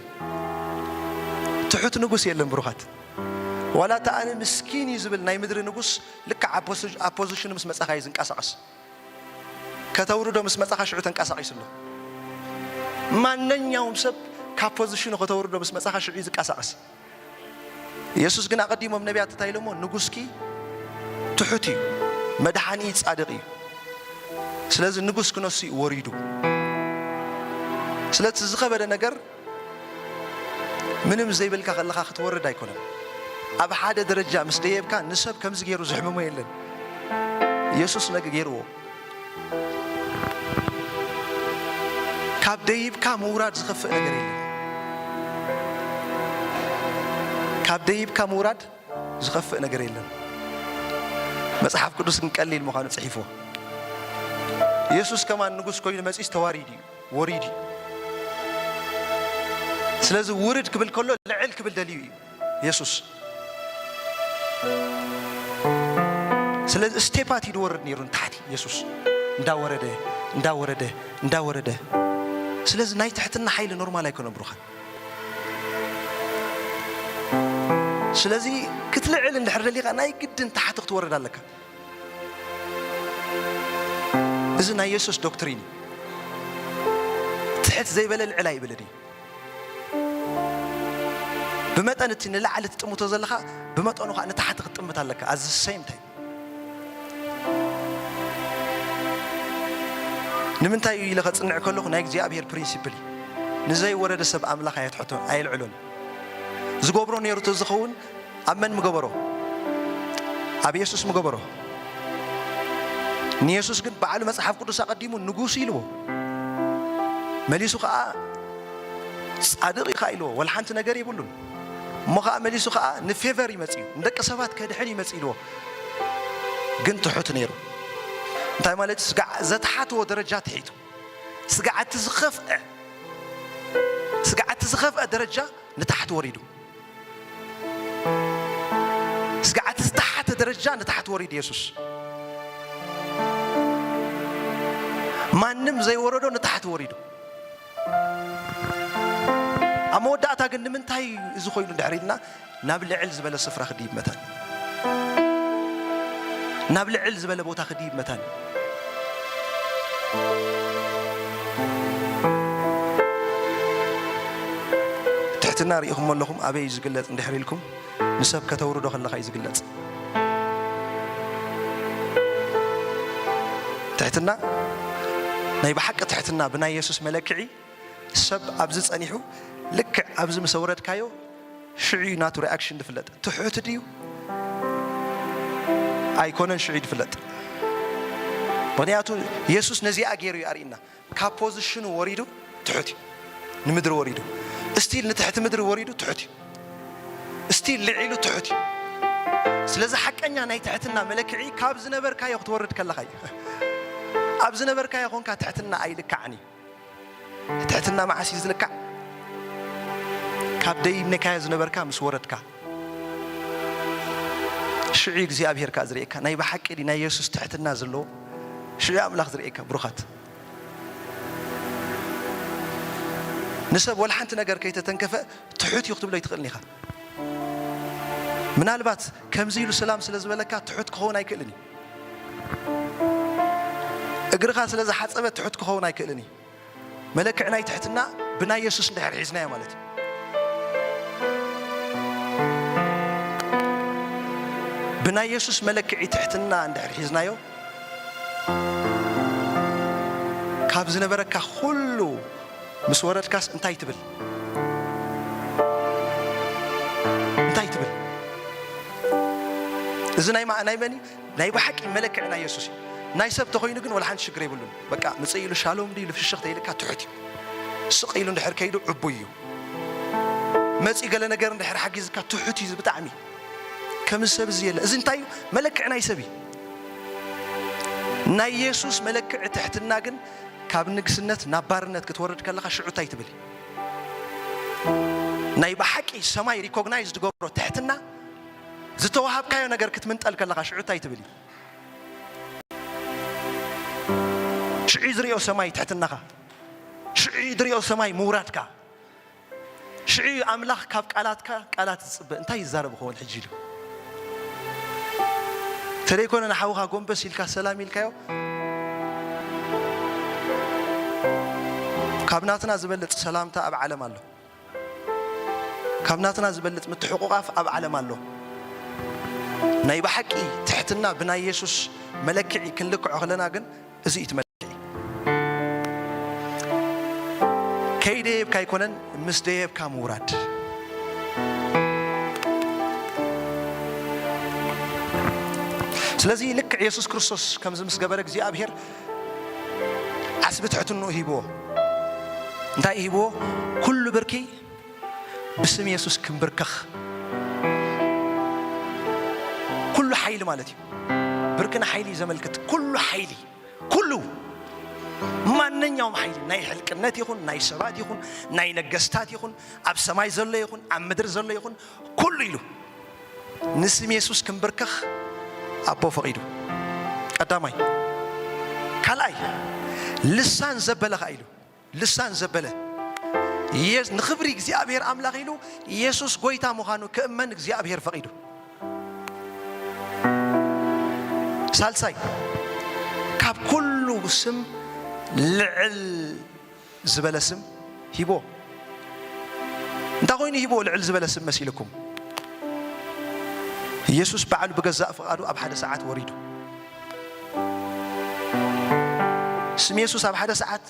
ትሑት ንጉስ የለን ብሩኻት። ዋላ እታ ኣነ ምስኪን እዩ ዝብል ናይ ምድሪ ንጉስ ልክዕ ኣብ ፖዚ-፣ ኣብ ፖዚሽኑ ምስ መጻኻ እዩ ዝንቀሳቐስ። ከተውርዶ ምስ መጻኻ ሽዑ ተንቀሳቒሱ ኣሎ። ማንኛውም ሰብ ካብ ፖዚሽኑ ከተውርዶ ምስ መጻኻ ሽዑ እዩ ዝንቀሳቐስ። የሱስ ግን ኣቐዲሞም ነቢያት እንታይ ኢሎሞ? "ንጉስኪ ትሑት እዩ፣ መድሓኒ ጻድቕ እዩ። ስለዚ ንጉስ ክነሱ እዩ ወሪዱ።" ስለዚ ዝኸበደ ነገር ምንም ዘይብልካ ከለኻ ክትወርድ ኣይኮነን። ኣብ ሓደ ደረጃ ምስ ደየብካ ንሰብ ከምዚ ገይሩ ዘሕምሞ የለን። የሱስ ነግ-፣ ገይርዎ። ካብ ደይብካ ምውራድ ዝኸፍእ ነገር የለን። ካብ ደይብካ ምውራድ ዝኸፍእ ነገር የለን። መጽሓፍ ቅዱስ ግን ቀሊል ምዃኑ ጽሒፍዎ። የሱስ ከማን ንጉስ ኮይኑ መጺኡስ ተዋሪዱ እዩ፣ ወሪዱ እዩ። ስለዚ ውርድ ክብል ከሎ ልዕል ክብል ደልዩ እዩ የሱስ። ስለዚ ስቴፓት እዩ ዝወርድ ነይሩ ንታሕቲ የሱስ፣ እንዳወረደ፣ እንዳወረደ፣ እንዳወረደ። ስለዚ ናይ ትሕትና ሓይሊ ኖርማል ኣይኮነን ብሩኻት። ስለዚ ክትልዕል እንድሕር ደሊኻ ናይ ግድን ታሕቲ ክትወርድ ኣለካ። እዚ ናይ የሱስ ዶክትሪን እዩ። ትሕት ዘይበለ ልዕል ኣይብልን እዩ። ብመጠን እቲ ንላዕሊ ትጥምቶ ዘለኻ፣ ብመጠኑ ኸኣ ንታሕቲ ክትጥምት ኣለካ። ኣዚ ሴም ታይም። ንምንታይ እዩ ኢለ ከጽንዕ ከለኹ፣ ናይ እግዚኣብሔር ፕሪንሲፕል እዩ። ንዘይወረደ ሰብ ኣምላኽ ኣየትሕቶን፣ ኣየልዕሎን። ዝገብሮ ነይሩ ተዝኸውን፣ ኣብ መን ምገበሮ? ኣብ የሱስ ምገበሮ። ንየሱስ ግን ባዕሉ መጽሓፍ ቅዱስ ኣቐዲሙ ንጉስ ኢልዎ። መሊሱ ኸኣ ጻድቕ ኢኻ ኢልዎ። ወላ ሓንቲ ነገር የብሉን። እሞ ኸኣ መሊሱ ኸኣ ንፌቨር ይመጽእ እዩ። ንደቂ ሰባት ከድሕን ይመጽእ ኢልዎ። ግን ትሑት ነይሩ። እንታይ ማለት? ስጋዕ ዘተሓትዎ ደረጃ ትሒቱ። ስጋዕ እቲ ዝኸፍአ፣ ስጋዕ እቲ ዝኸፍአ ደረጃ ንታሕቲ ወሪዱ። ስጋዕ እቲ ዝተሓተ ደረጃ ንታሕቲ ወሪዱ የሱስ። ማንም ዘይወረዶ ንታሕቲ ወሪዱ። ኣብ መወዳእታ ግን ንምንታይ እዚ ኮይኑ እንድሕር ኢልና፣ ናብ ልዕል ዝበለ ስፍራ ክድይብ መታን፣ ናብ ልዕል ዝበለ ቦታ ክድይብ መታን። ትሕትና ርኢኹሞ ኣለኹም? ኣበይ እዩ ዝግለጽ እንድሕር ኢልኩም፣ ንሰብ ከተውርዶ ከለኻ እዩ ዝግለጽ። ትሕትና፣ ናይ ብሓቂ ትሕትና ብናይ የሱስ መለክዒ፣ ሰብ ኣብዚ ጸኒሑ፣ ልክዕ ኣብዚ ምስ ኣውረድካዮ፣ ሽዑ እዩ ናቱ ሪኣክሽን ዝፍለጥ። ትሑት ድዩ ኣይኮነን፣ ሽዑ እዩ ዝፍለጥ። ምኽንያቱ የሱስ ነዚኣ ገይሩ እዩ ኣርእና። ካብ ፖዚሽኑ ወሪዱ ትሑት እዩ፣ ንምድሪ ወሪዱ። እስቲል ንትሕቲ ምድሪ ወሪዱ ትሑት እዩ። እስቲል ልዒሉ ትሑት እዩ። ስለዚ ሓቀኛ ናይ ትሕትና መለክዒ ካብ ዝነበርካዮ ክትወርድ ከለኻ እዩ። ኣብ ዝነበርካዮ ኾንካ ትሕትና ኣይልካዕን እዩ። ትሕትና መዓስ እዩ ዝልካዕ? ካብ ደይነካዮ ዝነበርካ ምስ ወረድካ። ሽዑ እግዚኣብሔር ከኣ ዝርእየካ። ናይ ብሓቂ ድዩ ናይ የሱስ ትሕትና ዘለዎ? ሽዑ ኣምላኽ ዝርእየካ። ብሩኻት፣ ንሰብ ወላ ሓንቲ ነገር ከይተተንከፈ ትሑት እዩ ክትብሎ ኣይትኽእልን ኢኻ። ምናልባት ከምዚ ኢሉ ሰላም ስለ ዝበለካ ትሑት ክኸውን ኣይክእልን እዩ። እግርኻ ስለ ዝሓጸበ ትሑት ክኸውን ኣይክእልን እዩ። መለክዒ ናይ ትሕትና ብናይ የሱስ እንድሕር ሒዝናዮ ማለት እዩ። ብናይ የሱስ መለክዒ ትሕትና እንድሕር ሒዝናዮ፣ ካብ ዝነበረካ ኩሉ ምስ ወረድካስ እንታይ ትብል? እንታይ ትብል? እዚ ናይ ማ-፣ ናይ መን እዩ? ናይ ብሓቂ መለክዒ ናይ የሱስ እዩ። ናይ ሰብ ተኾይኑ ግን ወላ ሓንቲ ሽግር የብሉን። በቃ ምጽእ ኢሉ ሻሎም ድዩ ኢሉ ፍሽኽ ተይልካ ትሑት እዩ። ስቕ ኢሉ እንድሕር ከይዱ ዕቡይ እዩ። መጺ ገለ ነገር እንድሕር ሓጊዝካ ትሑት እዩ ብጣዕሚ። ከም ሰብ እዚ የለ። እዚ እንታይ እዩ? መለክዒ ናይ ሰብ እዩ። ናይ የሱስ መለክዒ ትሕትና ግን ካብ ንግስነት ናብ ባርነት ክትወርድ ከለኻ ሽዑ እንታይ ትብል? ናይ ብሓቂ ሰማይ ሪኮግናይዝ ዝገብሮ ትሕትና፣ ዝተዋሃብካዮ ነገር ክትምንጠል ከለኻ ሽዑ እንታይ ትብል? ሽዑ ዝርእዮ ሰማይ ትሕትናኻ፣ ሽዑ ዝርእዮ ሰማይ ምውራድካ። ሽዑ ኣምላኽ ካብ ቃላትካ ቃላት ዝጽበ፣ እንታይ ይዛረብ ክኸውን ሕጂ ኢሉ? ተለይኮነ ንሓውኻ ጎንበስ ኢልካ ሰላም ኢልካዮ፣ ካብ ናትና ዝበልጽ ሰላምታ ኣብ ዓለም ኣሎ። ካብ ናትና ዝበልጽ ምትሕቑቓፍ ኣብ ዓለም ኣሎ። ናይ ብሓቂ ትሕትና ብናይ የሱስ መለክዒ ክንልክዖ ከለና ግን እዚ እዩ እቲ መለክዒ። ከይደየብካ ኣይኮነን፣ ምስ ደየብካ ምውራድ። ስለዚ ልክዕ የሱስ ክርስቶስ ከምዚ ምስ ገበረ እግዚኣብሔር ዓስቢ ትሕትንኡ ሂብዎ። እንታይ ሂብዎ? ኩሉ ብርኪ ብስም የሱስ ክንብርከኽ። ኩሉ ሓይሊ ማለት እዩ። ብርኪ ንሓይሊ እዩ ዘመልክት። ኩሉ ሓይሊ፣ ኩሉ፣ ማንኛውም ሓይሊ፣ ናይ ሕልቅነት ይኹን፣ ናይ ሰባት ይኹን፣ ናይ ነገስታት ይኹን፣ ኣብ ሰማይ ዘሎ ይኹን፣ ኣብ ምድሪ ዘሎ ይኹን፣ ኩሉ ኢሉ ንስም የሱስ ክንብርከኽ ኣቦ ፈቒዱ። ቀዳማይ። ካልኣይ፣ ልሳን ዘበለ ኸኣ ኢሉ። ልሳን ዘበለ። የስ-፣ ንኽብሪ እግዚኣብሔር ኣምላኽ ኢሉ የሱስ ጐይታ ምዃኑ ክእመን እግዚኣብሔር ፈቒዱ። ሳልሳይ፣ ካብ ኩሉ ስም ልዕል ዝበለ ስም ሂቦ። እንታይ ኮይኑ ሂቦ ልዕል ዝበለ ስም መሲልኩም? ኢየሱስ ባዕሉ ብገዛእ ፍቓዱ ኣብ ሓደ ሰዓት ወሪዱ። ስም የሱስ ኣብ ሓደ ሰዓት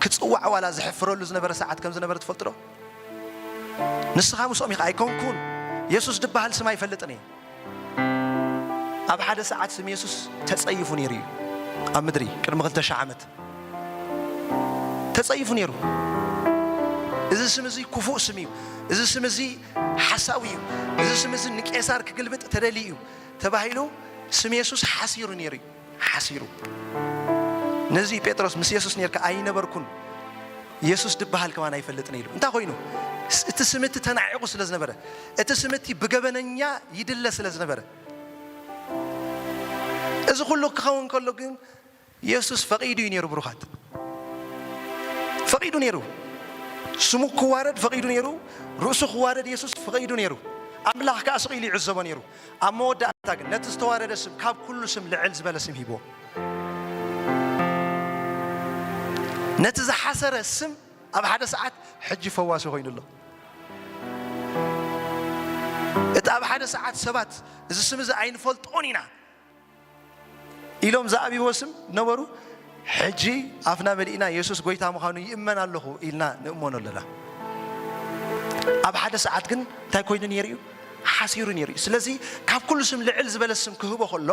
ክጽዋዕ ዋላ ዘሕፍረሉ ዝነበረ ሰዓት ከም ዝነበረ ትፈልጡ ዶ? ንስኻ ምስኦም ኢኻ፣ ኣይኮንኩን። የሱስ ድበሃል ስም ኣይፈልጥን እየ። ኣብ ሓደ ሰዓት ስም የሱስ ተጸይፉ ነይሩ እዩ። ኣብ ምድሪ ቅድሚ ክልተ ሽሕ ዓመት ተጸይፉ ነይሩ። እዚ ስም እዚ ክፉእ ስም እዩ። እዚ ስም እዚ ሓሳዊ እዩ። እዚ ስም እዚ ንቄሳር ክግልብጥ ተደልዩ እዩ ተባሂሉ ስም የሱስ ሓሲሩ ነይሩ እዩ። ሓሲሩ። ነዚ ጴጥሮስ ምስ የሱስ ነርካ ኣይነበርኩን፣ የሱስ ድበሃል ከማን ኣይፈልጥን ኢሉ። እንታይ ኮይኑ? ስ-፣ እቲ ስም እቲ ተናዒቑ ስለ ዝነበረ፣ እቲ ስም እቲ ብገበነኛ ይድለ ስለ ዝነበረ። እዚ ኩሉ ክኸውን ከሎ ግን የሱስ ፈቒዱ እዩ ነይሩ፣ ብሩኻት። ፈቒዱ ነይሩ። ስሙ ክዋረድ ፈቒዱ ነይሩ። ርእሱ ክዋረድ የሱስ ፈቒዱ ነይሩ። ኣምላኽ ከኣ ስቕ ኢሉ ይዕዘቦ ነይሩ። ኣብ መወዳእታ ግን ነቲ ዝተዋረደ ስም፣ ካብ ኩሉ ስም ልዕል ዝበለ ስም ሂብዎ። ነቲ ዝሓሰረ ስም ኣብ ሓደ ሰዓት ሕጂ ፈዋሲ ኮይኑ ኣሎ። እቲ ኣብ ሓደ ሰዓት ሰባት እዚ ስም እዚ ኣይንፈልጦን ኢና ኢሎም ዝኣብይዎ ስም ነበሩ። ሕጂ ኣፍና መሊእና የሱስ ጐይታ ምዃኑ ይእመን ኣለኹ ኢልና ንእመኖ ኣለና። ኣብ ሓደ ሰዓት ግን እንታይ ኮይኑ ነይሩ እዩ? ሓሲሩ ነይሩ እዩ። ስለዚ ካብ ኩሉ ስም ልዕል ዝበለ ስም ክህቦ ከሎ፣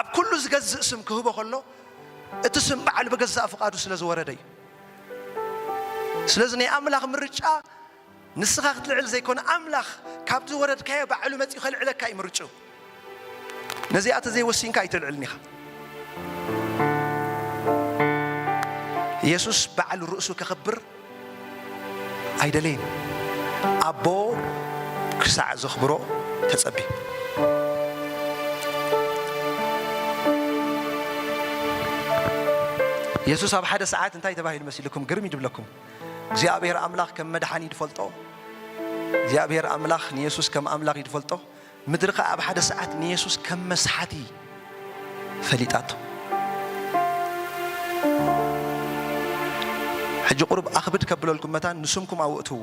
ኣብ ኩሉ ዝገዝእ ስም ክህቦ ከሎ፣ እቲ ስም በዓሉ ብገዛእ ፍቓዱ ስለ ዝወረደ እዩ። ስለዚ ናይ ኣምላኽ ምርጫ ንስኻ ክትልዕል ዘይኮነ፣ ኣምላኽ ካብቲ ዝወረድካዮ ባዕሉ መጺኡ ከልዕለካ እዩ ምርጭኡ። ነዚኣ ተዘይወሲንካ ኣይትልዕልን ኢኻ። ኢየሱስ ባዕሉ ርእሱ ከኽብር ኣይደለየን። ኣቦ ክሳዕ ዘኽብሮ ተጸቢ። ኢየሱስ ኣብ ሓደ ሰዓት እንታይ ተባሂሉ መሲልኩም? ግርም እዩ ድብለኩም። እግዚኣብሔር ኣምላኽ ከም መድሓኒ ድፈልጦ፣ እግዚኣብሔር ኣምላኽ ንየሱስ ከም ኣምላኽ እዩ ድፈልጦ። ምድሪ ኸኣ ኣብ ሓደ ሰዓት ንየሱስ ከም መስሓቲ ፈሊጣቶ። ሕጂ ቁሩብ ኣኽብድ ከብለልኩም መታን ንስምኩም ኣውእትዎ።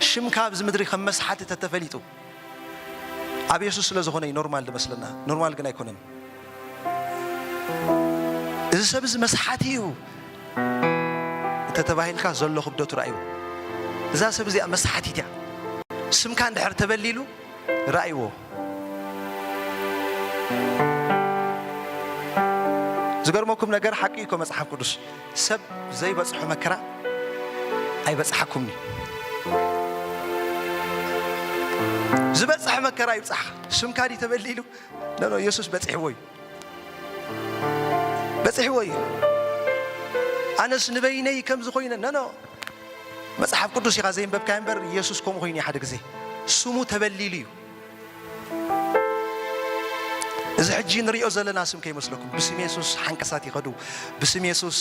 ሽምካ ኣብዚ ምድሪ ከም መስሓቲ ተተፈሊጡ፣ ኣብ የሱስ ስለ ዝኾነ እዩ ኖርማል ዝመስለና። ኖርማል ግን ኣይኮነን። እዚ ሰብ እዚ መስሓቲ እዩ እንተተባሂልካ ዘሎ ክብደቱ ርኣይዎ። እዛ ሰብ እዚኣ መስሓቲት እያ። ስምካ እንድሕር ተበሊሉ ርኣይዎ። ዝገርመኩም ነገር ሓቂ እዩ እኮ መጽሓፍ ቅዱስ። ሰብ ዘይበጽሖ መከራ ኣይበጽሓኩምኒ። ዝበጽሐ መከራ ይብጽሓ። ስምካ ድዩ ተበሊሉ? ኖ፣ ኖ፣ ኢየሱስ በጺሕዎ እዩ። በጺሕዎ እዩ። ኣነስ ንበይነይ ከምዚ ኮይነ፣ ኖ፣ ኖ። መጽሓፍ ቅዱስ ኢኻ ዘይንበብካዮ እምበር ኢየሱስ ከምኡ ኮይኑ እዩ ሓደ ግዜ። ስሙ ተበሊሉ እዩ። እዚ ሕጂ ንሪኦ ዘለና ስም ከይመስለኩም። ብስም የሱስ ሓንቀሳት ይኸዱ። ብስም የሱስ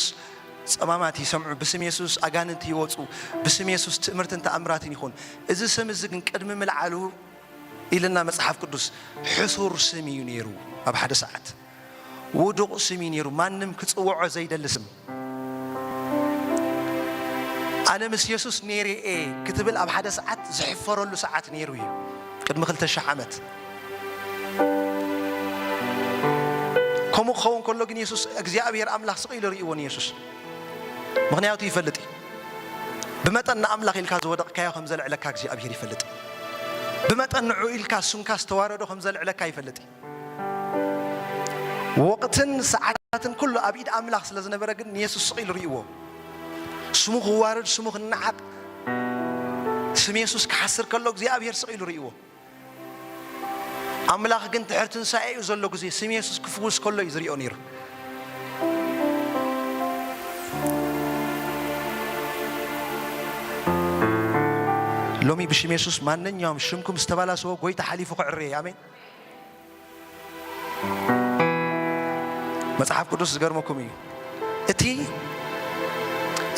ጸማማት ይሰምዑ። ብስም የሱስ ኣጋንንቲ ይወጹ። ብስም የሱስ ትእምርትን ተኣምራትን ይኹን። እዚ ስም እዚ ግን ቅድሚ ምልዓሉ ኢልና መጽሓፍ ቅዱስ፣ ሕሱር ስም እዩ ነይሩ። ኣብ ሓደ ሰዓት ውዱቕ ስም እዩ ነይሩ። ማንም ክጽውዖ ዘይደሊ ስም። ኣነ ምስ የሱስ ነይረ እየ ክትብል ኣብ ሓደ ሰዓት ዝሕፈረሉ ሰዓት ነይሩ እዩ። ቅድሚ ክልተ ሽሕ ዓመት። ከምኡ ክኸውን ከሎ ግን የሱስ እግዚኣብሔር ኣምላኽ ስቕ ኢሉ ርእይዎ ንየሱስ። ምኽንያቱ ይፈልጥ እዩ። ብመጠን ንኣምላኽ ኢልካ ዝወደቕካዮ ከም ዘልዕለካ እግዚኣብሔር ይፈልጥ። ብመጠን ንዑ ኢልካ ስምካ ዝተዋረዶ ከም ዘልዕለካ ይፈልጥ እዩ። ወቕትን ሰዓታትን ኩሉ ኣብ ኢድ ኣምላኽ ስለ ዝነበረ ግን ንየሱስ ስቕ ኢሉ ርእይዎ። ስሙ ክዋረድ፣ ስሙ ክነዓቕ፣ ስም የሱስ ክሓስር ከሎ እግዚኣብሔር ስቕ ኢሉ ርእይዎ። ኣምላኽ ግን ድሕሪ ትንሳኤኡ ዘሎ ግዜ ስም የሱስ ክፍውስ ከሎ እዩ ዝሪኦ ነይሩ። ሎሚ ብሽም የሱስ ማንኛውም ሽምኩም ዝተባላሰዎ ጎይታ ሓሊፉ ክዕሪ እዩ። ኣሜን። መጽሓፍ ቅዱስ ዝገርመኩም እዩ። እቲ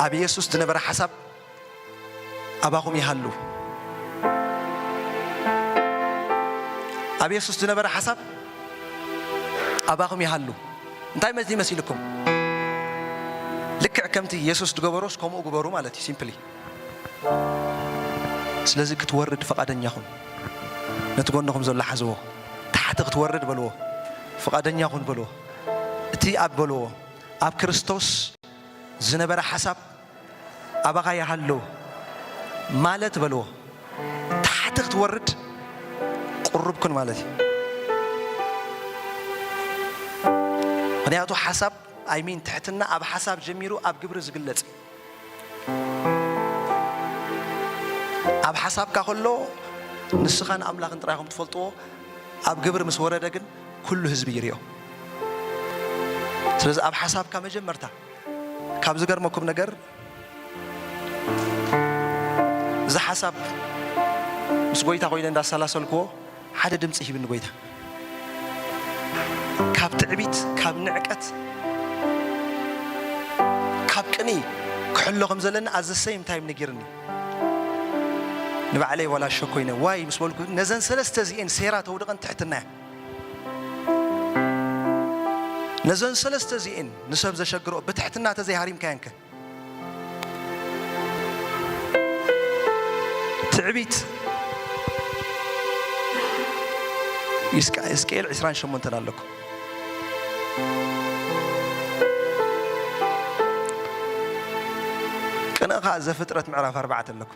ኣብ የሱስ ዝነበረ ሓሳብ ኣባኹም ይሃሉ። ኣብ የሱስ ዝነበረ ሓሳብ ኣባኹም ይሃሉ። እንታይ መዚ መሲልኩም? ልክዕ ከምቲ የሱስ ዝገበሮስ ከምኡ ግበሩ ማለት እዩ። ሲምፕሊ። ስለዚ ክትወርድ ፈቓደኛ ኩን። ነቲ ጎንኹም ዘሎ ሓዝዎ። ታሕቲ ክትወርድ በልዎ። ፈቓደኛ ኩን በልዎ። እቲ ኣብ በልዎ። ኣብ ክርስቶስ ዝነበረ ሓሳብ ኣባኻ ይሃሉ ማለት በልዎ። ታሕቲ ክትወርድ ቁሩብ ኩን ማለት እዩ። ምኽንያቱ ሓሳብ፣ ኣይ ሚን፣ ትሕትና ኣብ ሓሳብ ጀሚሩ ኣብ ግብሪ ዝግለጽ እዩ። ኣብ ሓሳብካ ከሎ ንስኻን ኣምላኽን ጥራይ ኢኹም ትፈልጥዎ። ኣብ ግብሪ ምስ ወረደ ግን ኩሉ ህዝቢ ይሪኦ። ስለዚ ኣብ ሓሳብካ መጀመርታ ካብ ዝገርመኩም ነገር፣ እዚ ሓሳብ ምስ ጎይታ ኮይነ እንዳሰላሰልክዎ ሓደ ድምፂ ሂብኒ ጎይታ። ካብ ትዕቢት፣ ካብ ንዕቀት፣ ካብ ቅንኢ ክሕሎ ከም ዘለኒ ኣዘ ሰይም ታይም ነጊርኒ። ንባዕለይ ዋላ ሸኮይነ ዋይ ምስ በልኩ፣ ነዘን ሰለስተ እዚኤን ሴራ ተውድቐን ትሕትና እያ። ነዘን ሰለስተ እዚኤን ንሰብ ዘሸግሮ ብትሕትና ተዘይሃሪምካየንከ? ትዕቢት። እስቃ-፣ ሕዝቅኤል ዕስራን ሸሞንተን ኣለኩ። ቅንእ ኸዓ ዘፍጥረት ምዕራፍ ኣርባዕተ ኣለኩ።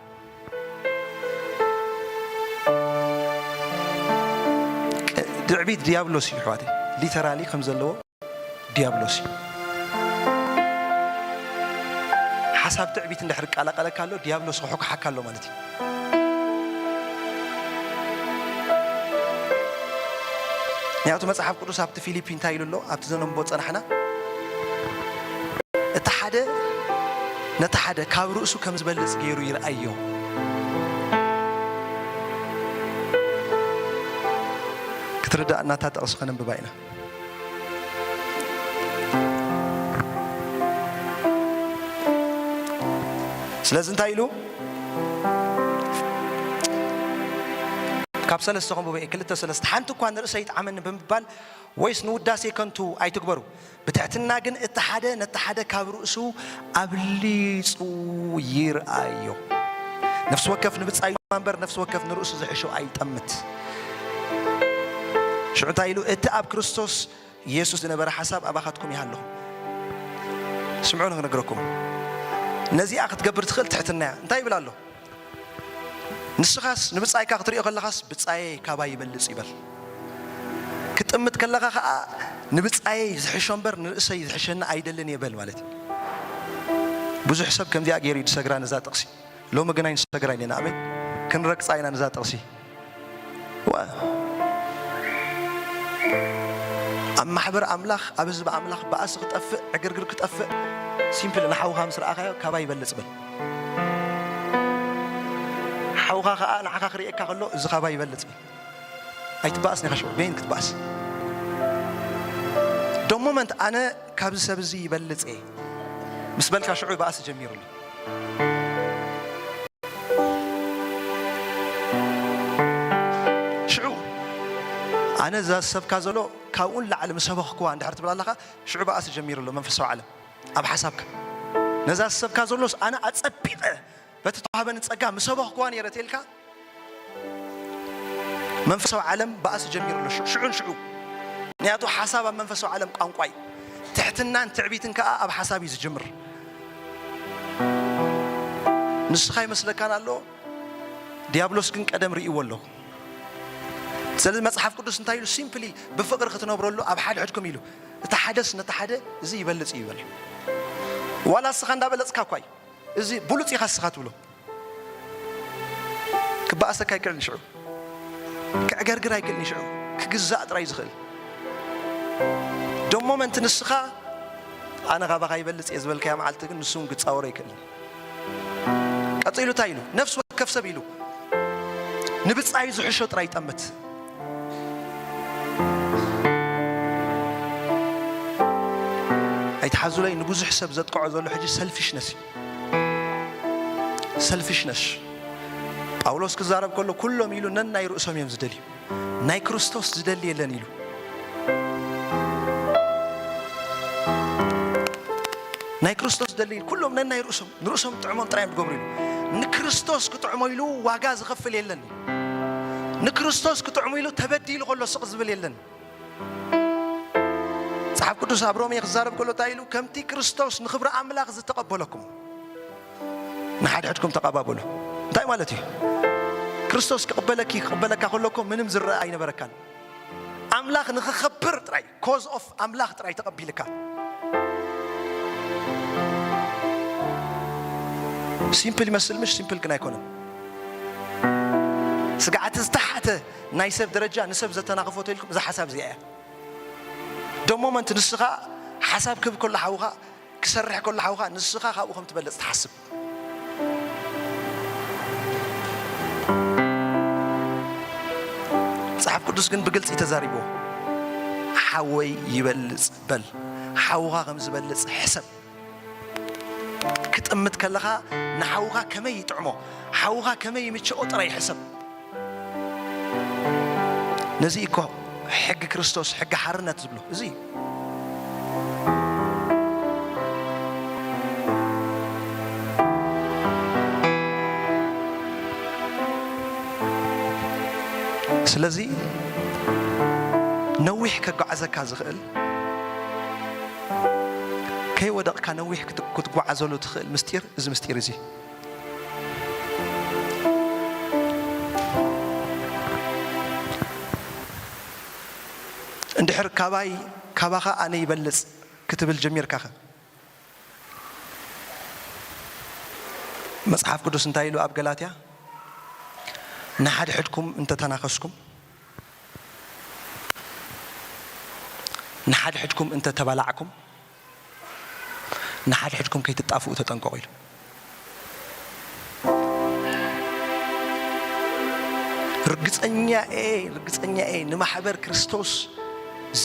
ቅ-፣ ትዕቢት ዲያብሎስ እዩ፣ ኣሕዋተይ። ሊተራሊ ከም ዘለዎ ዲያብሎስ እዩ። ሓሳብ ትዕቢት እንድሕር ይቀላቀለካ ኣሎ፣ ዲያብሎስ ክሕኩሓካ ኣሎ ማለት እዩ። ምኽንያቱ መጽሓፍ ቅዱስ ኣብቲ ፊልፒ እንታይ ኢሉ ኣሎ? ኣብቲ ዘነንቦ ጸናሕና፣ እቲ ሓደ ነቲ ሓደ ካብ ርእሱ ከም ዝበልጽ ገይሩ ይርኣዮ። ክትርዳእ እናታ ጥቕሲ ከነንብባ ኢና። ስለዚ እንታይ ኢሉ? ካብ ሰለስተ ከንብቦ እየ፣ ክልተ ሰለስተ። ሓንቲ እኳ ንርእሰይ ይጥዓመኒ ብምባል ወይስ ንውዳሴ ከንቱ ኣይትግበሩ። ብትሕትና ግን እቲ ሓደ ነቲ ሓደ ካብ ርእሱ ኣብሊጹ ይርኣዮ። ነፍሲ ወከፍ ንብጻዩ እምበር ነፍሲ ወከፍ ንርእሱ ዝሕሾ ኣይጠምት። ሽዑ እንታይ ኢሉ? እቲ ኣብ ክርስቶስ ኢየሱስ ዝነበረ ሓሳብ ኣባኻትኩም ይሃልኹም። ስምዑ ንክነግረኩም። ነዚኣ ክትገብር ትኽእል ትሕትና እያ። እንታይ ይብል ኣሎ? ንስኻስ ንብጻይካ ክትሪኦ ከለኻስ ብጻየይ ካባይ ይበልጽ ይበል። ክጥምት ከለኻ ኸኣ ንብጻየይ ዝሕሾ እምበር ንርእሰይ ዝሕሸኒ ኣይደልን እየ በል ማለት እዩ። ብዙሕ ሰብ ከምዚኣ ገይሩ እዩ ዝሰግራ ነዛ ጥቕሲ። ሎሚ ግን ኣይንሰግራን ኢና። ኣሜን። ክንረግጻ ኢና ነዛ ጥቕሲ። ዋ። ኣብ ማሕበር ኣምላኽ፣ ኣብ ህዝቢ ኣምላኽ ባእሲ ክጠፍእ፣ ዕግርግር ክጠፍእ፣ ሲምፕል ንሓውኻ ምስ ረኣኻዮ ካባይ ይበልጽ በል። ሓውኻ ኸኣ ንዓኻ ክርእየካ ከሎ እዚ ካባይ ይበልጽ በል። ኣይትባእስን ኢኻ ሽዑ። በይን ክትባእስ። ዶ ሞመንት ኣነ ካብዚ ሰብ እዚ ይበልጽ እየ ምስ በልካ ሽዑ ባእሲ ጀሚሩ ኣሎ። ሽዑ ኣነ እዛ ዝሰብካ ዘሎ ካብኡ ንላዕሊ ምሰበኽክዋ እንድሕር ትብል ኣለኻ፣ ሽዑ ባእሲ ጀሚሩ ኣሎ መንፈሳዊ ዓለም ኣብ ሓሳብካ። ነዛ ዝሰብካ ዘሎስ ኣነ ኣጸቢቐ በቲ ተዋህበኒ ጸጋ ምሰበኽክዋ ነይረ ተልካ፣ መንፈሳዊ ዓለም ባእሲ ጀሚሩ ኣሎ። ሽዑ፣ ሽዑን ሽዑ። ምክንያቱ ሓሳብ ኣብ መንፈሳዊ ዓለም ቋንቋ እዩ። ትሕትናን ትዕቢትን ከኣ ኣብ ሓሳብ እዩ ዝጅምር። ንስኻ ይመስለካን ኣሎ፣ ዲያብሎስ ግን ቀደም ርእይዎ ኣሎ። ስለዚ መጽሓፍ ቅዱስ እንታይ ኢሉ? ሲምፕሊ ብፍቕሪ ክትነብረሉ ኣብ ሓድሕድኩም ኢሉ። እቲ ሓደስ ነቲ ሓደ እዚ ይበልጽ እዩ ይበል። ዋላ እስኻ እንዳበለጽካ እኳ እዩ። እዚ ብሉጽ ኢኻ እስኻ ትብሎ። ክበኣሰካ ኣይክእልን ሽዑ። ክዕገርግር ኣይክእልን ሽዑ። ክግዛእ ጥራይ ዝኽእል። ደሞ መንቲ ንስኻ ኣነ ካባኻ ይበልጽ እየ ዝበልካያ መዓልቲ ግን ንሱ እውን ክጻወሮ ኣይክእልን። ቀጺሉ እንታይ ኢሉ? ነፍሲ ወከፍ ሰብ ኢሉ ንብጻዩ ዝሕሾ ጥራይ ይጠምት። ኣይትሓዙለይ፣ ንብዙሕ ሰብ ዘጥቅዖ ዘሎ ሕጂ ሰልፊሽነስ እዩ። ሰልፊሽነስ። ጳውሎስ ክዛረብ ከሎ ኩሎም ኢሉ ነናይ ርእሶም እዮም ዝደልዩ። ናይ ክርስቶስ ዝደሊ የለን ኢሉ። ናይ ክርስቶስ ዝደሊ ኩሎም ነናይ ርእሶም፣ ንርእሶም ጥዕሞም ጥራይ እዮም ዝገብሩ ኢሉ። ንክርስቶስ ክጥዕሞ ኢሉ ዋጋ ዝኸፍል የለን። ንክርስቶስ ክጥዕሞ ኢሉ ተበዲሉ ከሎ ስቕ ዝብል የለን። መጽሓፍ ቅዱስ ኣብ ሮሜ ክዛረብ ከሎ እንታይ ኢሉ? ከምቲ ክርስቶስ ንኽብሪ ኣምላኽ ዝተቐበለኩም ንሓድሕድኩም ተቐባበሉ። እንታይ ማለት እዩ? ክርስቶስ ክቕበለኪ ክቕበለካ ከሎ እኮ ምንም ዝረአ ኣይነበረካን። ኣምላኽ ንኽኸብር ጥራይ፣ ኮዝ ኦፍ ኣምላኽ ጥራይ ተቐቢልካ። ሲምፕል ይመስል ምሽ? ሲምፕል ግን ኣይኮነን። ስግዓት ዝተሓተ ናይ ሰብ ደረጃ ንሰብ ዘተናኽፎ ተልኩም እዛ ሓሳብ እዚኣ እያ። ዶ ሞመንት ንስኻ ሓሳብ ክህብ ከሎ ሓውኻ፣ ክሰርሕ ከሎ ሓውኻ፣ ንስኻ ካብኡ ከም ትበልጽ ትሓስብ። መጽሓፍ ቅዱስ ግን ብግልጺ ተዛሪብዎ። ሓወይ ይበልጽ በል። ሓውኻ ከም ዝበልጽ ሕሰብ። ክጥምት ከለኻ ንሓውኻ ከመይ ይጥዕሞ፣ ሓውኻ ከመይ ይምችኦ ጥራይ ሕሰብ። ነዚ እኮ ሕጊ ክርስቶስ፣ ሕጊ ሓርነት ዝብሎ እዚ እዩ። ስለዚ ነዊሕ ከጓዓዘካ ዝኽእል፣ ከይወደቕካ ነዊሕ ክት-፣ ክትጓዓዘሉ ትኽእል ምስጢር እዚ ምስጢር እዚ። እንድሕር ካባይ፣ ካባኻ ኣነ ይበልጽ ክትብል ጀሚርካኸ? መጽሓፍ ቅዱስ እንታይ ኢሉ ኣብ ገላትያ? ንሓድሕድኩም እንተተናኸስኩም፣ ንሓድሕድኩም እንተተባላዕኩም፣ ንሓድሕድኩም ከይትጣፍኡ ተጠንቀቑ ኢሉ። ርግጸኛ እየ፣ ርግጸኛ እየ፣ ንማሕበር ክርስቶስ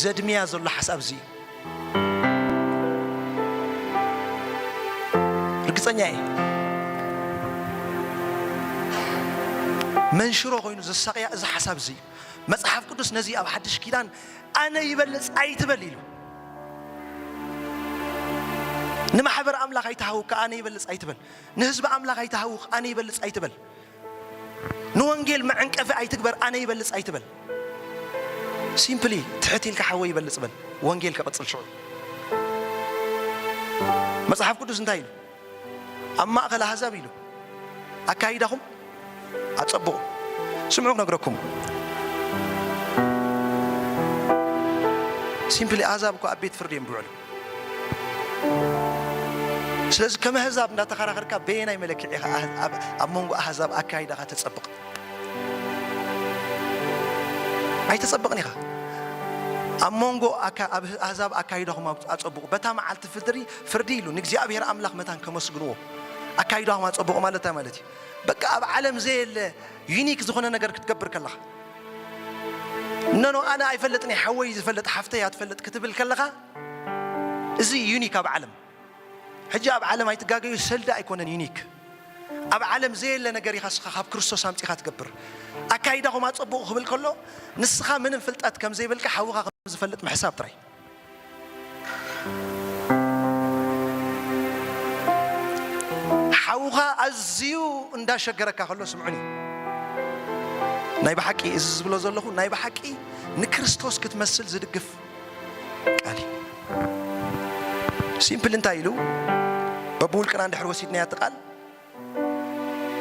ዘድምያ ዘሎ ሓሳብ እዚ እዩ። ርግጸኛ እየ። መንሽሮ ኮይኑ ዘሳቕያ እዚ ሓሳብ እዚ እዩ። መጽሓፍ ቅዱስ ነዚ ኣብ ሓድሽ ኪዳን "ኣነ ይበልጽ ኣይትበል" ኢሉ። ንማሕበር ኣምላኽ ኣይትሃውክ፣ "ኣነ ይበልጽ ኣይትበል"። ንህዝቢ ኣምላኽ ኣይትሃውኽ፣ "ኣነ ይበልጽ ኣይትበል"። ንወንጌል መዐንቀፊ ኣይትግበር፣ "ኣነ ይበልጽ ኣይትበል"። ሲምፕሊ ትሕት ኢልካ "ሓወይ ይበልጽ" በል፣ ወንጌል ክቕጽል ሽዑ። መጽሓፍ ቅዱስ እንታይ ኢሉ? "ኣብ ማእከል ኣህዛብ" ኢሉ፣ "ኣካይዳኹም ኣጸብቑ"። ስምዑ ክነግረኩም። ሲምፕሊ ኣህዛብ እኮ ኣብ ቤት ፍርዲ እዮም ዝውዕሉ። ስለዚ ከም ኣህዛብ እንዳተኸራኸርካ በየናይ መለክዒ ኢኻ ኣብ፣ ኣብ መንጎ ኣህዛብ ኣካይዳኻ ተጸብቕ? ኣይተጸብቕን ኢኻ። ኣብ መንጎ ኣካ-፣ ኣብ ኣህዛብ ኣካይዳኹም ኣብ-፣ ኣጸብቑ። በታ መዓልቲ ፍርዲ፣ ፍርዲ ኢሉ ንእግዚኣብሔር ኣምላኽ መታን ከመስግንዎ። ኣካይዳኹም ኣጸብቑ ማለት እንታይ ማለት እዩ? በቃ ኣብ ዓለም ዘየለ ዩኒክ ዝኾነ ነገር ክትገብር ከለኻ። "ኖ፣ ኖ፣ ኣነ ኣይፈልጥን እየ፣ ሓወይ ዝፈልጥ፣ ሓፍተይ እያ ትፈልጥ" ክትብል ከለኻ፣ እዚ ዩኒክ ኣብ ዓለም። ሕጂ ኣብ ዓለም ኣይትጋገዩ፣ ሰልዲ ኣይኮነን ዩኒክ። ኣብ ዓለም ዘየለ ነገር ኢኻ ንስኻ ካብ ክርስቶስ ኣምጺኻ ትገብር። ኣካይዳኹም ኣጸብቑ ክብል ከሎ፣ ንስኻ ምንም ፍልጠት ከም ዘይብልካ ሓውኻ ከም ዝፈልጥ ምሕሳብ ጥራይ። ሓውኻ ኣዝዩ እንዳሸገረካ ከሎ ስምዑኒ። ናይ ብሓቂ እዚ ዝብሎ ዘለኹ ናይ ብሓቂ ንክርስቶስ ክትመስል ዝድግፍ ቃል እዩ። ሲምፕል እንታይ ኢሉ? በብውልቅና እንድሕር ወሲድናያ እቲ ቃል፣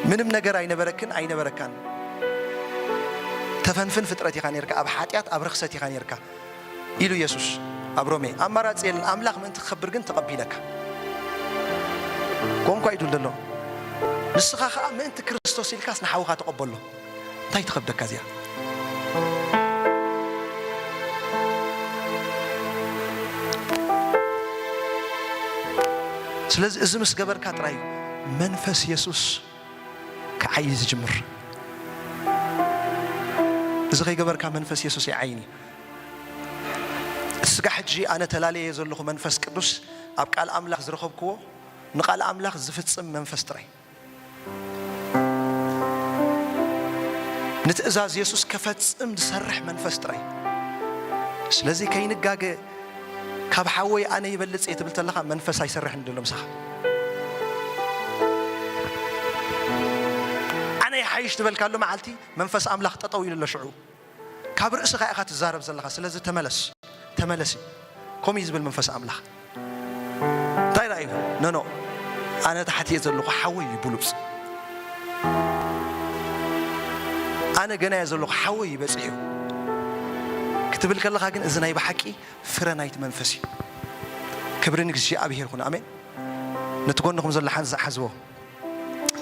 "ምንም ነገር ኣይነበረክን፣ ኣይነበረካን። ተፈንፍን ፍጥረት ኢኻ ኔርካ፣ ኣብ ሓጢኣት፣ ኣብ ርኽሰት ኢኻ ኔርካ" ኢሉ የሱስ ኣብ ሮሜ። ኣማራጺ የለን። ኣምላኽ ምእንቲ ክኸብር ግን ተቐቢለካ። ኮንኳ እዩ ድብል ዘሎ። ንስኻ ኸኣ ምእንቲ ክርስቶስ ኢልካስ ንሓውኻ ተቐበሎ። እንታይ ትኸብደካ እዚኣ? ስለዚ እዚ ምስ ገበርካ ጥራይ እዩ መንፈስ የሱስ ክዓዪ ዝጅምር። እዚ ከይገበርካ መንፈስ የሱስ ኣይዓይን እዩ። እቲ ስጋ ሕጂ ኣነ ተላለየ ዘለኹ መንፈስ ቅዱስ ኣብ ቃል ኣምላኽ ዝረኸብክዎ ንቃል ኣምላኽ ዝፍጽም መንፈስ ጥራይ። ንትእዛዝ የሱስ ከፈጽም ዝሰርሕ መንፈስ ጥራይ። ስለዚ ከይንጋገ፣ ካብ ሓወይ ኣነ ይበልጽ እየ ትብል ተለኻ መንፈስ ኣይሰርሕን ዘሎ ምሳኻ። ኣነ ይሓይሽ ትበልካሉ መዓልቲ መንፈስ ኣምላኽ ጠጠው ኢሉ ኣሎ ሽዑ። ካብ ርእስኻ ኢኻ ትዛረብ ዘለኻ። ስለዚ ተመለስ፣ ተመለሲ። ከምኡ እዩ ዝብል መንፈስ ኣምላኽ። እንታይ ደኣ እዩ? ኖ፣ ኖ፣ ኣነ ታሕቲ እየ ዘለኹ፣ ሓወይ እዩ ብሉጽ። ኣነ ገና እየ ዘለኹ፣ ሓወይ እዩ በጺሑ ክትብል ከለኻ ግን፣ እዚ ናይ ብሓቂ ፍረ ናይቲ መንፈስ እዩ። ክብሪ ንእግዚኣብሔር ይኹን። ኣሜን። ነቲ ጎንኹም ዘሎ ሓንሳእ ሓዝዎ።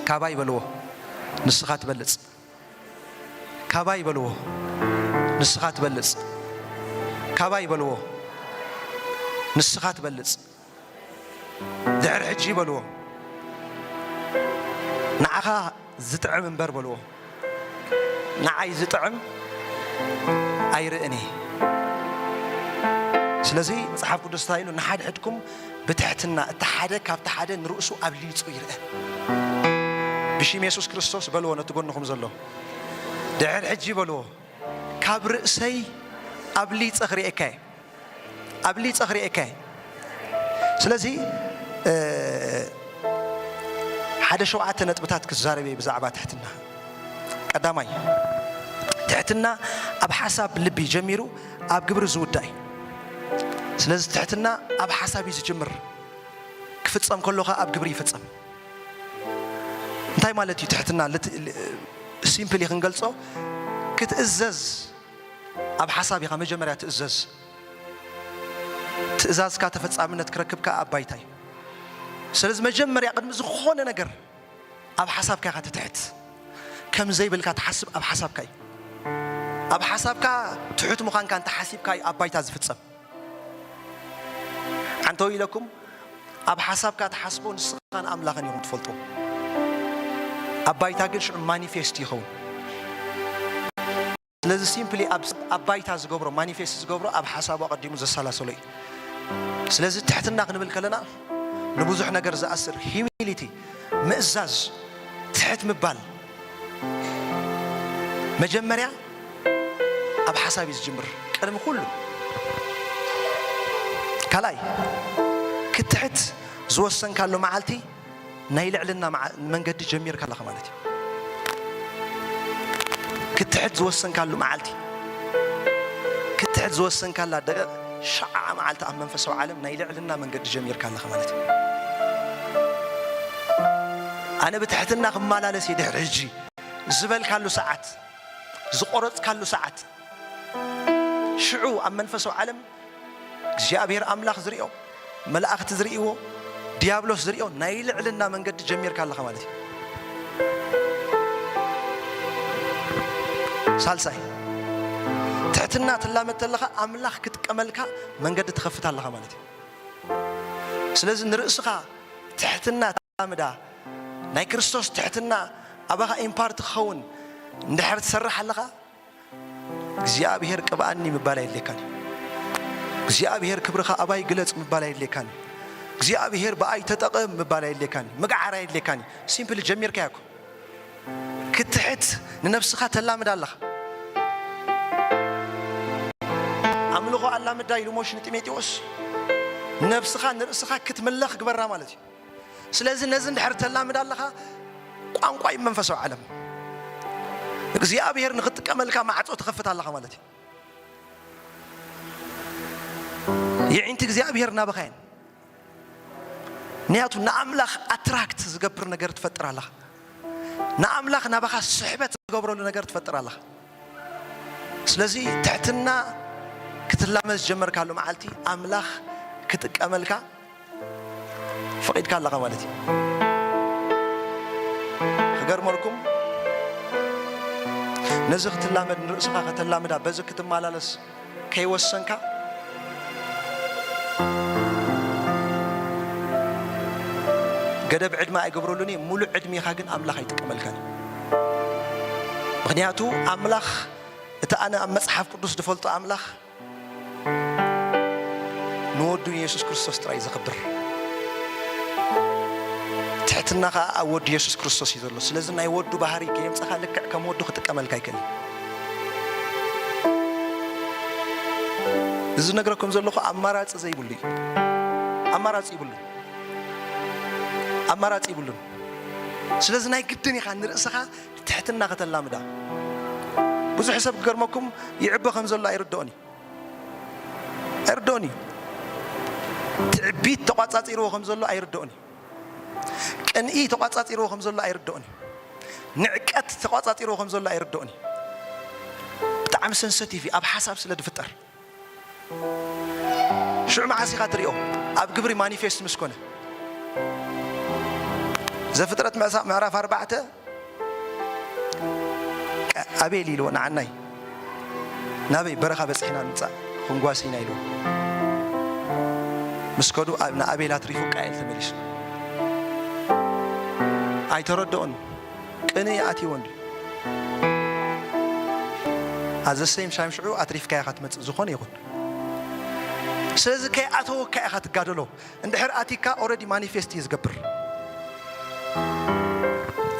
ካባይ በልዎ፣ ንስኻ ትበልጽ። ካባይ በልዎ፣ ንስኻ ትበልጽ። ካባይ በልዎ፣ ንስኻ ትበልጽ። ድሕሪ ሕጂ በልዎ፣ ንዓኻ ዝጥዕም እምበር በልዎ፣ ንዓይ ዝጥዕም ኣይርእን እየ። ስለዚ መጽሓፍ ቅዱስ እንታይ ኢሉ? ንሓድሕድኩም ብትሕትና፣ እቲ ሓደ ካብቲ ሓደ ንርእሱ ኣብሊጹ ይርአ። ብሽም የሱስ ክርስቶስ በልዎ ነቲ ጎንኹም ዘሎ። ድሕሪ ሕጂ በልዎ፣ ካብ ርእሰይ ኣብሊጸ ክርእየካ እየ። ኣብሊጸ ክርእየካ እየ። ስለዚ፣ እ፣ ሓደ ሸውዓተ ነጥብታት ክዛረብ እየ ብዛዕባ ትሕትና። ቀዳማይ፣ ትሕትና ኣብ ሓሳብ ልቢ ጀሚሩ ኣብ ግብሪ ዝውዳእ እዩ። ስለዚ ትሕትና ኣብ ሓሳብ እዩ ዝጅምር፣ ክፍጸም ከሎ ኸኣ ኣብ ግብሪ ይፍጸም። እንታይ ማለት እዩ ትሕትና? ልት-፣ ል-፣ ሲምፕሊ ክንገልጾ፣ ክትእዘዝ ኣብ ሓሳብ ኢኻ መጀመርያ ትእዘዝ። ትእዛዝካ ተፈጻምነት ክረክብ ከኣ ኣብ ባይታ እዩ። ስለዚ መጀመርያ ቅድሚ ዝኾነ ነገር ኣብ ሓሳብካ ኢኻ ትትሕት። ከም ዘይብልካ ትሓስብ ኣብ ሓሳብካ እዩ። ኣብ ሓሳብካ ትሑት ምዃንካ እንተ ሓሲብካ እዩ ኣብ ባይታ ዝፍጸም። ዓንተው ኢለኩም፣ ኣብ ሓሳብካ ትሓስቦ ንስኻን ኣምላኽን ኢኹም ትፈልጡ። ኣብ ባይታ ግን ሽዑ ማኒፌስት ይኸውን። ስለዚ ሲምፕሊ ኣብ ባይታ ዝገብሮ፣ ማኒፌስት ዝገብሮ ኣብ ሓሳቡ ኣቐዲሙ ዘሰላሰሎ እዩ። ስለዚ ትሕትና ክንብል ከለና ንብዙሕ ነገር ዝኣስር፣ ሂዩሚሊቲ፣ ምእዛዝ፣ ትሕት ምባል መጀመርያ ኣብ ሓሳብ እዩ ዝጅምር፣ ቅድሚ ኩሉ። ካልኣይ፣ ክትሕት ዝወሰንካሉ መዓልቲ ናይ ልዕልና መዓ-፣ መንገዲ ጀሚርካ ኣለኻ ማለት እዩ። ክትሕት ዝወሰንካሉ መዓልቲ፣ ክትሕት ዝወሰንካላ ደቂቕ፣ ሸዓ መዓልቲ ኣብ መንፈሳዊ ዓለም ናይ ልዕልና መንገዲ ጀሚርካ ኣለኻ ማለት እዩ። ኣነ ብትሕትና ክመላለስ እየ ድሕሪ ሕጂ ዝበልካሉ ሰዓት፣ ዝቆረጽካሉ ሰዓት፣ ሽዑ ኣብ መንፈሳዊ ዓለም እግዚኣብሔር ኣምላኽ ዝርእዮ፣ መላእኽቲ ዝርእይዎ፣ ዲያብሎስ ዝርእዮ ናይ ልዕልና መንገዲ ጀሚርካ ኣለኻ ማለት እዩ። ሳልሳይ፣ ትሕትና ትላመድ ተለኻ ኣምላኽ ክጥቀመልካ መንገዲ ትኸፍት ኣለኻ ማለት እዩ። ስለዚ ንርእስኻ ትሕትና ተላምዳ፣ ናይ ክርስቶስ ትሕትና ኣባኻ ኢምፓርት ክኸውን እንድሕር ትሰርሕ ኣለኻ፣ እግዚኣብሔር ቅብኣኒ ምባል ኣየድልየካን እዩ። እግዚኣብሔር ክብርኻ ኣባይ ግለጽ ምባል ኣየድልየካን እዩ። እግዚኣብሔር ብኣይ ተጠቐም ምባል ኣየድልየካን እዩ። ምግዓር ኣየድልየካን እዩ። ሲምፕሊ ጀሚርካያ እኮ። ክትሕት ንነብስኻ ተላምድ ኣለኻ። ኣምልኾ ኣላምዳ ኢሉ ሞሽ ንጢሞቴዎስ፣ ነብስኻ ንርእስኻ ክትምለኽ ግበራ ማለት እዩ። ስለዚ ነዚ እንድሕር ተላምድ ኣለኻ፣ ቋንቋ እዩ መንፈሳዊ ዓለም። እግዚኣብሔር ንኽጥቀመልካ ማዕጾ ትኸፍት ኣለኻ ማለት እዩ። የዒንቲ እግዚኣብሔር ናባኻ እየን። ምኽንያቱ ንኣምላኽ ኣትራክት ዝገብር ነገር ትፈጥር ኣለኻ። ንኣምላኽ ናባኻ ስሕበት ዝገብረሉ ነገር ትፈጥር ኣለኻ። ስለዚ ትሕትና ክትላመድ ዝጀመርካሉ መዓልቲ ኣምላኽ ክጥቀመልካ ፈቒድካ ኣለኻ ማለት እዩ። ክገርመልኩም፣ ነዚ ክትላመድ፣ ንርእስኻ ከተላምዳ፣ በዚ ክትመላለስ ከይወሰንካ፣ ገደብ ዕድመ ኣይገብረሉን እዩ። ሙሉእ ዕድሜኻ ግን ኣምላኽ ኣይጥቀመልካን እዩ። ምኽንያቱ ኣምላኽ፣ እቲ ኣነ ኣብ መጽሓፍ ቅዱስ ዝፈልጦ ኣምላኽ፣ ንወዱ ንየሱስ ክርስቶስ ጥራይ ዘኽብር። ትሕትና ኸኣ ኣብ ወዱ የሱስ ክርስቶስ እዩ ዘሎ። ስለዚ ናይ ወዱ ባህሪ ከየምጻኻ ልክዕ ከም ወዱ ክጥቀመልካ ኣይክእልን። እዚ ዝነግረኩም ዘለኹ ኣማራጺ ዘይብሉ እዩ። ኣማራጺ ይብሉን። ኣማራጺ ይብሉን። ስለዚ ናይ ግድን ኢኻ ንርእስኻ ትሕትና ከተላምዳ። ብዙሕ ሰብ ክገርመኩም ይዕበ ከም ዘሎ ኣይርድኦን እዩ። ኣይርድኦን እዩ። ትዕቢት ተቋጻጺርዎ ከም ዘሎ ኣይርድኦን እዩ። ቅንኢ ተቋጻጺርዎ ከም ዘሎ ኣይርድኦን እዩ። ንዕቀት ተቋጻጺርዎ ከም ዘሎ ኣይርድኦን እዩ። ብጣዕሚ ሰንሰቲቭ እዩ፣ ኣብ ሓሳብ ስለ ዝፍጠር። ሽዑ መዓስ ኢኻ ትሪኦ? ኣብ ግብሪ ማኒፌስት ምስ ኮነ። ዘፍጥረት ምዕሳ-፣ ምዕራፍ ኣርባዕተ፣ ቀ-፣ ኣቤል ኢልዎ፣ ንዓናይ ናበይ በረኻ በጺሕና ንምጻእ፣ ክንጓሲ ኢና ኢልዎ። ምስ ከዱ ኣብ፣ ንኣቤል ኣትሪፉ ቃኤል ተመሊሱ። ኣይተረድኦን። ቅንኢ ኣትይዎ እንድዩ። ኣዘ ሴም ታይም ሽዑ ኣትሪፍካዮ ኢኻ ትመጽእ፣ ዝኾነ ይኹን። ስለዚ ከይኣተወካ ኢኻ ትጋደሎ። እንድሕር ኣቲካ ኦረዲ ማኒፌስት እዩ ዝገብር።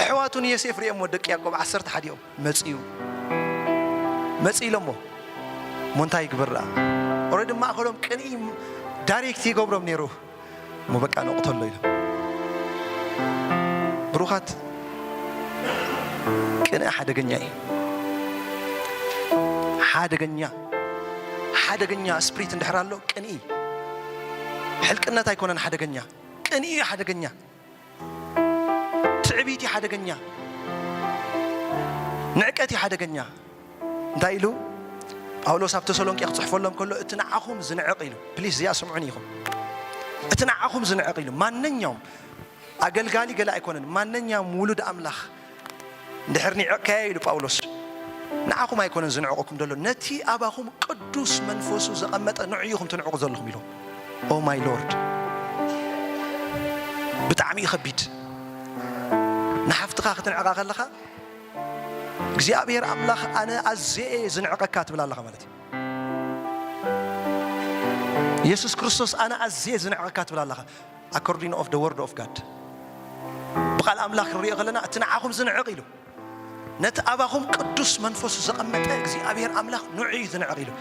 ኣሕዋቱ ንዮሴፍ ሪኦሞ፣ ደቂ ያዕቆብ ዓሰርተ ሓዲኦም፣ መጽዩ፣ መጽዩ ኢሎሞ። እሞ እንታይ ይግበር ደኣ? ኦረዲ ማእከሎም ቅንኢ ዳይሬክት ይገብሮም ነይሩ። እሞ በቃ ንቕተሎ ኢሎም። ብሩኻት፣ ቅንኢ ሓደገኛ እዩ። ሓደገኛ፣ ሓደገኛ ስፕሪት እንድሕር ኣሎ ቅንኢ። ሕልቅነት ኣይኮነን ሓደገኛ፣ ቅንኢ እዩ ሓደገኛ። ትዕቢት እዩ ሓደገኛ። ንዕቀት እዩ ሓደገኛ። እንታይ ኢሉ? ጳውሎስ ኣብ ተሰሎንቄ ክጽሕፈሎም ከሎ፣ "እቲ ንዓኹም ዝንዕቕ" ኢሉ። ፕሊስ፣ እዚኣ ስምዑኒ ኢኹም። "እቲ ንዓኹም ዝንዕቕ" ኢሉ። ማንኛውም ኣገልጋሊ ገለ ኣይኮነን። ማንኛውም ውሉድ ኣምላኽ እንድሕር ኒዕቕካዮ ኢሉ ጳውሎስ፣ ንዓኹም ኣይኮነን ዝንዕቐኩም ዘሎ፣ ነቲ ኣባኹም ቅዱስ መንፈሱ ዘቐመጠ ንዑ ኢኹም ትንዕቑ ዘለኹም ኢሉ። ኦ ማይ ሎርድ። ብጣዕሚ እዩ ከቢድ። ንሓፍትኻ ክትንዕቓ ከለኻ እግዚኣብሔር ኣምላኽ ኣነ ኣዝየ እየ ዝንዕቐካ ትብል ኣለኻ ማለት እዩ። የሱስ ክርስቶስ ኣነ ኣዝየ ዝንዕቐካ ትብል ኣለኻ። According of the word of God፣ ብቓል ኣምላኽ ክንሪኦ ከለና እቲ ንዓኹም ዝንዕቕ ኢሉ ነቲ ኣባኹም ቅዱስ መንፈሱ ዘቐመጠ እግዚኣብሔር ኣምላኽ ንዑ እዩ ዝንዕቕ ኢሉ።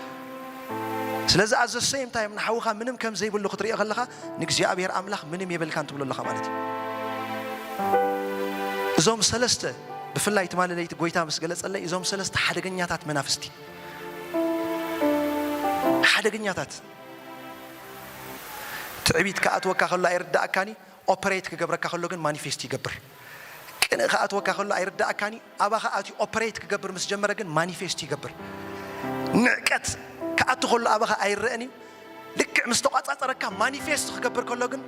ስለዚ ኣዘ ሴም ታይም ንሓውኻ ምንም ከም ዘይብሉ ክትሪኦ ከለኻ ንእግዚኣብሔር ኣምላኽ ምንም የብልካን ትብሎ ኣለኻ ማለት እዩ። እዞም ሰለስተ፣ ብፍላይ ትማሊ ለይቲ ጎይታ ምስ ገለጸለይ እዞም ሰለስተ ሓደገኛታት መናፍስቲ፣ ሓደገኛታት። ትዕቢት ክኣትወካ ከሎ ኣይርዳእካኒ፣ ኦፐሬት ክገብረካ ከሎ ግን ማኒፌስት ይገብር። ቅንእ ክኣትወካ ከሎ ኣይርዳእካኒ፣ ኣባኻ ኣትዩ ኦፐሬት ክገብር ምስ ጀመረ ግን ማኒፌስት ይገብር። ንዕቀት ክኣቱ ከሎ ኣባኻ ኣይረእን እዩ። ልክዕ ምስ ተቋጻጸረካ ማኒፌስት ክገብር ከሎ ግን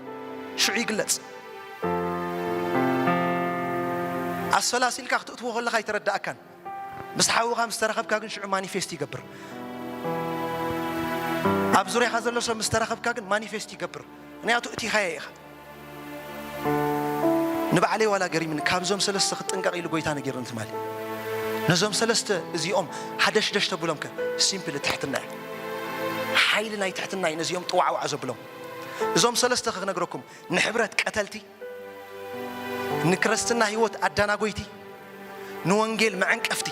ሽዑ ይግለጽ። ኣሰላሲልካ ክትእትዎ ከለኻ ኣይተረዳእካን። ምስ ሓውኻ ምስ ተራኸብካ ግን ሽዑ ማኒፌስት ይገብር። ኣብ ዙርያኻ ዘሎ ሰብ ምስ ተራኸብካ ግን ማኒፌስት ይገብር። ምኽንያቱ እቲኻዮ ኢኻ። ንባዕለይ ዋላ ገሪምኒ፣ ካብዞም ሰለስተ ክትጥንቀቕ ኢሉ ጎይታ ነጊሩኒ ትማሊ። ነዞም ሰለስተ እዚኦም ሓደሽደሽ ተብሎም ከ፣ ሲምፕል ትሕትና እዩ። ሓይሊ ናይ ትሕትና እዩ ነዚኦም ጥዋዕዋዕ ዘብሎም። እዞም ሰለስተ ክነግረኩም፣ ንሕብረት ቀተልቲ፣ ንክርስትና ህይወት ኣዳናጎይቲ፣ ንወንጌል መዐንቀፍቲ፣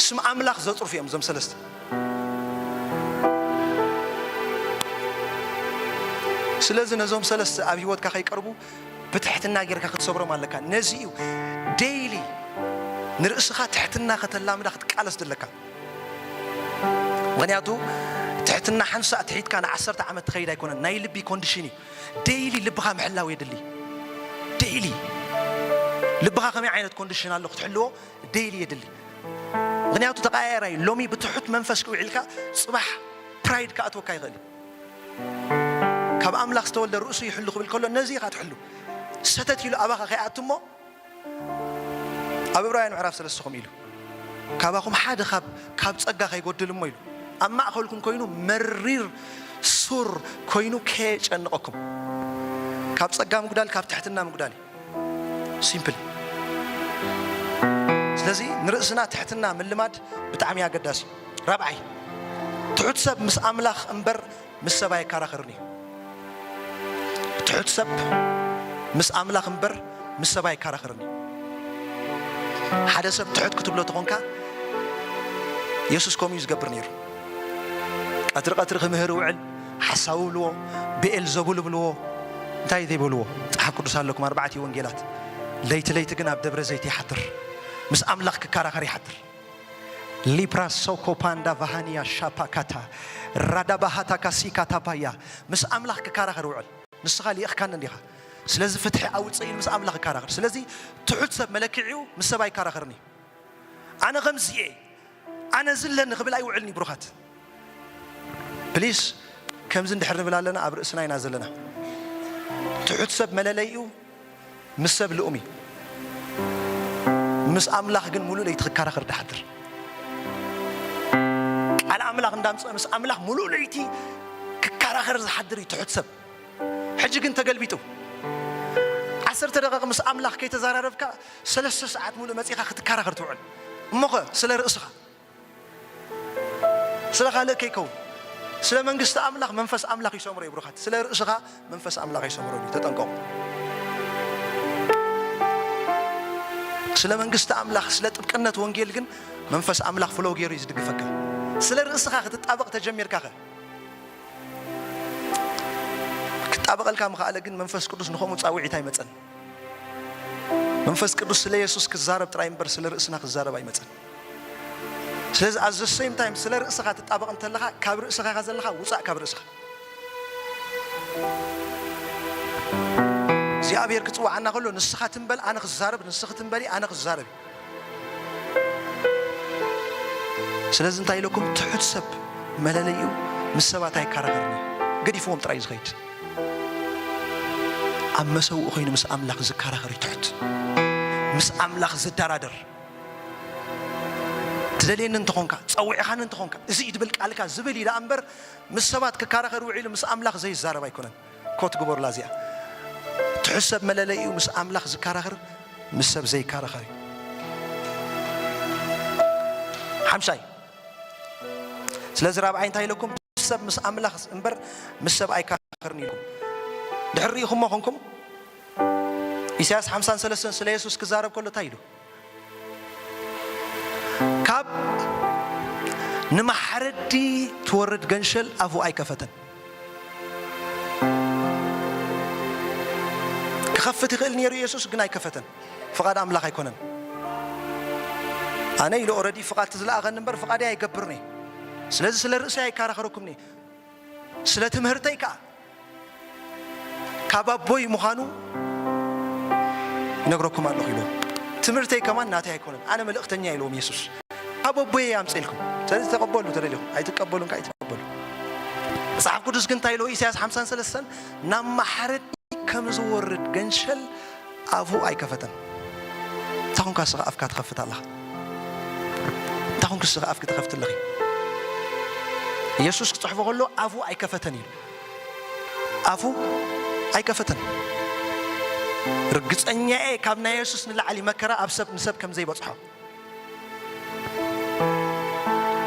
ስም ኣምላኽ ዘጽርፉ እዮም እዞም ሰለስተ። ስለዚ ነዞም ሰለስተ ኣብ ህይወትካ ከይቀርቡ ብትሕትና ጌርካ ክትሰብሮም ኣለካ። ነዚ እዩ ዴይሊ ንርእስኻ ትሕትና ከተላምዳ ክትቃለስ ዘለካ። ምኽንያቱ ትሕትና ሓንሳእ ትሒትካ ንዓሰርተ ዓመት ትኸይድ ኣይኮነን፣ ናይ ልቢ ኮንዲሽን እዩ። ዴይሊ ልብኻ ምሕላው የድሊ። ዴይሊ ልብኻ ከመይ ዓይነት ኮንዲሽን ኣሎ ክትሕልዎ ዴይሊ የድሊ። ምኽንያቱ ተቐያየራይ፣ ሎሚ ብትሑት መንፈስ ክውዒልካ ጽባሕ ፕራይድ ክኣትወካ ይኽእል እዩ። ካብ ኣምላኽ ዝተወልደ ርእሱ ይሕሉ ክብል ከሎ ነዚ ኢኻ ትሕሉ። ሰተት ኢሉ ኣባኻ ከይኣቱ እሞ ኣብ ዕብራውያን ምዕራፍ ሰለስተ ከምኡ ኢሉ፣ ካባኹም ሓደ ካብ፣ ካብ ጸጋ ከይጎድል እሞ ኢሉ፣ ኣብ ማእከልኩም ኮይኑ መሪር ሱር ኮይኑ ከየጨንቐኩም። ካብ ጸጋ ምጉዳል ካብ ትሕትና ምጉዳል እዩ። ሲምፕል። ስለዚ ንርእስና ትሕትና ምልማድ ብጣዕሚ ኣገዳሲ እዩ። ራብዓይ፣ ትሑት ሰብ ምስ ኣምላኽ እምበር ምስ ሰብ ኣይከራኸርን እዩ። ትሑት ሰብ ምስ ኣምላኽ እምበር ምስ ሰብ ኣይከራኸርን እዩ። ሓደ ሰብ ትሑት ክትብሎ ተኾንካ፣ የሱስ ከምኡ እዩ ዝገብር ነይሩ። ቀትሪ ቀትሪ ክምህር ይውዕል፣ ሓሳዊ ይብልዎ፣ ብኤል ዘቡል ይብልዎ፣ እንታይ ዘይበልዎ። መጽሓፍ ቅዱስ ኣለኩም፣ ኣርባዕተ ወንጌላት። ለይቲ ለይቲ ግን ኣብ ደብረ ዘይት ይሓድር፣ ምስ ኣምላኽ ክከራኸር ይሓድር። ሊፕራ ሶኮ ፓንዳ ቫሃንያ ሻፓካታ ራዳ ባሃታ ካሲካ ታፓያ፣ ምስ ኣምላኽ ክከራኸር ይውዕል። ንስኻ ልኢኽካኒ እንዲኻ፣ ስለዚ ፍትሒ ኣውፅእ ኢሉ ምስ ኣምላኽ ይከራኸር። ስለዚ ትሑት ሰብ መለክዒኡ ምስ ሰብ ኣይከራኸርን እዩ። ኣነ ከምዚ እየ፣ ኣነ ዝለኒ ክብል ኣይውዕልን እዩ ብሩኻት። ፕሊስ፣ ከምዚ እንድሕር ንብል ኣለና ኣብ ርእስና ኢና ዘለና። ትሑት ሰብ መለለይኡ ምስ ሰብ ልኡም እዩ። ምስ ኣምላኽ ግን ሙሉእ ለይቲ ክከራኸር ድሓድር። ቃል ኣምላኽ እንዳምፅአ ምስ ኣምላኽ ሙሉእ ለይቲ ክከራኸር ዝሓድር እዩ ትሑት ሰብ። ሕጂ ግን ተገልቢጡ። ዓሰርተ ደቂቕ ምስ ኣምላኽ ከይተዘራረብካ ሰለስተ ሰዓት ሙሉእ መፂኻ ክትከራኸር ትውዕል። እሞኸ ስለ ርእስኻ፣ ስለ ካልእ ከይከውን፣ ስለ መንግስቲ ኣምላኽ መንፈስ ኣምላኽ ይሰምሮ እዩ ብሩኻት። ስለ ርእስኻ መንፈስ ኣምላኽ ይሰምሮ እዩ። ተጠንቀቑ። ስለ መንግስቲ ኣምላኽ፣ ስለ ጥብቅነት ወንጌል ግን መንፈስ ኣምላኽ ፍሎ ገይሩ እዩ ዝድግፈካ። ስለ ርእስኻ ክትጣበቕ ተጀሚርካኸ? ክጣበቐልካ ምኽኣለ ግን መንፈስ ቅዱስ ንኸምኡ ጻውዒት ኣይመጸን። መንፈስ ቅዱስ ስለ የሱስ ክዛረብ ጥራይ እምበር ስለ ርእስና ክዛረብ ኣይመጸን። ስለዚ ኣዘ ሴም ታይም ስለ ርእስኻ ትጣበቕ እንተለኻ፣ ካብ ርእስኻ ኢኻ ዘለኻ፣ ውጻእ ካብ ርእስኻ። እግዚኣብሔር ክጽውዓና ከሎ ንስኻ ትንበል ኣነ ክዛረብ፣ ንስኺ ትንበሊ ኣነ ክዛረብ እዩ። ስለዚ እንታይ ኢለኩም፣ ትሑት ሰብ መለለይኡ ምስ ሰባት ኣይከራኸርን እዩ። ገዲፍዎም ጥራይ እዩ ዝኸይድ። ኣብ መሰውኡ ኮይኑ ምስ ኣምላኽ ዝከራኸር እዩ ትሑት። ምስ ኣምላኽ ዝደራደር። ትደልየኒ እንተኾንካ፣ ጸዊዕኻኒ እንተኾንካ፣ እዚ እዩ ትብል ቃልካ ዝብል እዩ ደኣ እምበር፣ ምስ ሰባት ክከራኸር ውዒሉ ምስ ኣምላኽ ዘይዛረብ ኣይኮነን። ኮት ግበሩላ እዚኣ። ትሑት ሰብ መለለይኡ ምስ ኣምላኽ ዝከራኸር፣ ምስ ሰብ ዘይከራኸር እዩ። ሓምሻይ፣ ስለዚ ራብዓይ እንታይ ኢለኩም? ሰብ ምስ ኣምላኽ እምበር ምስ ሰብ ኣይከራኸርን ኢልኩም። ድሕሪ ርኢኹሞ ኾንኩም፣ ኢሳያስ ሓምሳን ሰለስተን ስለ የሱስ ክዛረብ ከሎ እንታይ ኢሉ? ካብ ንመሓረዲ ትወርድ ገንሸል ኣፉ ኣይከፈተን። ክኸፍት ይኽእል ነይሩ የሱስ፣ ግን ኣይከፈተን። ፍቓድ ኣምላኽ ኣይኮነን። ኣነ ኢሉ ኦረዲ ፍቓድ እቲ ዝለኣኸኒ እምበር ፍቓደይ ኣይገብርን እየ። ስለዚ ስለ ርእሰይ ኣይከራኸረኩምን እየ። ስለ ትምህርተይ ከኣ ካብ ኣቦይ ምዃኑ ይነግረኩም ኣለኹ ኢሉ። ትምህርተይ ከማን ናተይ ኣይኮነን፣ ኣነ መልእኽተኛ ኢልዎም የሱስ። ካብ ኣቦየ ኣምፅእልኩም። ስለዚ ተቐበሉ፣ ተደሊኹም ኣይትቀበሉን ከኣ ኣይትቀበሉ። መጽሓፍ ቅዱስ ግን እንታይ ኢልዎ? ኢሳያስ ሓምሳን ሰለስተን ናብ ማሕረዲ ከም ዝወርድ ገንሸል ኣፉ ኣይከፈተን። እንታይ ኾንካ ንስኻ ኣፍካ ትኸፍት ኣለኻ? እንታይ ኾንካ ንስኻ ኣፍኪ ትኸፍት ኣለኺ? የሱስ ክጽሕፎ ከሎ ኣፉ ኣይከፈተን ኢሉ። ኣፉ ኣይከፈተን። ርግጸኛ እየ ካብ ናይ የሱስ ንላዕሊ መከራ ኣብ ሰብ፣ ንሰብ ከም ዘይበጽሖ።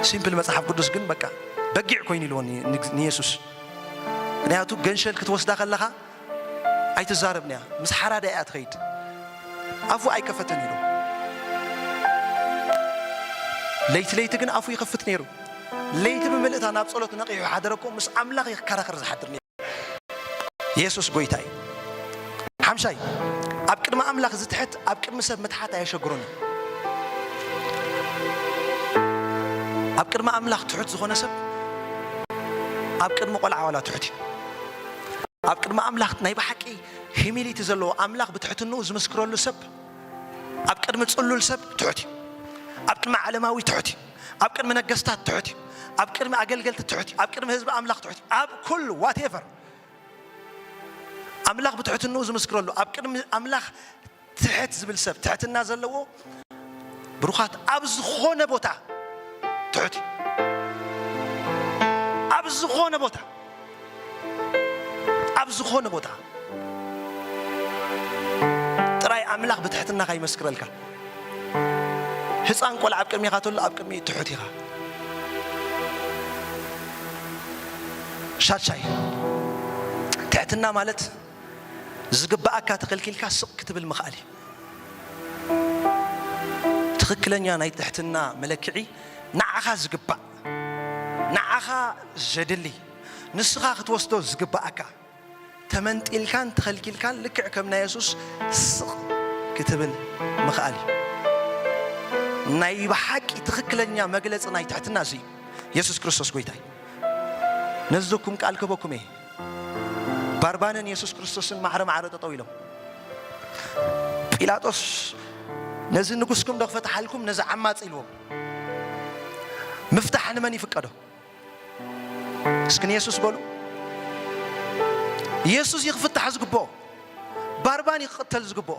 ሲምፕል መጽሓፍ ቅዱስ ግን በቃ በጊዕ ኮይኑ ኢልዎ ን-፣ ንግ-፣ ንየሱስ። ምክንያቱ ገንሸል ክትወስዳ ከለኻ ኣይትዛረብን እያ፣ ምስ ሓራዳ እያ ትኸይድ። ኣፉ ኣይከፈተን ኢሉ። ለይቲ ለይቲ ግን ኣፉ ይኸፍት ነይሩ። ለይቲ ብምልእታ ናብ ጸሎት ነቒሑ ሓደረ እኮ፣ ምስ ኣምላኽ ይከራኸር ዝሓድር ነይሩ። የሱስ ጎይታ እዩ። ሓምሻይ፣ ኣብ ቅድሚ ኣምላኽ ዝትሕት ኣብ ቅድሚ ሰብ ምትሓት ኣየሸግሮን እዩ። ኣብ ቅድሚ ኣምላኽ ትሑት ዝኾነ ሰብ ኣብ ቅድሚ ቆልዓ ዋላ ትሑት እዩ። ኣብ ቅድሚ ኣምላኽ ናይ ብሓቂ ሂሚሊቲ ዘለዎ፣ ኣምላኽ ብትሕትንኡ ዝምስክረሉ ሰብ ኣብ ቅድሚ ጽሉል ሰብ ትሑት እዩ። ኣብ ቅድሚ ዓለማዊ ትሑት እዩ። ኣብ ቅድሚ ነገስታት ትሑት እዩ። ኣብ ቅድሚ ኣገልገልቲ ትሑት እዩ። ኣብ ቅድሚ ህዝቢ ኣምላኽ ትሑት እዩ። ኣብ ኩሉ ዋቴቨር ኣምላኽ ብትሕትንኡ ዝምስክረሉ፣ ኣብ ቅድሚ ኣምላኽ ትሕት ዝብል ሰብ፣ ትሕትና ዘለዎ፣ ብሩኻት፣ ኣብ ዝኾነ ቦታ ትሑት እዩ። ኣብ ዝኾነ ቦታ፣ ኣብ ዝኾነ ቦታ ጥራይ ኣምላኽ ብትሕትና ከይመስክረልካ። ህፃን ቆልዓ ኣብ ቅድሚኻ ተሎ ኣብ ቅድሚ ትሑት ኢኻ። ሻሻይ፣ ትሕትና ማለት ዝግብኣካ ተኸልኪልካ ስቕ ክትብል ምኽኣል እዩ። ትኽክለኛ ናይ ትሕትና መለክዒ ንዓኻ ዝግባእ፣ ንዓኻ ዘድሊ፣ ንስኻ ክትወስዶ ዝግብኣካ፣ ተመንጢልካን ተኸልኪልካን ልክዕ ከም ናይ የሱስ ስቕ ክትብል ምኽኣል እዩ። ናይ ብሓቂ ትኽክለኛ መግለጺ ናይ ትሕትና እዚ እዩ። የሱስ ክርስቶስ ጎይታ እዩ። ነዚ ዘኩም ቃል ክህበኩም እየ። ባርባንን የሱስ ክርስቶስን ማዕረ ማዕረ ጠጠው ኢሎም፣ ጲላጦስ ነዚ ንጉስኩም ዶ ክፈትሓልኩም ነዚ ዓማጺ ኢልዎም። ምፍታሕ ንመን ይፍቀዶ? እስኪ ንየሱስ በሉ። የሱስ እዩ ክፍታሕ ዝግብኦ። ባርባን እዩ ክቕተል ዝግብኦ።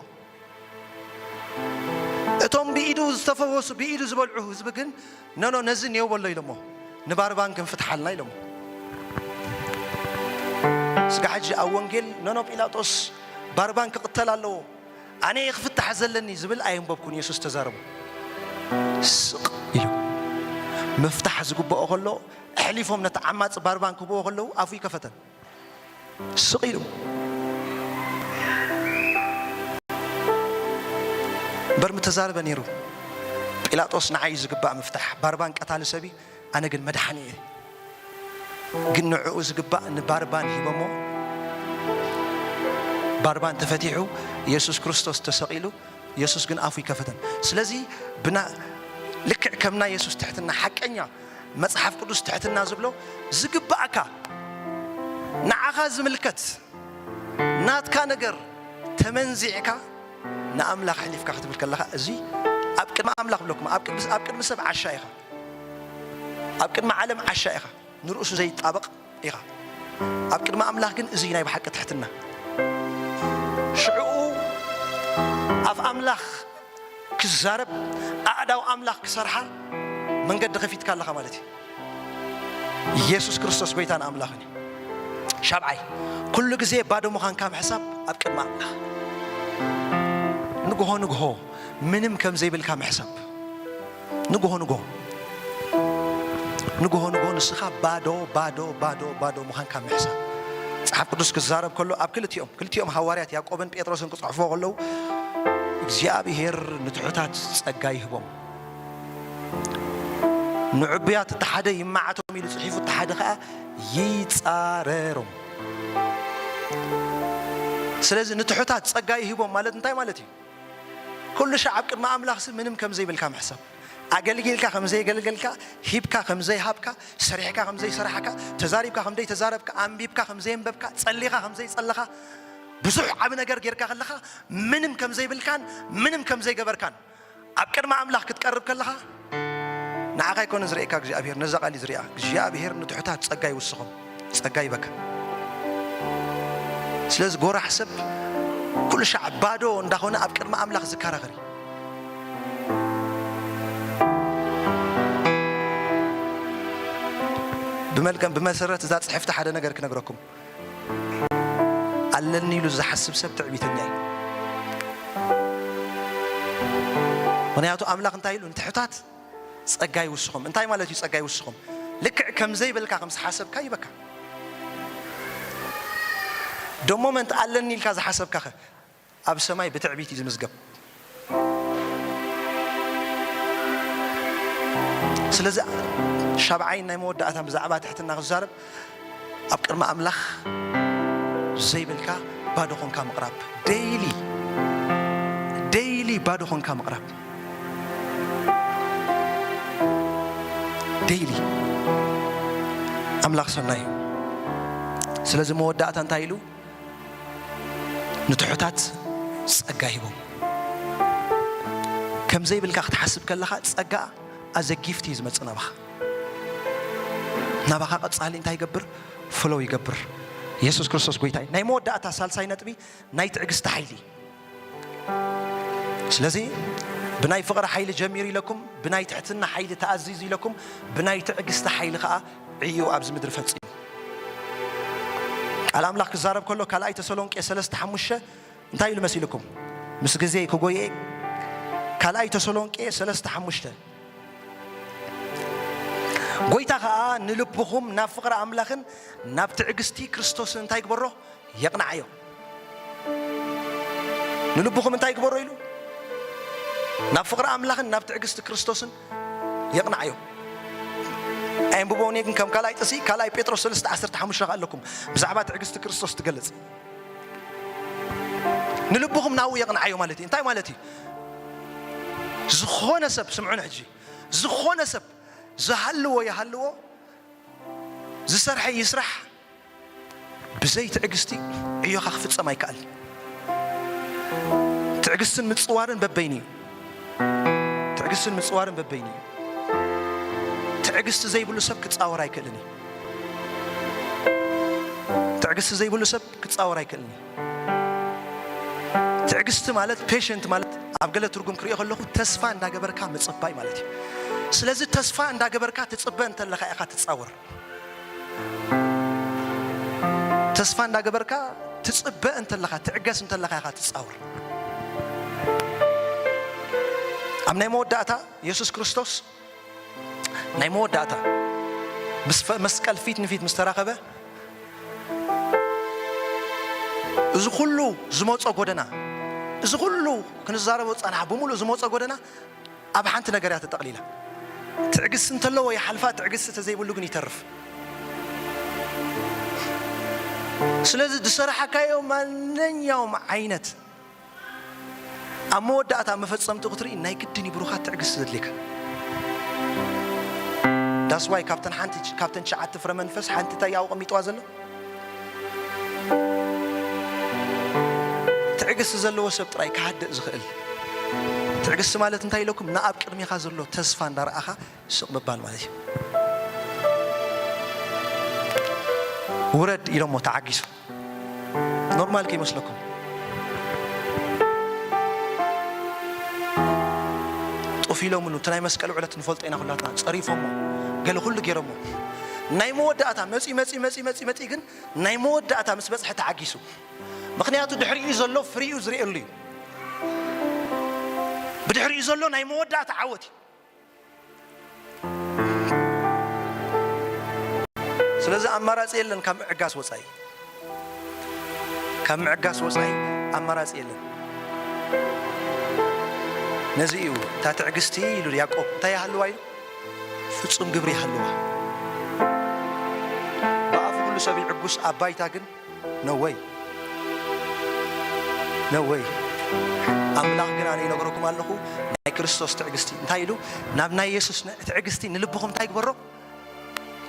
እቶም ብኢዱ ዝተፈወሱ፣ ብኢዱ ዝበልዑ ህዝቢ ግን፣ "ኖ፣ ኖ፣ ነዚ እኔው በሎ" ኢሎሞ። "ንባርባን ግን ፍትሓልና" ኢሎሞ። ስጋ ሕጂ ኣብ ወንጌል፣ "ኖ፣ ኖ፣ ጲላጦስ ባርባን ክቕተል ኣለዎ፣ ኣነ እየ ክፍታሕ ዘለኒ" ዝብል ኣየንበብኩን። የሱስ ተዛረቡ። ስቕ ኢሉ። ምፍታሕ ዝግብኦ ከሎ፣ ኣሕሊፎም ነቲ ዓማጺ ባርባን ክህብዎ ከለዉ፣ ኣፉ ይከፈተን። ስቕ ኢሉ እምበር ምተዛረበ ነይሩ። ጲላጦስ ንዓይ ዝግባእ ምፍታሕ፣ ባርባን ቀታሊ ሰብ እዩ፣ ኣነ ግን መድሓኒ እየ። ግን ንዕኡ ዝግባእ ንባርባን ሂቦሞ። ባርባን ተፈቲሑ፣ የሱስ ክርስቶስ ተሰቒሉ፣ የሱስ ግን ኣፉ ይከፈተን። ስለዚ ብና-፣ ልክዕ ከም ናይ የሱስ ትሕትና ሓቀኛ መጽሓፍ ቅዱስ ትሕትና ዝብሎ ዝግብኣካ፣ ንዓኻ ዝምልከት ናትካ ነገር ተመንዚዕካ ንኣምላኽ ኣሕሊፍካ ክትብል ከለኻ፣ እዚ ኣብ ቅድሚ ኣምላኽ ብለኩም፣ ኣብ ቅድሚ፣ ኣብ ቅድሚ ሰብ ዓሻ ኢኻ፣ ኣብ ቅድሚ ዓለም ዓሻ ኢኻ፣ ንርእሱ ዘይጣበቕ ኢኻ። ኣብ ቅድሚ ኣምላኽ ግን እዚ ናይ ብሓቂ ትሕትና። ሽዕኡ ኣፍ ኣምላኽ ክዛረብ፣ ኣእዳው ኣምላኽ ክሰርሓ መንገዲ ከፊትካ ኣለኻ ማለት እዩ። ኢየሱስ ክርስቶስ ጎይታን ኣምላኽን እዩ። ሻብዓይ፣ ኩሉ ግዜ ባዶ ምዃንካ ምሕሳብ ኣብ ቅድሚ ኣምላኽ። ንግሆ ንግሆ ምንም ከም ዘይብልካ ምሕሳብ። ንግሆ ንግሆ፣ ንግሆ ንግሆ ንስኻ ባዶ፣ ባዶ፣ ባዶ፣ ባዶ ምዃንካ ምሕሳብ። መጽሓፍ ቅዱስ ክዛረብ ከሎ ኣብ ክልቲኦም፣ ክልቲኦም ሃዋርያት ያዕቆብን ጴጥሮስን ክጽሕፍዎ ከለዉ፣ እግዚኣብሔር ንትሑታት ጸጋ ይህቦም፣ ንዕቡያት እቲ ሓደ ይመዓቶም ኢሉ ጽሒፉ፣ እቲ ሓደ ኸኣ ይጻረሮም። ስለዚ ንትሑታት ጸጋ ይህቦም ማለት እንታይ ማለት እዩ? ኩሉ ሻዕ ኣብ ቅድሚ ኣምላኽሲ ምንም ከም ዘይብልካ ምሕሳብ። ኣገልጊልካ ከም ዘየገልገልካ፣ ሂብካ ከም ዘይሃብካ፣ ሰሪሕካ ከም ዘይሰራሕካ፣ ተዛሪብካ ከም ዘይተዛረብካ፣ ኣንቢብካ ከም ዘየንበብካ፣ ጸሊኻ ከም ዘይጸለኻ፣ ብዙሕ ዓቢ ነገር ጌርካ ከለኻ ምንም ከም ዘይብልካን ምንም ከም ዘይገበርካን ኣብ ቅድሚ ኣምላኽ ክትቀርብ ከለኻ፣ ንዓኻ ኣይኮነን ዝርእየካ እግዚኣብሔር፣ ነዛ ቃል እዩ ዝርእያ። እግዚኣብሔር ንትሑታት ጸጋ ይውስኾም፣ ጸጋ ይበካ። ስለዚ ጎራሕ ሰብ ኩሉ ሻዕ ባዶ እንዳኾነ ኣብ ቅድሚ ኣምላኽ ዝከራኸር እዩ። ብመልክም፣ ብመሰረት እዛ ጽሕፍቲ ሓደ ነገር ክነግረኩም። ኣለኒ ኢሉ ዝሓስብ ሰብ ትዕቢተኛ እዩ። ምኽንያቱ ኣምላኽ እንታይ ኢሉ? ንትሑታት ጸጋ ይውስኹም። እንታይ ማለት እዩ ጸጋ ይውስኹም? ልክዕ ከም ዘይበልካ ከም ዝሓሰብካ ይበካ። ደሞ መን ኣለኒ ኢልካ ዝሓሰብካኸ? ኣብ ሰማይ ብትዕቢት እዩ ዝምዝገብ። ስለዚ ሻብዓይ ናይ መወዳእታ ብዛዕባ ትሕትና ክዛረብ፣ ኣብ ቅድሚ ኣምላኽ ዘይብልካ ባዶ ኾንካ ምቕራብ። ደይሊ፣ ደይሊ ባዶ ኾንካ ምቕራብ። ደይሊ። ኣምላኽ ሰናይ እዩ። ስለዚ መወዳእታ እንታይ ኢሉ? ንትሑታት ጸጋ ሂቦም። ከም ዘይብልካ ክትሓስብ ከለኻ፣ ጸጋ ኣዘ ጊፍት እዩ ዝመጽእ ናባኻ። ናባኻ ቀጻሊ እንታይ ይገብር? ፍሎው ይገብር። የሱስ ክርስቶስ ጎይታ እዩ። ናይ መወዳእታ ሳልሳይ ነጥቢ ናይ ትዕግስቲ ሓይሊ። ስለዚ ብናይ ፍቕሪ ሓይሊ ጀሚሩ ኢለኩም፣ ብናይ ትሕትና ሓይሊ ተኣዚዙ ኢለኩም፣ ብናይ ትዕግስቲ ሓይሊ ኸኣ ዕዩ ኣብዚ ምድሪ ፈጺሙ። ቃል ኣምላኽ ክዛረብ ከሎ ካልኣይ ተሰሎንቄ ሰለስተ ሓሙሽተ እንታይ ኢሉ መሲልኩም? ምስ ግዜ ክጎየ ካልኣይ ተሰሎንቄ ሰለስተ ሓሙሽተ፣ ጎይታ ኸኣ ንልብኹም ናብ ፍቕሪ ኣምላኽን ናብ ትዕግስቲ ክርስቶስን እንታይ ግበሮ? የቕንዓዮ። ንልብኹም እንታይ ግበሮ ኢሉ? ናብ ፍቕሪ ኣምላኽን ናብ ትዕግስቲ ክርስቶስን የቕንዓዮ። ኣየንብቦን እየ ግን ከም ካልኣይ ጥሲ፣ ካልኣይ ጴጥሮስ ሰለስተ ዓሰርተ ሓሙሽተ ከኣ ኣለኩም ብዛዕባ ትዕግስቲ ክርስቶስ ትገልጽ። ንልብኹም ናብኡ የቕንዓዮ ማለት እዩ። እንታይ ማለት እዩ? ዝኾነ ሰብ፣ ስምዑኒ ሕጂ፣ ዝኾነ ሰብ ዝሃልዎ ይሃልዎ፣ ዝሰርሐ ይስራሕ፣ ብዘይ ትዕግስቲ ዕዮኻ ክፍጸም ኣይከኣልን። ትዕግስትን ምጽዋርን በበይኑ እዩ። ትዕግስትን ምጽዋርን በበይኑ እዩ። ትዕግስቲ ዘይብሉ ሰብ ክጻወር ኣይክእልን እዩ። ትዕግስቲ ዘይብሉ ሰብ ክጻወር ኣይክእልን እዩ። ትዕግስቲ ማለት፣ ፔሸንት ማለት፣ ኣብ ገለ ትርጉም ክሪኦ ከለኹ ተስፋ እንዳገበርካ ምጽባይ ማለት እዩ። ስለዚ ተስፋ እንዳገበርካ ትጽበ እንተለኻ ኢኻ ትጻወር። ተስፋ እንዳገበርካ ትጽበ እንተለኻ፣ ትዕገስ እንተለኻ ኢኻ ትጻወር። ኣብ ናይ መወዳእታ የሱስ ክርስቶስ ናይ መወዳእታ ምስ ፈ-፣ መስቀል ፊት ንፊት ምስ ተራኸበ፣ እዚ ኩሉ ዝመጾ ጎደና፣ እዚ ኩሉ ክንዛረቦ ዝጸናሓ ብምሉእ ዝመጾ ጎደና ኣብ ሓንቲ ነገር እያ ተጠቕሊላ። ትዕግስቲ እንተለዎ ይሓልፋ፣ ትዕግስቲ ተዘይብሉ ግን ይተርፍ። ስለዚ ዝሰራሓካዮ ማንኛውም ዓይነት ኣብ መወዳእታ መፈጸምቲ ክትርኢ ናይ ግድን እዩ ብሩኻት ትዕግስቲ ዘድልየካ። ዳስዋይ ካብተን ሓንቲ፣ ካብተን ትሽዓተ ፍረ መንፈስ ሓንቲ እንታይ ኣብኡ ቀሚጥዋ ዘሎ? ትዕግስቲ ዘለዎ ሰብ ጥራይ ክሃድእ ዝኽእል። ትዕግስቲ ማለት እንታይ ኢለኩም? ንኣብ ቅድሚኻ ዘሎ ተስፋ እንዳረኣኻ ስቕ ምባል ማለት እዩ። ውረድ ኢሎሞ ተዓጊሱ። ኖርማል ከይመስለኩም። ጡፍ ኢሎምሉ፣ እቲ ናይ መስቀል ዕለት ንፈልጦ ኢና ኩላትና፣ ጸሪፎሞ፣ ገለ ኩሉ ገይሮሞ። ናይ መወዳእታ መጺ መጺ መጺ መጺ መጺ ግን ናይ መወዳእታ ምስ በጽሐ ተዓጊሱ። ምኽንያቱ ድሕሪኡ ዘሎ ፍሪኡ ዝርእየሉ እዩ። ብድሕሪኡ ዘሎ ናይ መወዳእታ ዓወት እዩ። ስለዚ ኣማራጺ የለን ካብ ምዕጋስ ወጻኢ። ካብ ምዕጋስ ወጻኢ ኣማራጺ የለን። ነዚ እዩ እታ ትዕግስቲ ኢሉ ያዕቆብ እንታይ ይሃልዋ ኢሉ? ፍጹም ግብሪ ይሃልዋ። ብኣፉ ኩሉ ሰብ ይዕጉስ፣ ኣብ ባይታ ግን ነወይ፣ ነወይ። ኣምላኽ ግን ኣነ ይነግረኩም ኣለኹ፣ ናይ ክርስቶስ ትዕግስቲ እንታይ ኢሉ? ናብ ናይ የሱስ ነ-፣ ትዕግስቲ ንልብኹም እንታይ ይግበሮ?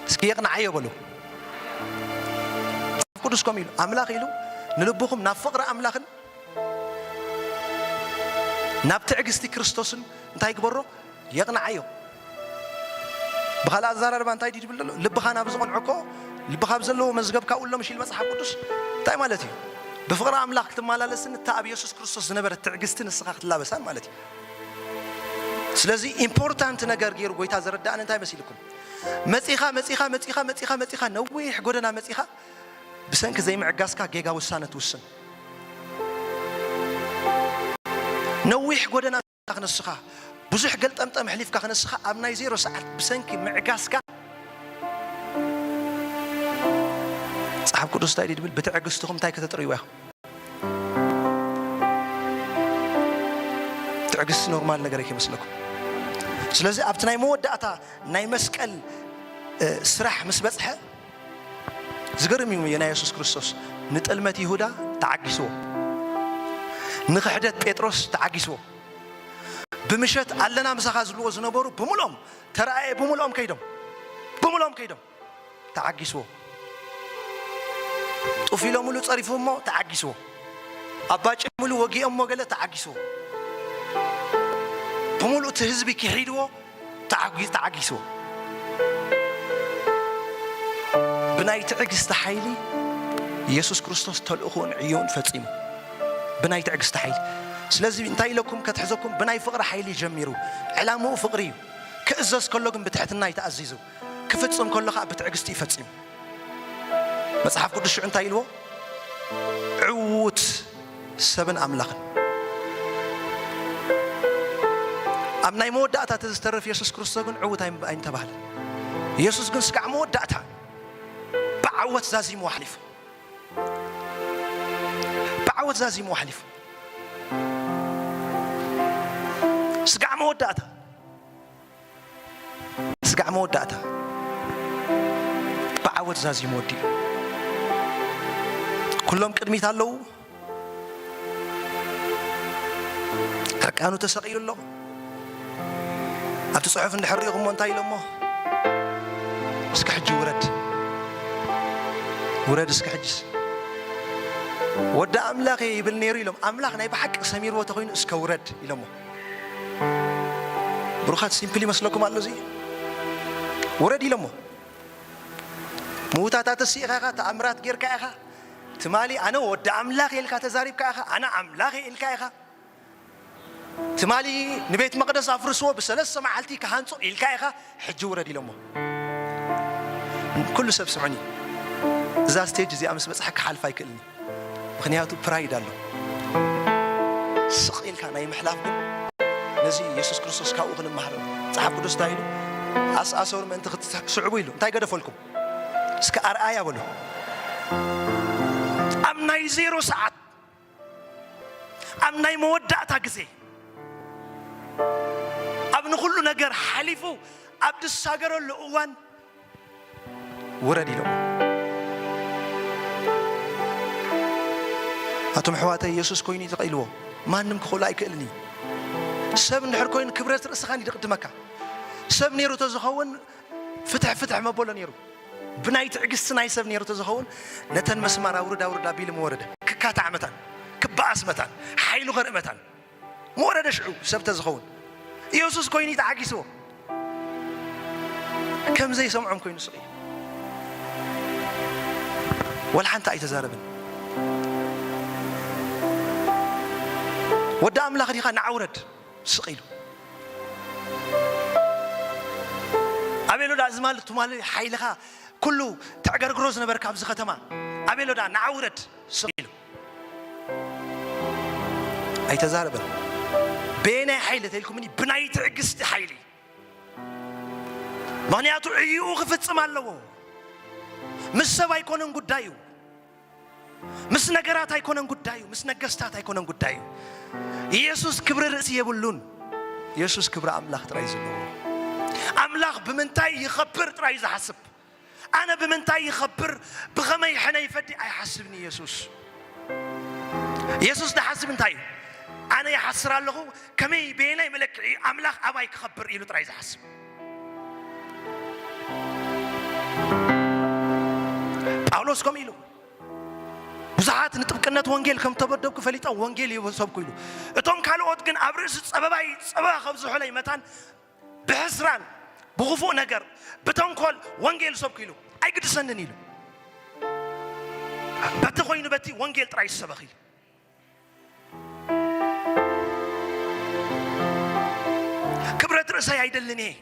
እስኪ የቕንዓዮ በሉ። መጽሓፍ ቅዱስ ከምኡ ኢሉ፣ ኣምላኽ ኢሉ ንልብኹም ናብ ፍቕሪ ኣምላኽን ናብ ትዕግስቲ ክርስቶስን እንታይ ይግበሮ? የቕንዓዮ። ብኻልእ ኣዘራርባ እንታይ ድዩ ዝብል ዘሎ? ልብኻ ናብ ዝቐንዖ እኮ፣ ልብኻ ኣብ ዘለዎ መዝገብ ካብኡ ኣሎ ምሽ ኢሉ መጽሓፍ ቅዱስ። እንታይ ማለት እዩ? ብፍቕሪ ኣምላኽ ክትመላለስን እታ ኣብ የሱስ ክርስቶስ ዝነበረት ትዕግስቲ ንስኻ ክትላበሳን ማለት እዩ። ስለዚ ኢምፖርታንት ነገር ገይሩ ጎይታ ዘረዳእኒ እንታይ መሲልኩም? መጺኻ፣ መጺኻ፣ መጺኻ፣ መጺኻ፣ መጺኻ፣ ነዊሕ ጎደና መጺኻ፣ ብሰንኪ ዘይምዕጋስካ ጌጋ ውሳነ ትውስን። ነዊሕ ጎደና ክነስኻ፣ ብዙሕ ገልጠምጠም ኣሕሊፍካ ክነስኻ፣ ኣብ ናይ ዜሮ ሰዓት ብሰንኪ ምዕጋስካ፣ መጽሓፍ ቅዱስ እንታይ ድብል? ብትዕግስትኹም እንታይ ከተጥርይዋ ኢኹም? ትዕግስቲ ኖርማል ነገር ከይመስለኩም። ስለዚ ኣብቲ ናይ መወዳእታ ናይ መስቀል፣ እ፣ ስራሕ ምስ በጽሐ፣ ዝገርም እዩ። የና የሱስ ክርስቶስ ንጥልመት ይሁዳ ተዓጊስዎ፣ ንኽሕደት ጴጥሮስ ተዓጊስዎ። ብምሸት ኣለና ምሳኻ ዝብልዎ ዝነበሩ ብምልኦም ተረኣየ፣ ብምልኦም ከይዶም፣ ብምልኦም ከይዶም ተዓጊስዎ። ጡፍ ኢሎምሉ ጸሪፎሞ ተዓጊስዎ። ኣባጭምሉ ወጊኦሞ ገለ ተዓጊስዎ። ብምሉእ እቲ ህዝቢ ክሒድዎ ተዓጊ-፣ ተዓጊስዎ። ብናይ ትዕግስቲ ሓይሊ የሱስ ክርስቶስ ተልእኾን ዕዮን ፈጺሙ። ብናይ ትዕግስቲ ሓይሊ። ስለዚ እንታይ ኢለኩም ከትሕዘኩም? ብናይ ፍቕሪ ሓይሊ ጀሚሩ። ዕላምኡ ፍቕሪ እዩ። ክእዘዝ ከሎ ግን ብትሕትና እዩ ተኣዚዙ። ክፍጽም ከሎ ኸኣ ብትዕግስቲ እዩ ፈጺሙ። መጽሓፍ ቅዱስ ሽዑ እንታይ ኢልዎ? ዕዉት ሰብን ኣምላኽን። ኣብ ናይ መወዳእታ እቲ ዝተርፍ የሱስ ክርስቶስ ግን ዕዉት ኣይም-፣ ኣይምተባህለን። የሱስ ግን ስጋዕ መወዳእታ ብዓወት ዛዚሙ ኣሕሊፉ። ብዓወት ዛዚሙ ኣሕሊፉ። ስጋዕ መወዳእታ። ስጋዕ መወዳእታ ብዓወት ዛዚሙ ወዲኡ። ኩሎም ቅድሚት ኣለዉ። ዕርቃኑ ተሰቒሉ ኣሎ። ኣብቲ ጽሑፍ እንድሕር ርኢኹሞ እንታይ ኢሎሞ? "እስከ ሕጂ ውረድ፣ ውረድ እስከ ሕጅስ። ወዲ ኣምላኽ እየ" ይብል ነይሩ ኢሎም። ኣምላኽ ናይ ብሓቂ ሰሚርዎ ተኾይኑ "እስከ ውረድ" ኢሎሞ። ብሩኻት፣ ሲምፕል ይመስለኩም ኣሎ እዚ? ውረድ ኢሎሞ። ምውታታት ተሲእኻ ኢኻ፣ ተኣምራት ጌርካ ኢኻ። ትማሊ ኣነ ወዲ ኣምላኽ ኢልካ ተዛሪብካ ኢኻ፣ ኣነ ኣምላኽ እየ ኢልካ ኢኻ። ትማሊ ንቤት መቕደስ ኣፍርስዎ ብሰለስተ መዓልቲ ክሃንጾ ኢልካ ኢኻ፣ ሕጂ ውረድ ኢሎሞ። ኩሉ ሰብ ስምዑኒ፣ እዛ ስቴጅ እዚኣ ምስ በጽሐ ክሓልፍ ኣይክእልን እዩ። ምኽንያቱ ፕራይድ ኣሎ። ስቕ ኢልካ ናይ ምሕላፍ ግን ነዚ የሱስ ክርስቶስ ካብኡ ክንመሃር። መጽሓፍ ቅዱስ እንታይ ኢሉ? "ኣስኣሰሩ ምእንቲ ክትስዕቡ" ኢሉ። እንታይ ገደፈልኩም? እስከ ኣርኣያ በሉ። ኣብ ናይ ዜሮ ሰዓት፣ ኣብ ናይ መወዳእታ ግዜ፣ ኣብ ንኹሉ ነገር ሓሊፉ ኣብ ዝሳገረሉ እዋን ውረድ ኢሎም። ኣቶም ኣሕዋተይ፣ የሱስ ኮይኑ እዩ ተቐኢልዎ። ማንም ክኽእሎ ኣይክእልን እዩ። ሰብ እንድሕር ኮይኑ ክብረት ርእስኻን እዩ ዝቕድመካ። ሰብ ነይሩ ተዝኸውን ፍትሕ ፍትሕ መበሎ ነይሩ። ብናይ ትዕግስቲ ናይ ሰብ ነይሩ ተዝኸውን ነተን መስማር ኣውርድ ኣውርድ ኣቢሉ ምወረደ። ክካታዕ መታን፣ ክበኣስ መታን፣ ሓይሉ ከርኢ መታን። ምወረደ ሽዑ ሰብ ተዝኸውን። ኢየሱስ ኮይኑ ተዓጊስዎ። ከም ዘይሰምዖም ኮይኑ ስቕ ኢሉ። ወላ ሓንቲ ኣይተዛረብን። "ወዲ ኣምላኽ ዲኻ? ንዓ ውረድ!" ስቕ ኢሉ። ኣቤሎ ዳ እዚ ማለት ትማሊ ሓይልኻ ኩሉ ተዕገርግሮ ዝነበርካ ኣብዚ ከተማ ኣቤሎ ደኣ ንዓ ውረድ ስቕ ኢሉ ኣይተዛረበን። በየናይ ሓይሊ ተልኩምኒ? ብናይ ትዕግስቲ ሓይሊ። ምኽንያቱ ዕይኡ ክፍጽም ኣለዎ። ምስ ሰብ ኣይኮነን ጉዳዩ፣ ምስ ነገራት ኣይኮነን ጉዳዩ፣ ምስ ነገስታት ኣይኮነን ጉዳዩ። ኢየሱስ ክብሪ ርእሲ የብሉን። ኢየሱስ ክብሪ ኣምላኽ ጥራይ ዘለዎ። ኣምላኽ ብምንታይ ይኸብር ጥራይ ዝሓስብ። ኣነ ብምንታይ ይኸብር፣ ብኸመይ ሕነ ይፈዲ ኣይሓስብን ኢየሱስ። ኢየሱስ ዝሓስብ እንታይ እዩ? ኣነ ይሓስር ኣለኹ፣ ከመይ በየናይ መለክዒ ኣምላኽ ኣባይ ክኸብር ኢሉ ጥራይ ዝሓስብ። ጳውሎስ ከምኡ ኢሉ፣ ብዙሓት ንጥብቅነት ወንጌል ከም ተበደብኩ ፈሊጦም ወንጌል ይሰብኩ ኢሉ። እቶም ካልኦት ግን ኣብ ርእሲ ጸበባይ ጸበባ ከብዝሑለይ መታን ብሕስራን ብኽፉእ ነገር ብተንኮል ወንጌል ይሰብኩ ኢሉ። ኣይግድሰንን ኢሉ። በቲ ኮይኑ በቲ ወንጌል ጥራይ ይሰበኽ ኢሉ። ክብረት ርእሰይ ኣይደልን እየ።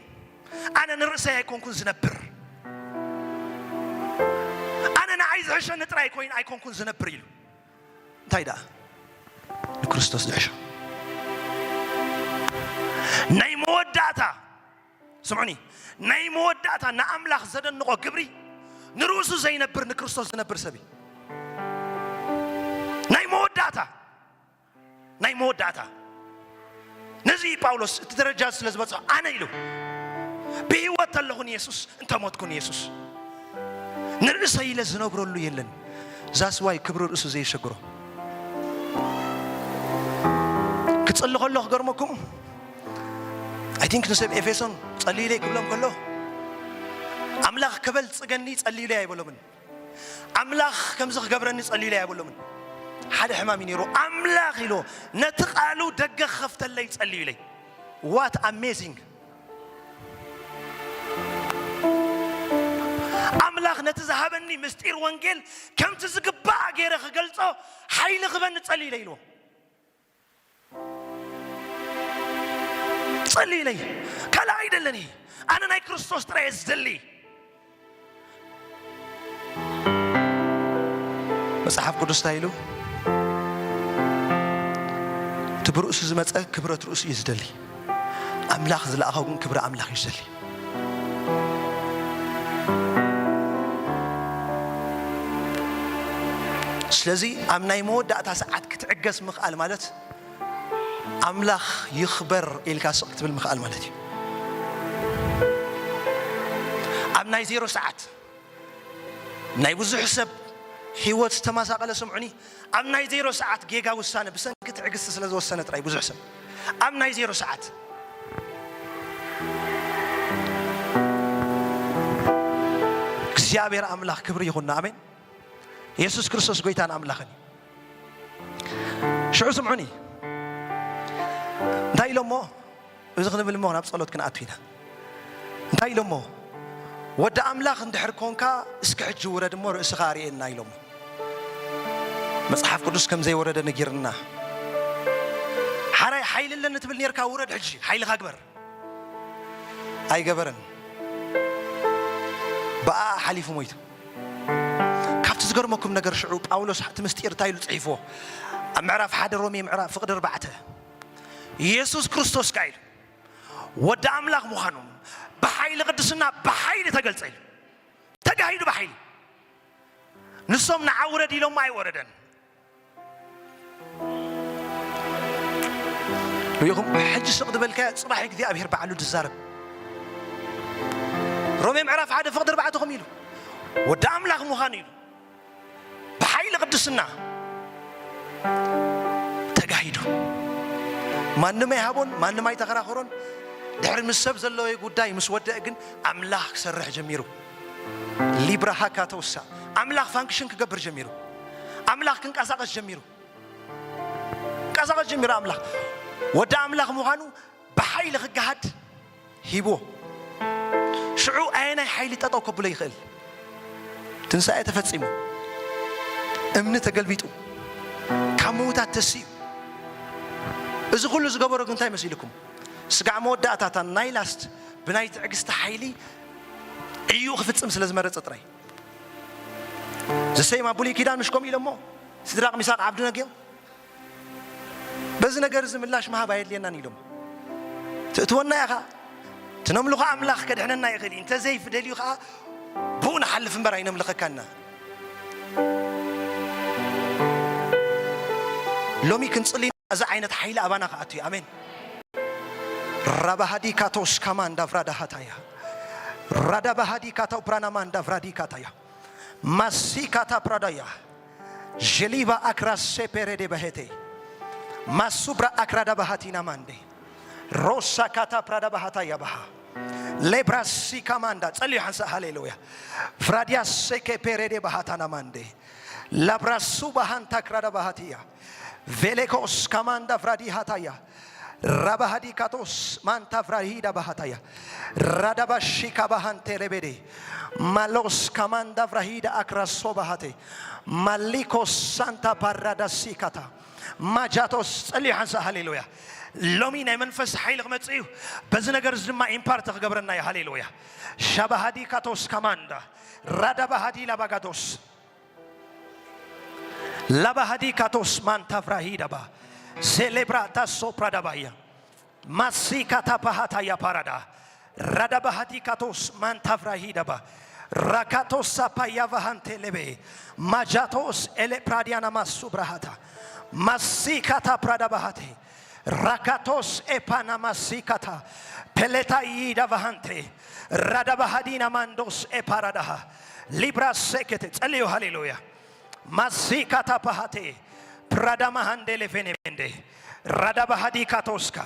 ኣነ ንርእሰይ ኣይኮንኩን ዝነብር። ኣነ ንዓይ ዝሕሸኒ ጥራይ ኮይን ኣይኮንኩን ዝነብር ኢሉ። እንታይ ደኣ? ንክርስቶስ ዝሕሾ። ናይ መወዳእታ፣ ስምዑኒ፣ ናይ መወዳእታ ንኣምላኽ ዘደንቖ ግብሪ ንርእሱ ዘይነብር ንክርስቶስ ዝነብር ሰብ እዩ። ናይ መወዳእታ፣ ናይ መወዳእታ። ነዚ እዩ ጳውሎስ እቲ ደረጃ ስለ ዝበጽሖ ኣነ ኢሉ፣ ብህይወት ተለኹ ንየሱስ፣ እንተ ሞትኩ ንየሱስ። ንርእሰይ ኢለ ዝነብረሉ የለን። ዛስዋይ ክብሪ ርእሱ ዘየሸግሮ። ክጽሊ ከሎ ክገርመኩም፣ ኣይ ቲንክ ንሰብ ኤፌሶን ጸልዩለይ ክብሎም ከሎ፣ ኣምላኽ ከበልጽገኒ ጸልዩለይ ኣይበሎምን። ኣምላኽ ከምዚ ክገብረኒ ጸልዩለይ ኣይበሎምን። ሓደ ሕማም እዩ ነይሩ። ኣምላኽ ኢሉ ነቲ ቃሉ ደገ ክኸፍተለይ ጸልዩለይ። What amazing! ኣምላኽ ነቲ ዝሃበኒ ምስጢር ወንጌል ከምቲ ዝግባእ ገይረ ክገልጾ ሓይሊ ክበኒ ጸልዩለይ ኢልዎ። ጸልዩለይ። ካልእ ኣይደለን እየ። ኣነ ናይ ክርስቶስ ጥራይ እየ ዝደሊ። መጽሓፍ ቅዱስ እንታይ ኢሉ? እቲ ብርእሱ ዝመጸ ክብረት ርእሱ እዩ ዝደሊ። ኣምላኽ ዝለኣኸ እውን ክብሪ ኣምላኽ እዩ ዝደሊ። ስለዚ ኣብ ናይ መወዳእታ ሰዓት ክትዕገስ ምኽኣል ማለት ኣምላኽ ይኽበር ኢልካ ስቕ ክትብል ምኽኣል ማለት እዩ። ኣብ ናይ ዜሮ ሰዓት ናይ ብዙሕ ሰብ ህይወት ዝተመሳቐለ፣ ስምዑኒ፣ ኣብ ናይ ዜሮ ሰዓት ጌጋ ውሳነ ብሰንኪ ትዕግስቲ ስለ ዝወሰነ ጥራይ ብዙሕ ሰብ ኣብ ናይ ዜሮ ሰዓት እግዚኣብሔር ኣምላኽ ክብሪ ይኹንና። ኣሜን። የሱስ ክርስቶስ ጎይታን ኣምላኽን እዩ። ሽዑ ስምዑኒ፣ እንታይ ኢሎሞ? እዚ ክንብል እሞ ናብ ጸሎት ክንኣቱ ኢና። እንታይ ኢሎሞ? ወዲ ኣምላኽ እንድሕር ኮንካ እስኪ ሕጂ ውረድ እሞ ርእስኻ ኣርእየና ኢሎሞ። መጽሓፍ ቅዱስ ከም ዘይወረደ ነጊርና። ሓራይ ሓይሊ ኣለኒ ትብል ኔርካ፣ ውረድ ሕጂ ሓይልኻ ግበር። ኣይገበረን። ብኣኣ ሓሊፉ ሞይቱ። ካብቲ ዝገርመኩም ነገር ሽዑ ጳውሎስ እቲ ምስጢር እንታይ ኢሉ ጽሒፍዎ? ኣብ ምዕራፍ ሓደ ሮሜ ምዕራፍ ፍቕዲ ኣርባዕተ የሱስ ክርስቶስ ከኣ ኢሉ ወዲ ኣምላኽ ምዃኑ ብሓይሊ ቅድስና ብሓይሊ ተገልጸ ኢሉ። ተጋሂዱ ብሓይሊ። ንሶም ንዓ ውረድ ኢሎሞ ኣይወረደን። ርኢኹም፣ ሕጂ ስቕ ዝበልካዮ ጽባሕ እግዚኣብሔር ባዕሉ ዝዛረብ። ሮሜ ምዕራፍ ሓደ ፍቕዲ ኣርባዕተ ከምኡ ኢሉ ወዲ ኣምላኽ ምዃኑ ኢሉ ብሓይሊ ቅድስና ተጋሂዱ። ማንም ኣይሃቦን፣ ማንም ኣይተኸራኸሮን። ድሕሪ ምስ ሰብ ዘለዎ ጉዳይ ምስ ወደአ ግን ኣምላኽ ክሰርሕ ጀሚሩ። ሊብራሃካ ተውሳ ኣምላኽ ፋንክሽን ክገብር ጀሚሩ። ኣምላኽ ክንቀሳቐስ ጀሚሩ። ክንቀሳቐስ ጀሚሩ ኣምላኽ። ወዲ ኣምላኽ ምዃኑ ብሓይሊ ክገሃድ ሂብዎ። ሽዑ ኣየናይ ሓይሊ ጠጠው ከብሎ ይኽእል? ትንሳኤ ተፈጺሙ። እምኒ ተገልቢጡ። ካብ ምዉታት ተሲኡ። እዚ ኩሉ ዝገበሮ ግን እንታይ መሲልኩም? ስጋዕ መወዳእታታ ናይ ላስት ብናይ ትዕግስቲ ሓይሊ እዩ ክፍጽም ስለ ዝመረጸ ጥራይ። ዘሰይማ ብሉይ ኪዳን ምሽ ከምኡ ኢሎሞ፣ ስድራቕ ሚሳቕ ዓብዱ ነግዮም፣ በዚ ነገር እዚ ምላሽ ምሃብ ኣየድልየናን ኢሎም። ትእትወና ኢኻ፣ ትነምልኾ ኣምላኽ ከድሕነና ይኽእል እዩ። እንተ ዘይፍደል እዩ ኸዓ፣ ብኡ ንሓልፍ እምበር ኣይነምልኸካና። ሎሚ ክንጽሊ፣ እዚ ዓይነት ሓይሊ ኣባና ክኣቱ እዩ። ኣሜን። ራባሃዲ ካቶስ ካማንዳ ቭራዳ ሃታያ፣ ራዳ ባሃዲ ካታው ፕራናማንዳ ቭራዲ ካታያ፣ ማሲ ካታ ፕራዳያ፣ ጀሊባ ኣክራ ሴፔሬዴ በሄቴ፣ ማሱብራ ኣክራዳ ባሃቲና ማንዴ፣ ሮሳ ካታ ፕራዳ ባሃታያ ባሃ፣ ሌብራሲ ካማንዳ፣ ጸልዩ ሓንሳእ ሃሌሉያ። ቭራዲያ ሴኬ ፔሬዴ ባሃታና ማንዴ፣ ላብራሱ ባሃንታ ክራዳ ባሃትያ፣ ቬሌኮስ ካማንዳ ቭራዲ ሃታያ፣ ራባሃዲ ካቶስ ማንታ ቭራሂዳ ባሃታያ፣ ራዳባሺ ካባሃንቴ ሬቤዴ፣ ማሎስ ካማንዳ ቭራሂዳ ኣክራሶ ባሃቴ፣ ማሊኮስ ሳንታ ፓራዳሲ ካታ፣ ማጃቶስ ጸልዩ ሓንሳ ሃሌሉያ። ሎሚ ናይ መንፈስ ሓይሊ ክመጽእ እዩ። በዚ ነገር እዚ ድማ ኢምፓርት ክገብረና እዩ። ሃሌሉያ። ሻባሃዲ ካቶስ ካማንዳ፣ ራዳባሃዲ ላባጋዶስ፣ ላባሃዲ ካቶስ ማንታ ቭራሂዳባ፣ ሴሌብራታ ሶፕራዳባያ፣ ማሲ ካታ ፓሃታያ ፓራዳ፣ ራዳባሃዲ ካቶስ ማንታ ቭራሂዳባ፣ ራካቶስ ሳፓያ ቫሃንቴ ሌቤ፣ ማጃቶስ ኤሌ ፕራዲያና ማሱ ብራሃታ፣ ማሲ ካታ ፕራዳባሃቴ፣ ራካቶስ ኤፓና ማሲ ካታ፣ ፔሌታ ይዳ ቫሃንቴ፣ ራዳባሃዲና ማንዶስ ኤፓራዳሃ፣ ሊብራ ሴኬቴ፣ ጸልዩ ሃሌሉያ። ማሲካታ ፓሃቴ ፕራዳማ ሃንዴ ሌፌኔ ሜንዴ ራዳባሃዲ ካቶስካ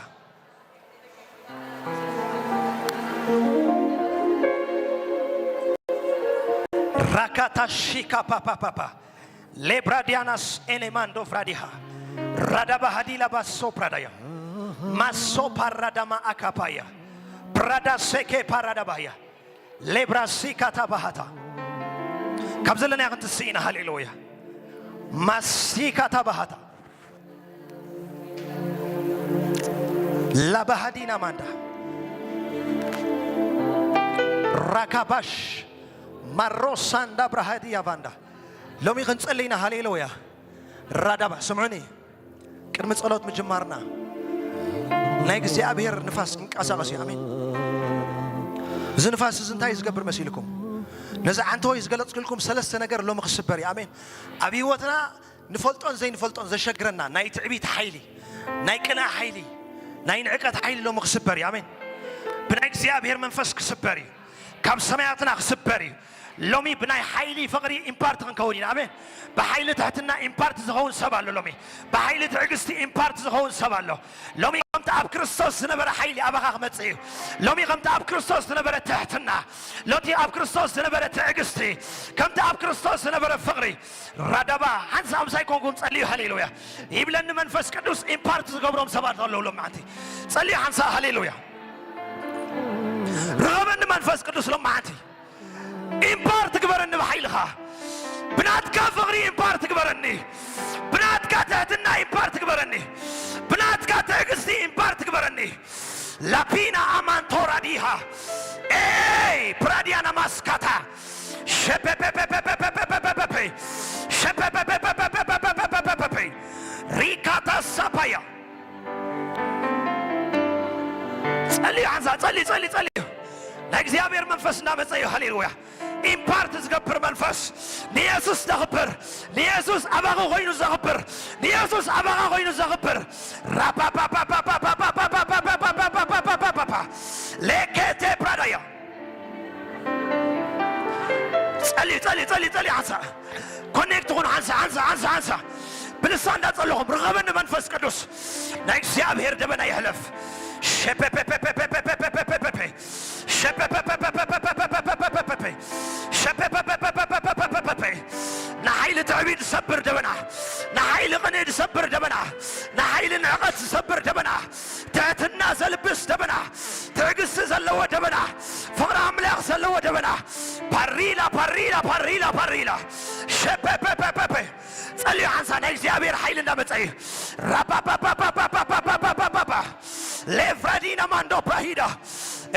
ራካታሺካ ፓፓፓፓ ሌብራዲያናስ ኤኔማንዶ ፍራዲሃ ራዳባሃዲ ላባሶ ፕራዳያ ማሶ ፓራዳማ ኣካፓያ ፕራዳ ሴኬ ፓራዳባያ ሌብራሲካ ታባሃታ ካብ ዘለናዮ ክንትስእ ኢና። ሃሌሉያ። ማሲካ ታባሃታ ላባሃዲና ማንዳ ራካባሽ ማሮሳንዳ ብራሃዲ ያቫንዳ ሎሚ ክንጽሊ ኢና። ሃሌሉያ። ራዳባ ስምዑኒ። ቅድሚ ጸሎት ምጅማርና ናይ እግዚኣብሔር ንፋስ ክንቀሳቐስ እዩ። ኣሜን። እዚ ንፋስ እዚ እንታይ እዩ ዝገብር መሲልኩም? ነዚ ዓንተወይ ዝገለጽክልኩም ሰለስተ ነገር ሎሚ ክስበር እዩ። ኣሜን። ኣብ ህይወትና ንፈልጦን ዘይንፈልጦን ዘሸግረና ናይ ትዕቢት ሓይሊ፣ ናይ ቅንኣ ሓይሊ፣ ናይ ንዕቀት ሓይሊ ሎሚ ክስበር እዩ። ኣሜን። ብናይ እግዚኣብሔር መንፈስ ክስበር እዩ። ካብ ሰማያትና ክስበር እዩ። ሎሚ ብናይ ሓይሊ ፍቕሪ ኢምፓርት ክንከውን ኢና። ኣሜን። ብሓይሊ ትሕትና ኢምፓርት ዝኸውን ሰብ ኣሎ። ሎሚ ብሓይሊ ትዕግስቲ ኢምፓርት ዝኸውን ሰብ ኣሎ። ሎሚ ከምቲ ኣብ ክርስቶስ ዝነበረ ሓይሊ ኣባኻ ክመጽእ እዩ። ሎሚ ከምቲ ኣብ ክርስቶስ ዝነበረ ትሕትና፣ ሎቲ ኣብ ክርስቶስ ዝነበረ ትዕግስቲ፣ ከምቲ ኣብ ክርስቶስ ዝነበረ ፍቕሪ ራዳባ ሓንሳእ ምሳይ ኮንኩም ጸልዩ። ሃሌሉያ። ይብለኒ መንፈስ ቅዱስ ኢምፓርት ዝገብሮም ሰባት ኣለዉ። ሎማዓንቲ ጸልዩ ሓንሳእ። ሃሌሉያ። ርኸበኒ መንፈስ ቅዱስ ሎማዓንቲ ኢምፓርት ግበረኒ ብሓይልኻ። ብናትካ ፍቕሪ ኢምፓርት ግበረኒ። ብናትካ ትሕትና ኢምፓርት ግበረኒ። ብናትካ ትዕግስቲ ኢምፓርት ግበረኒ። ላፒና ኣማንቶራ ዲሃ ኤይ ፕራዲያና ማስካታ ሸፐፐፐፐፐፐፐፐፐ ሸፐፐፐፐፐፐ ሪካታ ሳፓያ ጸልዩ ሓንሳ ጸልዩ ጸልዩ ጸልዩ ናይ እግዚኣብሔር መንፈስ እናመጸ እዩ። ሃሌሉያ። ኢምፓርት ዝገብር መንፈስ ንየሱስ ዘኽብር ንየሱስ ኣባኺ ኮይኑ ዘኽብር ንየሱስ ኣባኻ ኮይኑ ዘኽብር ራፓፓፓፓፓፓፓፓፓፓፓፓፓፓ ሌኬቴ ፕራዳያ ጸልዩ ጸልዩ ጸልዩ ጸልዩ ሓንሳ ኮኔክት ኹን ሓንሳ ሓንሳ ሓንሳ ሓንሳ ብልሳ እንዳጸለኹም ርኸበኒ መንፈስ ቅዱስ ናይ እግዚኣብሔር ደበና ይሕለፍ ሸፔፔፔፔፔፔፔፔፔፔ ሸፐፐፐፐፐፐፐ ሸፐፐፐፐፐፐፐ ንሓይሊ ትዕቢት ዝሰብር ደበና ንሓይሊ ቅንኢ ዝሰብር ደበና ንሓይሊ ንዕቐት ዝሰብር ደበና ትሕትና ዘልብስ ደበና ትዕግስቲ ዘለዎ ደበና ፍቕሪ ኣምላኽ ዘለዎ ደበና ፓሪላ ፓሪላ ፓሪላ ፓሪላ ሸፐፐፐፐ ጸልዩ ሓንሳ ናይ እግዚኣብሔር ሓይሊ እንዳመጸ እዩ ራፓፓፓፓፓፓፓፓፓፓ ሌፍራዲና ማንዶ ፕራሂዳ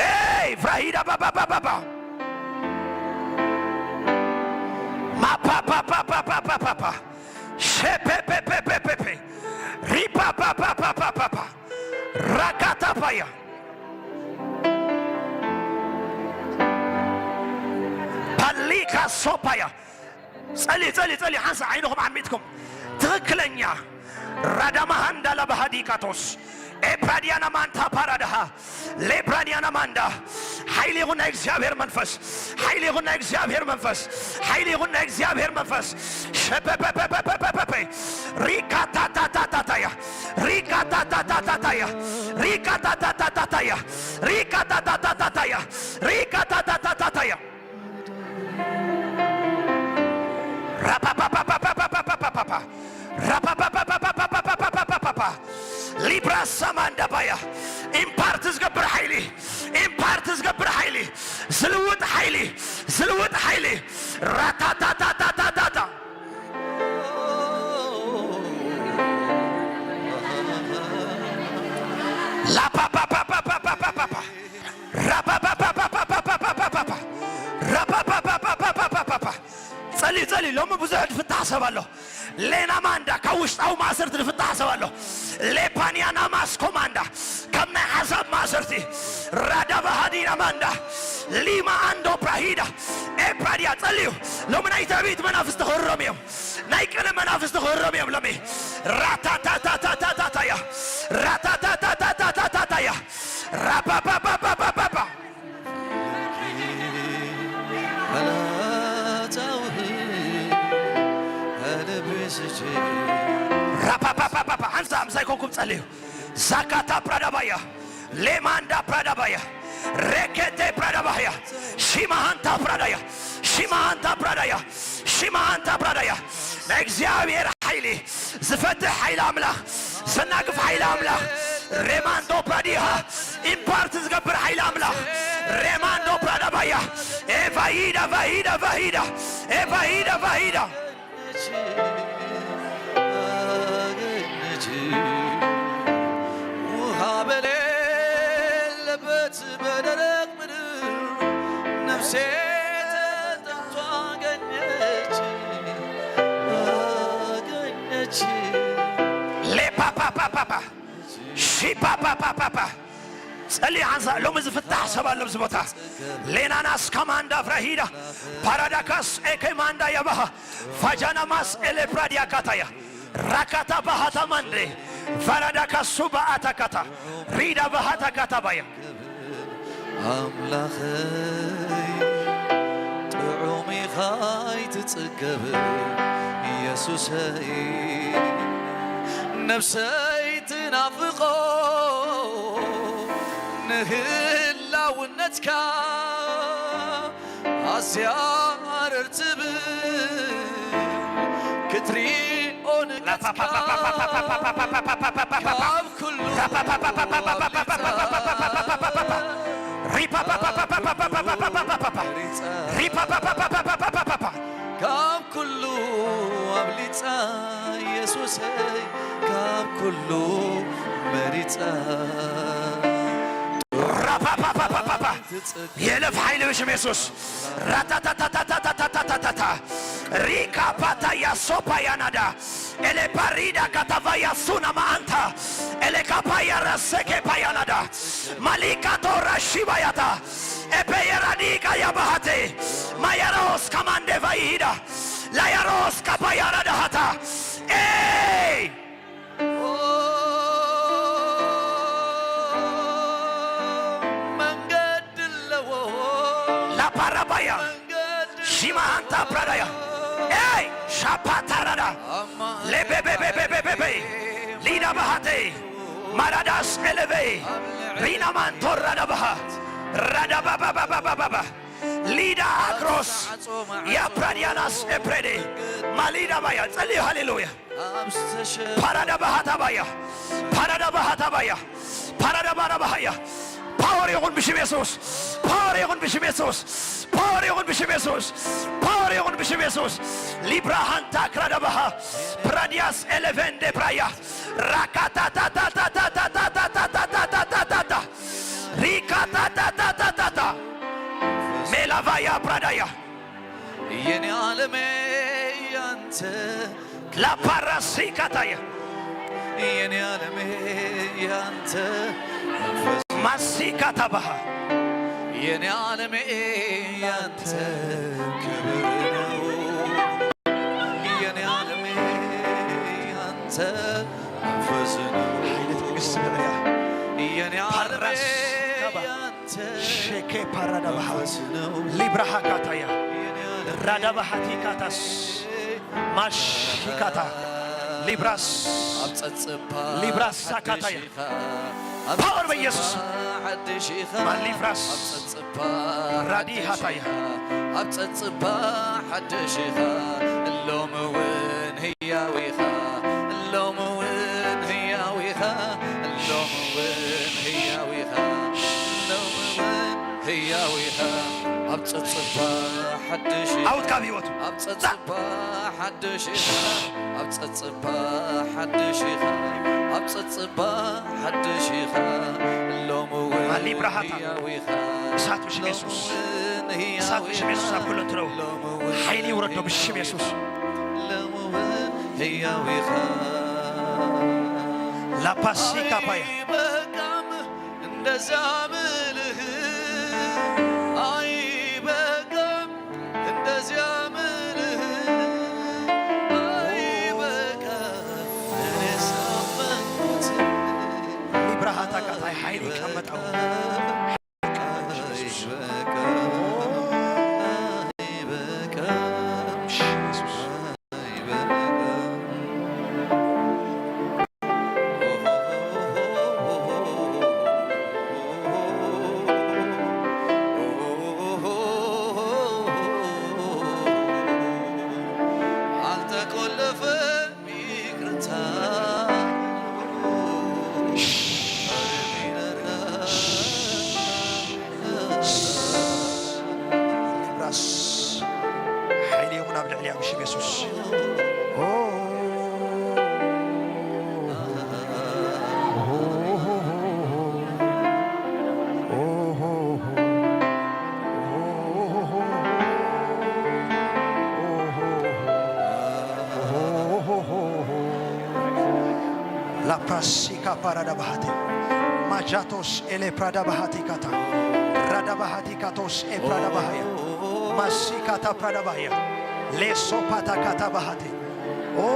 ኤይ ፍራሂዳ ባባባባባ ፔፔፔፔፔፔ ሪፓፓፓፓፓፓ ራካታፓያ ፓሊካ ሶፓያ። ጸሊ ጸሊ ጸሊ ሓንሳ ዓይንኹም ዓሚጥኩም ትኽክለኛ ራዳማሃንዳ ላባሃዲካቶስ ኤፕራዲያና ማንታ ፓራዳሃ ሌፕራዲያና ማንዳ። ሓይሊ ይኹን ናይ እግዚኣብሔር መንፈስ፣ ሓይሊ ይኹን ናይ እግዚኣብሔር መንፈስ፣ ሓይሊ ይኹን ናይ እግዚኣብሔር መንፈስ። ሸበበበበበበበ ሪካታታታታታያ ሪካታታታታታያ ሪካታታታታታያ ሪካታታታታታያ ሪካታታታታታያ ራፓፓፓፓፓፓፓፓፓፓ ራፓፓፓፓፓፓፓፓፓፓ ሊብራ ሳማንዳ ባያ። ኢምፓርት ዝገብር ሓይሊ፣ ኢምፓርት ዝገብር ሓይሊ፣ ዝልውጥ ሓይሊ፣ ዝልውጥ ሓይሊ። ራታታታታታታታ ላፓፓፓፓፓፓፓፓ ራፓፓፓፓፓፓፓፓ ራፓፓፓፓፓፓፓፓ ጸሊ ጸሊ። ሎሚ ብዙሕ ዝፍታሕ ሰብ ኣሎ። ሌና ማንዳ ካብ ውሽጣዊ ማእሰርቲ ዝፍታሕ ሰብ ኣሎ። ሌፓንያ ናማስ ኮማንዳ ካብ ናይ ሓሳብ ማእሰርቲ ራዳ ባሃዲና ማንዳ ሊማ ኣንዶ ፕራሂዳ ኤፕራዲያ ጸልዩ። ሎሚ ናይ ትዕቢት መናፍስቲ ክህሮም እዮም። ናይ ቅነ መናፍስቲ ክህሮም እዮም ሎሚ። ራታታታታታታያ ራታታታታታታያ ራፓፓፓፓፓፓ ራፓፓፓፓፓ ሓንሳ ምሳይ ኮንኩም ጸልዩ። ዛካታ ፕራዳባያ ሌማንዳ ፕራዳባያ ሬኬቴ ፕራዳባያ ሺማሃንታ ፕራዳያ ሺማሃንታ ፕራዳያ ሺማሃንታ ፕራዳያ ናይ እግዚኣብሔር ሓይሊ ዝፈትሕ ሓይሊ ኣምላኽ ዘናግፍ ሓይሊ ኣምላኽ ሬማንዶ ፕራዲሃ ኢምፓርት ዝገብር ሓይሊ ኣምላኽ ሬማንዶ ፕራዳባያ ኤቫሂዳ ቫሂዳ ቫሂዳ ኤቫሂዳ ቫሂዳ አገኘች ውሃ በሌለበት በደረቅ ምድር ነፍሴ ተጠምቶ አገኘች አገኘች ሌፓፓፓፓፓ ሺፓፓፓፓፓ ጸሊ ሓንሳ ሎሚ ዝፍታሕ ሰብ ኣሎ ኣብዚ ቦታ ሌናናስ ካማንዳ ፍራሂዳ ፓራዳካስ ኤኬማንዳ ያባሃ ፋጃናማስ ኤሌፕራዲያ ካታያ ራካታ ባሃታ ማንዴ ፋራዳካሱ ባኣታ ካታ ሪዳ ባሃታ ካታ ባያ ኣምላኸይ ጥዑም ኢኻ ኣይትጽገብ ኢየሱሰይ ነፍሰይ ትናፍቆ ንህላውነትካ ኣዝያ ኣረር ትብል ክትሪኦ ንገጽካ ካብ ኩሉ ኣብሊጻ ካብ ኩሉ ኣብሊጻ ኢየሱሰይ ካብ ኩሉ መሪጻ ራፓፓፓፓፓፓ የለፍ ሓይሊ ብሽም የሱስ ራታታታታታታታታታታ ሪካ ፓታያ ሶፓያናዳ ኤሌፓሪዳ ካታቫያ ሱና ማአንታ ኤሌካፓያ ራሴኬ ፓያናዳ ማሊካቶ ራሺባያታ ኤፔየራዲቃ ያባሃቴ ማያራዎስ ካማንዴ ቫይሂዳ ላያሮስ ካፓያራዳሃታ ኤይ መንገድ ለዎ ላፓራባያ መንገድ ሺማሃንታ ፕራዳያ ኤይ ሻፓታራዳ ሌቤቤቤቤቤቤቤ ሊዳ ባሃቴ ማራዳስ ኤለቬ ሪናማንቶ ራዳባሃ ራዳባባባባባባ ሊዳ አክሮስ ያፕራዲያናስ ኤፕሬዴ ማሊዳ ባያ ጸልዩ ሃሌሉያ ፓራዳ ባሃታ ባያ ፓራዳ ባሃታ ባያ ፓራዳ ባራ ባሃያ ፓወር ይኹን ብሽም የሱስ ፓወር ይኹን ብሽም የሱስ ፓወር ይኹን ብሽም የሱስ ፓወር ይኹን ብሽም የሱስ ሊብራሃንታ ክራዳ ባሃ ፕራዲያስ ኤሌቬንዴ ፕራያ ራካታታታታታታታታታታታ ሪካታታታታታታ ሜላቫያ ፕራዳያ የኔ ዓለሜ ላፓራሲካታያ የኔ ዓለሜ ያንተ መንፈስ ማሲካታባሃ የኔ ዓለሜ ያንተ ክብር ነው። የኔ ዓለሜ ያንተ መንፈስ ነው። ኃይለ ትዕግስት ብለያ የኔ ዓለሜ ፓራስ ካባ ያንተ ሼኬ ፓራዳባሃ መንፈስ ነው። ሊብራሃ ካታያ የኔ ዓለሜ ራዳባሃቲ ካታስ ማሺካታ ሊብራስ ኣብ ጸጽባ ሊብራስ ሳካታያ ሓድሽ ኢኻ። ኣብ ፓወር በኢየሱስ ጸጽባ ሓድሽ ኢኻ። ማሊፍራስ ኣብ ጸጽባ ራዲ ሓድሽ ሃታያ ኢኻ። ኣብ ጸጽባ ሓድሽ ኢኻ። ሎም እውን ህያው ኢኻ። ሎም እውን ህያው ኢኻ። ሎም እውን ህያው ኢኻ። ሎም እውን ህያው ኢኻ። ኣብ ጸጽባ ሓድሽ ኢኻ። ዓውት ካብ ህይወቱ ኣብ ጸጽባ ሓድሽ ኢኻ። ኣብ ጸጽባ ሓድሽ ኢኻ። ኣብ ጸጽባ ሓድሽ ኢኻ። ሎም እውን ማሊ ብርሃታ ህያው ኢኻ። እሳት ብሽም የሱስ። ሎም እውን ህያው እሳት ብሽም ኢኻ። የሱስ ኣብ ኩሉ እትረው ሎም እውን ሓይሊ ይውረዶ ብሽም የሱስ። ሎም እውን ህያው ኢኻ። ላፓሲካ ፓያ። ኣይበቃም እንደዚያ ምልህ፣ ኣይበቃም እንደዚያ ምልህ፣ ኣይበቃም እኔ ሳመንኩት። ሊብራሃታ ካታይ ሓይል ይቀመጠው። አልተቆለፈም ይቅርታ። ራስ ሓይሊ ይኹን ኣብ ልዕሊኣ ብሽም የሱስ። ላፕራሲካ ፓራዳ ባሃቴ ማጃቶስ ኤሌ ፕራዳ ባሃቲ ካታ ራዳ ባሃቲ ካቶስ ኤ ፕራዳ ባሃያ ማሲ ካታ ፕራዳ ባሃያ ሌሶ ፓታ ካታ ባሃቴ ኦ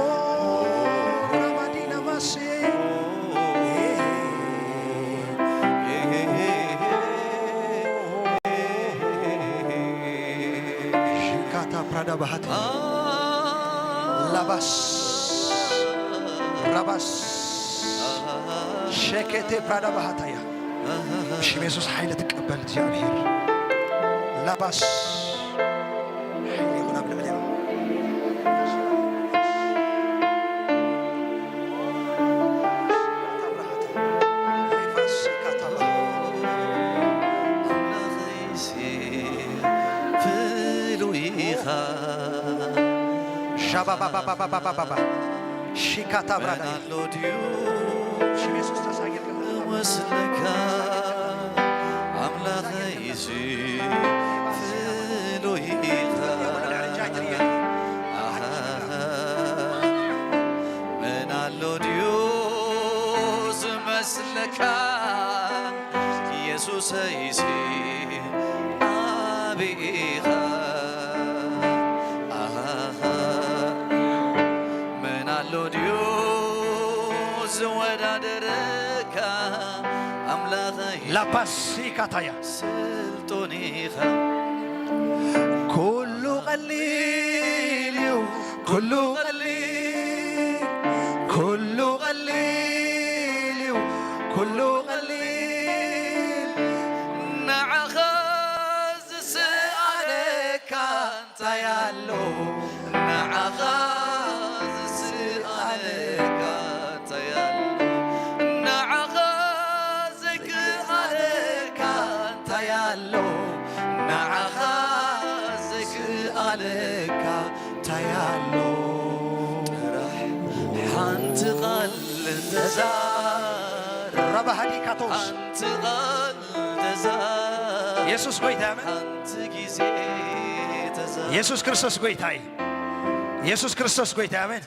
ራማዲና ማሲ ሺካታ ፕራዳ ባሃቴ ላባስ ራባስ ሸኬቴ ፕራዳ ባሃታያ ብሽም የሱስ ሓይሊ ትቀበል እግዚኣብሔር ላባስ ሓይሊ ይኹን ኣብ ልዕሊኦም። ሻባባባባባባባ ሺካታ ብራዳ ኣሎ ድዩ ሽም የሱስ ተሳጊርካ መስለካ ኣምላኸይሲ ፍሉይ ኢኻ። ምን ኣሎ ድዩ ዝመስለካ የሱሰይሲ ዓቢ ኢኻ። ኣሃ፣ መን ኣሎ ድዩ ዝወዳደረካ ኣምላኸይ? ላፓሲካታያ ስልጡን ኢኻ። ኩሉ ቀሊል እዩ፣ ኩሉ ቀሊል፣ ኩሉ ቀሊል እዩ፣ ኩሉ ቀሊል ንዓኻ ዝስኣነካ እንታይ ኣሎ ንዓኻ ዝስኣነካ እንታይ ኣሎ ንዓኻ ዘይክኣለካ እንታይ ኣሎ ንዓኻ ዘይክኣለካ እንታይ ኣሎ ጥራሕ ሓንቲ ቃል ተዛረብ ረባሃዲካቶስ ሓንቲ ቃል ተዛረብ የሱስ ጎይታ ኣሜን ሓንቲ ግዜ ተዛረብ የሱስ ክርስቶስ ጎይታ እዩ የሱስ ክርስቶስ ጎይታ፣ ኣሜን።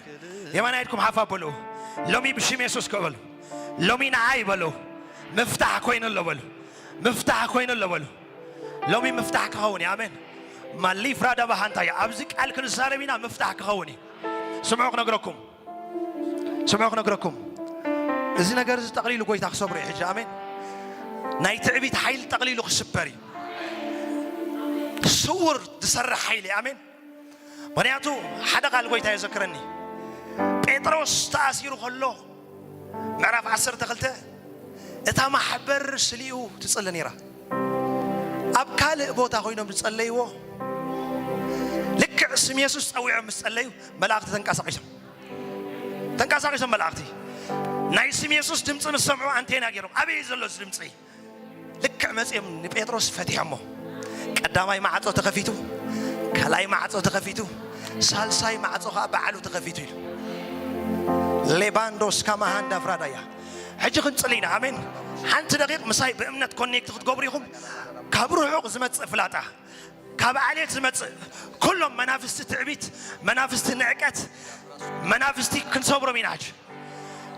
የማናይ ኢድኩም ሓፍ ኣበሉ። ሎሚ ብሽም የሱስ ክበሉ። ሎሚ ንዓይ በሉ። ምፍታሕ ኮይኑ ኣሎ በሉ። ምፍታሕ ኮይኑ ኣሎ በሉ። ሎሚ ምፍታሕ ክኸውን እዩ። ኣሜን። ማሊፍራ ዳባሃንታ እዩ። ኣብዚ ቃል ክንዛረብ ኢና፣ ምፍታሕ ክኸውን እዩ። ስምዑ ክነግረኩም። ስምዑ ክነግረኩም። እዚ ነገር እዚ ጠቕሊሉ ጎይታ ክሰብሮ እዩ ሕጂ። ኣሜን። ናይ ትዕቢት ሓይሊ ጠቕሊሉ ክስበር እዩ። ስውር ዝሰርሕ ሓይሊ። ኣሜን። ምኽንያቱ ሓደ ቃል ጎይታ የዘክረኒ። ጴጥሮስ ተኣሲሩ ከሎ ምዕራፍ ዓሰርተ ክልተ እታ ማሕበር ስሊኡ ትጽሊ ነይራ። ኣብ ካልእ ቦታ ኮይኖም ዝጸለይዎ ልክዕ ስም የሱስ ጸዊዖም ምስ ጸለዩ መላእኽቲ ተንቀሳቒሶም። ተንቀሳቒሶም መላእኽቲ። ናይ ስም የሱስ ድምፂ ምስ ሰምዑ ኣንቴና ገይሮም ኣበይ ዘሎ እዚ ድምፂ? ልክዕ መፂኦም ንጴጥሮስ ፈቲሖሞ። ቀዳማይ ማዕፆ ተኸፊቱ፣ ካልኣይ ማዕፆ ተኸፊቱ፣ ሳልሳይ ማዕፆ ከዓ በዓሉ ተኸፊቱ ኢሉ። ሌባንዶስ ካማሃንዳ ፍራዳያ። ሕጂ ክንፅሊ ኢና። ኣሜን። ሓንቲ ደቂቕ ምሳይ ብእምነት ኮኔክት ክትገብሩ ኢኹም። ካብ ርሑቕ ዝመፅእ ፍላጣ፣ ካብ ዓሌት ዝመፅእ ኩሎም መናፍስቲ ትዕቢት፣ መናፍስቲ ንዕቀት፣ መናፍስቲ ክንሰብሮም ኢና። ሕጂ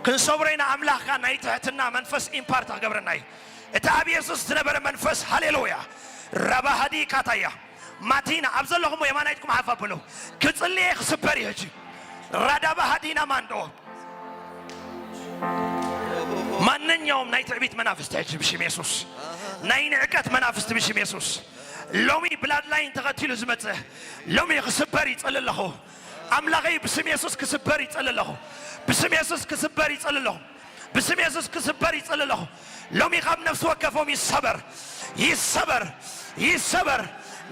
ክንሰብሮ ኢና። ኣምላኽካ ናይ ትሕትና መንፈስ ኢምፓርት ክገብረና እዩ። እቲ ኣብ የሱስ ዝነበረ መንፈስ፣ ሃሌሉያ፣ ራባሃዲ ካታያ ማቲና ኣብ ዘለኹም የማናይትኩም ሓፍ ኣብሉ። ክጽልየ ክስበር እዩ ሕጂ። ራዳባሃዲና ማንዶ ማንኛውም ናይ ትዕቢት መናፍስቲ ሕጂ ብሽም የሱስ፣ ናይ ንዕቀት መናፍስቲ ብሽም የሱስ፣ ሎሚ ብላድ ላይን ተኸቲሉ ዝመጽእ ሎሚ ክስበር ይጸሊ ኣለኹ። ኣምላኸይ ብስም የሱስ ክስበር ይጸሊ ኣለኹ። ብስም የሱስ ክስበር ይጸሊ ኣለኹ። ብስም የሱስ ክስበር ይጸሊ ኣለኹ። ሎሚ ካብ ነፍሲ ወከፎም ይሰበር፣ ይሰበር፣ ይሰበር።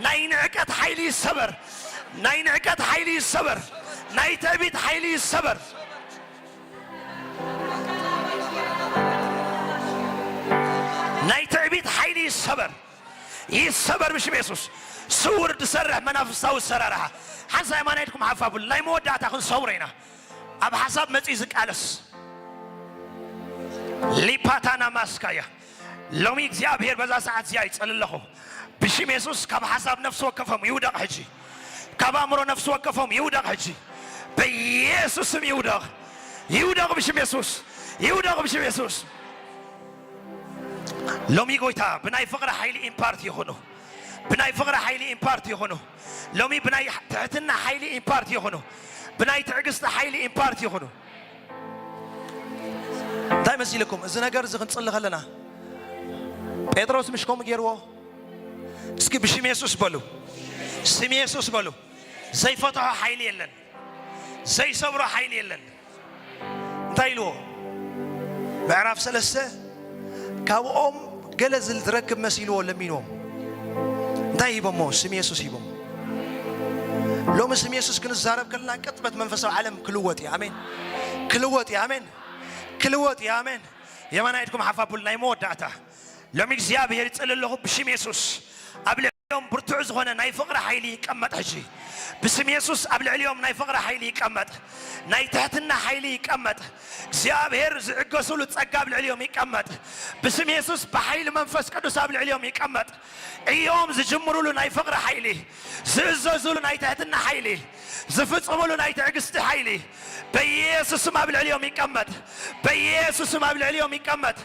ናይ ንዕቀት ሓይሊ ይሰበር፣ ናይ ንዕቀት ሓይሊ ይሰበር፣ ናይ ትዕቢት ሓይሊ ይሰበር፣ ናይ ትዕቢት ሓይሊ ይሰበር፣ ይሰበር ብሽም የሱስ። ስውር ዝሰርሕ መናፍስታዊ ኣሰራርሓ። ሓንሳብ የማናይትኩም ሓፍ ኣብሉ። ናይ መወዳእታ ክንሰብሮ ኢና። ኣብ ሓሳብ መጺኡ ዝቃለስ ሊፓታና ማስካያ። ሎሚ እግዚኣብሔር በዛ ሰዓት እዚኣ ይጸሊ ኣለኹ። ብሽም የሱስ ካብ ሓሳብ ነፍሲ ወከፎም ይውደቕ ሕጂ። ካብ ኣእምሮ ነፍሲ ወከፎም ይውደቕ ሕጂ። በኢየሱስ ስም ይውደቕ። ይውደቕ ብሽም የሱስ። ይውደቕ ብሽም የሱስ። ሎሚ ጎይታ ብናይ ፍቕሪ ሓይሊ ኢምፓርት ይኹኑ። ብናይ ፍቕሪ ሓይሊ ኢምፓርት ይኹኑ። ሎሚ ብናይ ትሕትና ሓይሊ ኢምፓርት ይኹኑ። ብናይ ትዕግስቲ ሓይሊ ኢምፓርት ይኹኑ። እንታይ መሲልኩም? እዚ ነገር እዚ ክንጽሊ ከለና ጴጥሮስ ምሽ ከምኡ ገይርዎ? እስኪ ብሽም የሱስ በሉ። ስም የሱስ በሉ። ዘይፈትሖ ሓይሊ የለን። ዘይሰብሮ ሓይሊ የለን። እንታይ ኢልዎ? ምዕራፍ ሰለስተ ካብኦም ገለ ዝረክብ መሲልዎ ለሚንዎም። እንታይ ሂቦሞ? ስም የሱስ ሂቦሞ። ሎሚ ስም የሱስ ክንዛረብ ከለና ቅጥበት መንፈሳዊ ዓለም ክልወጥ እዩ። ኣሜን። ክልወጥ እዩ። ኣሜን። ክልወጥ እዩ። ኣሜን። የማናይ ኢድኩም ሓፍ ኣብሉ። ናይ መወዳእታ ሎሚ እግዚኣብሔር ይጽሊ ኣለኹ ብሽም የሱስ። ኣብ ልዕሊኦም ብርቱዕ ዝኾነ ናይ ፍቕሪ ሓይሊ ይቀመጥ ሕጂ። ብስም የሱስ ኣብ ልዕሊኦም ናይ ፍቕሪ ሓይሊ ይቀመጥ። ናይ ትሕትና ሓይሊ ይቀመጥ። እግዚኣብሔር ዝዕገሱሉ ጸጋ ኣብ ልዕሊኦም ይቀመጥ። ብስም የሱስ ብሓይሊ መንፈስ ቅዱስ ኣብ ልዕሊኦም ይቀመጥ። እዮም ዝጅምሩሉ ናይ ፍቕሪ ሓይሊ፣ ዝእዘዙሉ ናይ ትሕትና ሓይሊ፣ ዝፍጽሙሉ ናይ ትዕግስቲ ሓይሊ በኢየሱስ ስም ኣብ ልዕሊኦም ይቀመጥ። በኢየሱስ ስም ኣብ ልዕሊኦም ይቀመጥ።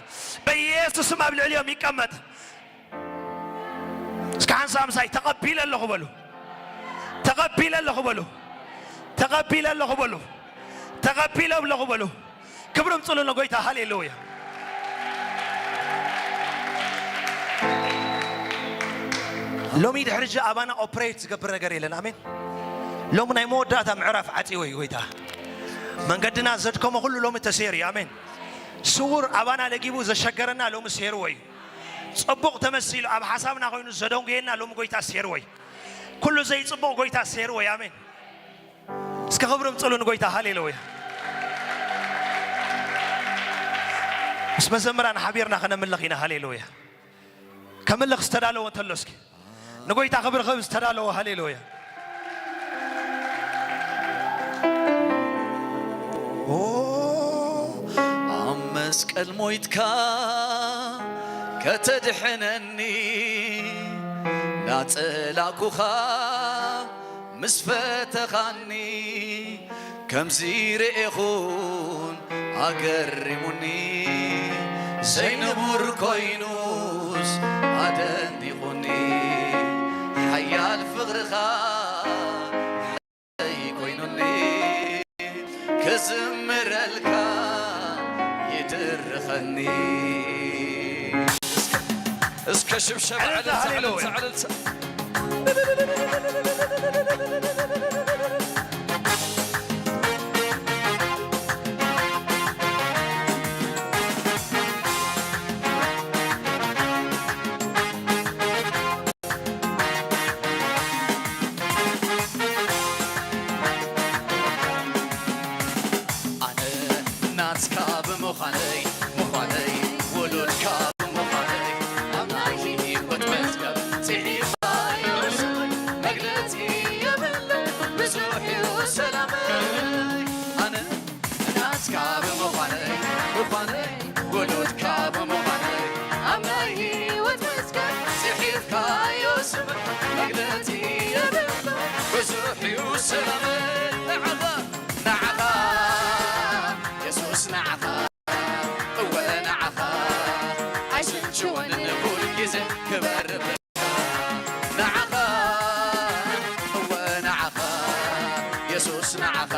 በኢየሱስ ስም ኣብ ልዕሊኦም ይቀመጥ። እስከ ሓንሳብ ምሳይ ተቐቢለ ኣለኹ በሉ። ተቐቢለ ኣለኹ በሉ። ተቐቢለ ኣለኹ በሉ። ተቐቢለ ኣለኹ በሉ። ክብሪ ምጽሉ ንጎይታ። ሃሌሉያ። ሎሚ ድሕሪ እዚ ኣባና ኦፕሬት ዝገብር ነገር የለን። ኣሜን። ሎሚ ናይ መወዳእታ ምዕራፍ ዓጺዎ እዩ ጎይታ። መንገድና ዘድከሞ ኩሉ ሎሚ ተሰይሩ እዩ። ኣሜን። ስውር ኣባና ለጊቡ ዘሸገረና ሎሚ ሰይርዎ እዩ። ጽቡቕ ተመሲሉ ኣብ ሓሳብና ኮይኑ ዘደንጉየና ሎሚ ጎይታ ሰይርዎ እዩ። ኩሉ ዘይጽቡቕ ጎይታ ሰይርዎ እዩ። ኣሜን። እስከ ክብሪ ምጽሉ ንጎይታ። ሃሌሉያ። ምስ መዘምራን ሓቢርና ከነምልኽ ኢና። ሃሌሉያ። ከምልኽ ዝተዳለወ እንተሎ እስኪ ንጎይታ ክብሪ ክህብ ዝተዳለወ። ሃሌሉያ። ኦ፣ ኣብ መስቀል ሞይትካ ከተድሕነኒ ናጸላኩኻ ምስ ፈተኻኒ ከምዚ ርኤኹን ኣገሪሙኒ፣ ዘይንቡር ኮይኑስ ኣደኒቑኒ። ሓያል ፍቕርኻ ሓይለይ ኮይኑኒ፣ ክዝምረልካ ይድርኸኒ። እስከ ሽብሸባ፣ ዕልልታ፣ ዕልልታ፣ ሃሌሉያ። ዕልልታ፣ ዕልልታ። ኣነ ናትካ ብምዃነይ፣ ምዃነይ፣ ውሉድካ ብምዃነይ፣ ኣብ ናይ ህይወት መዝገብ ጽሒፍካዮ ስመይ፣ መግለጺ የብለይ፣ ብዙሕ እዩ ሰላመይ። ኣነ ናትካ ብምዃነይ፣ ምዃነይ፣ ውሉድካ ብምዃነይ፣ ኣብ ናይ ህይወት መዝገብ ጽሒፍካዮ ስመይ፣ መግለጺ የብለይ፣ ብዙሕ እዩ ሰላመይ። ንዓኻ፣ ንዓኻ፣ የሱስ ንዓኻ፣ እወ ንዓኻ፣ ኣይስልችወንን ኩሉ ግዜ ክበርብ ንዓኻ፣ እወ ንዓኻ፣ የሱስ ንዓኻ፣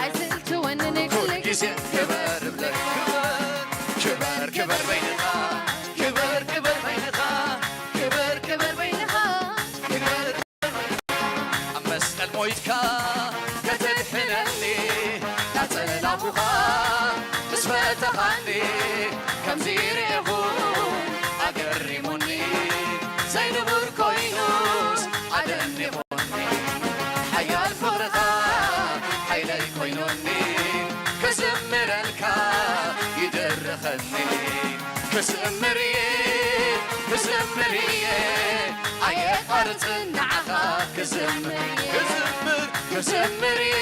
ኣይስልችወንን ኩሉ ግዜ ክበርብ። ክበር፣ ክበር፣ ክበር በይንኻ፣ ክበር፣ ክበር በይንኻ፣ ክበር፣ ክበር በይንኻ፣ ክበር ኣብ መስቀል ሞይትካ ከተድሕነኒ፣ ናጸላእኩኻ ምስ ፈተኻኒ፣ ከምዚ ርኤኹ ኣገሪሙኒ፣ ዘይንቡር ኮይኑስ ኣደኒቑኒ፣ ሓያል ፍቕርኻ ሓይለይ ኮይኑኒ፣ ክዝምረልካ ይድርኸኒ። ክዝምር እየ፣ ክዝምር እየ፣ ኣየቋርጽን ንዓኻ ክዝምር እየ። ክዝምር፣ ክዝምር እየ፣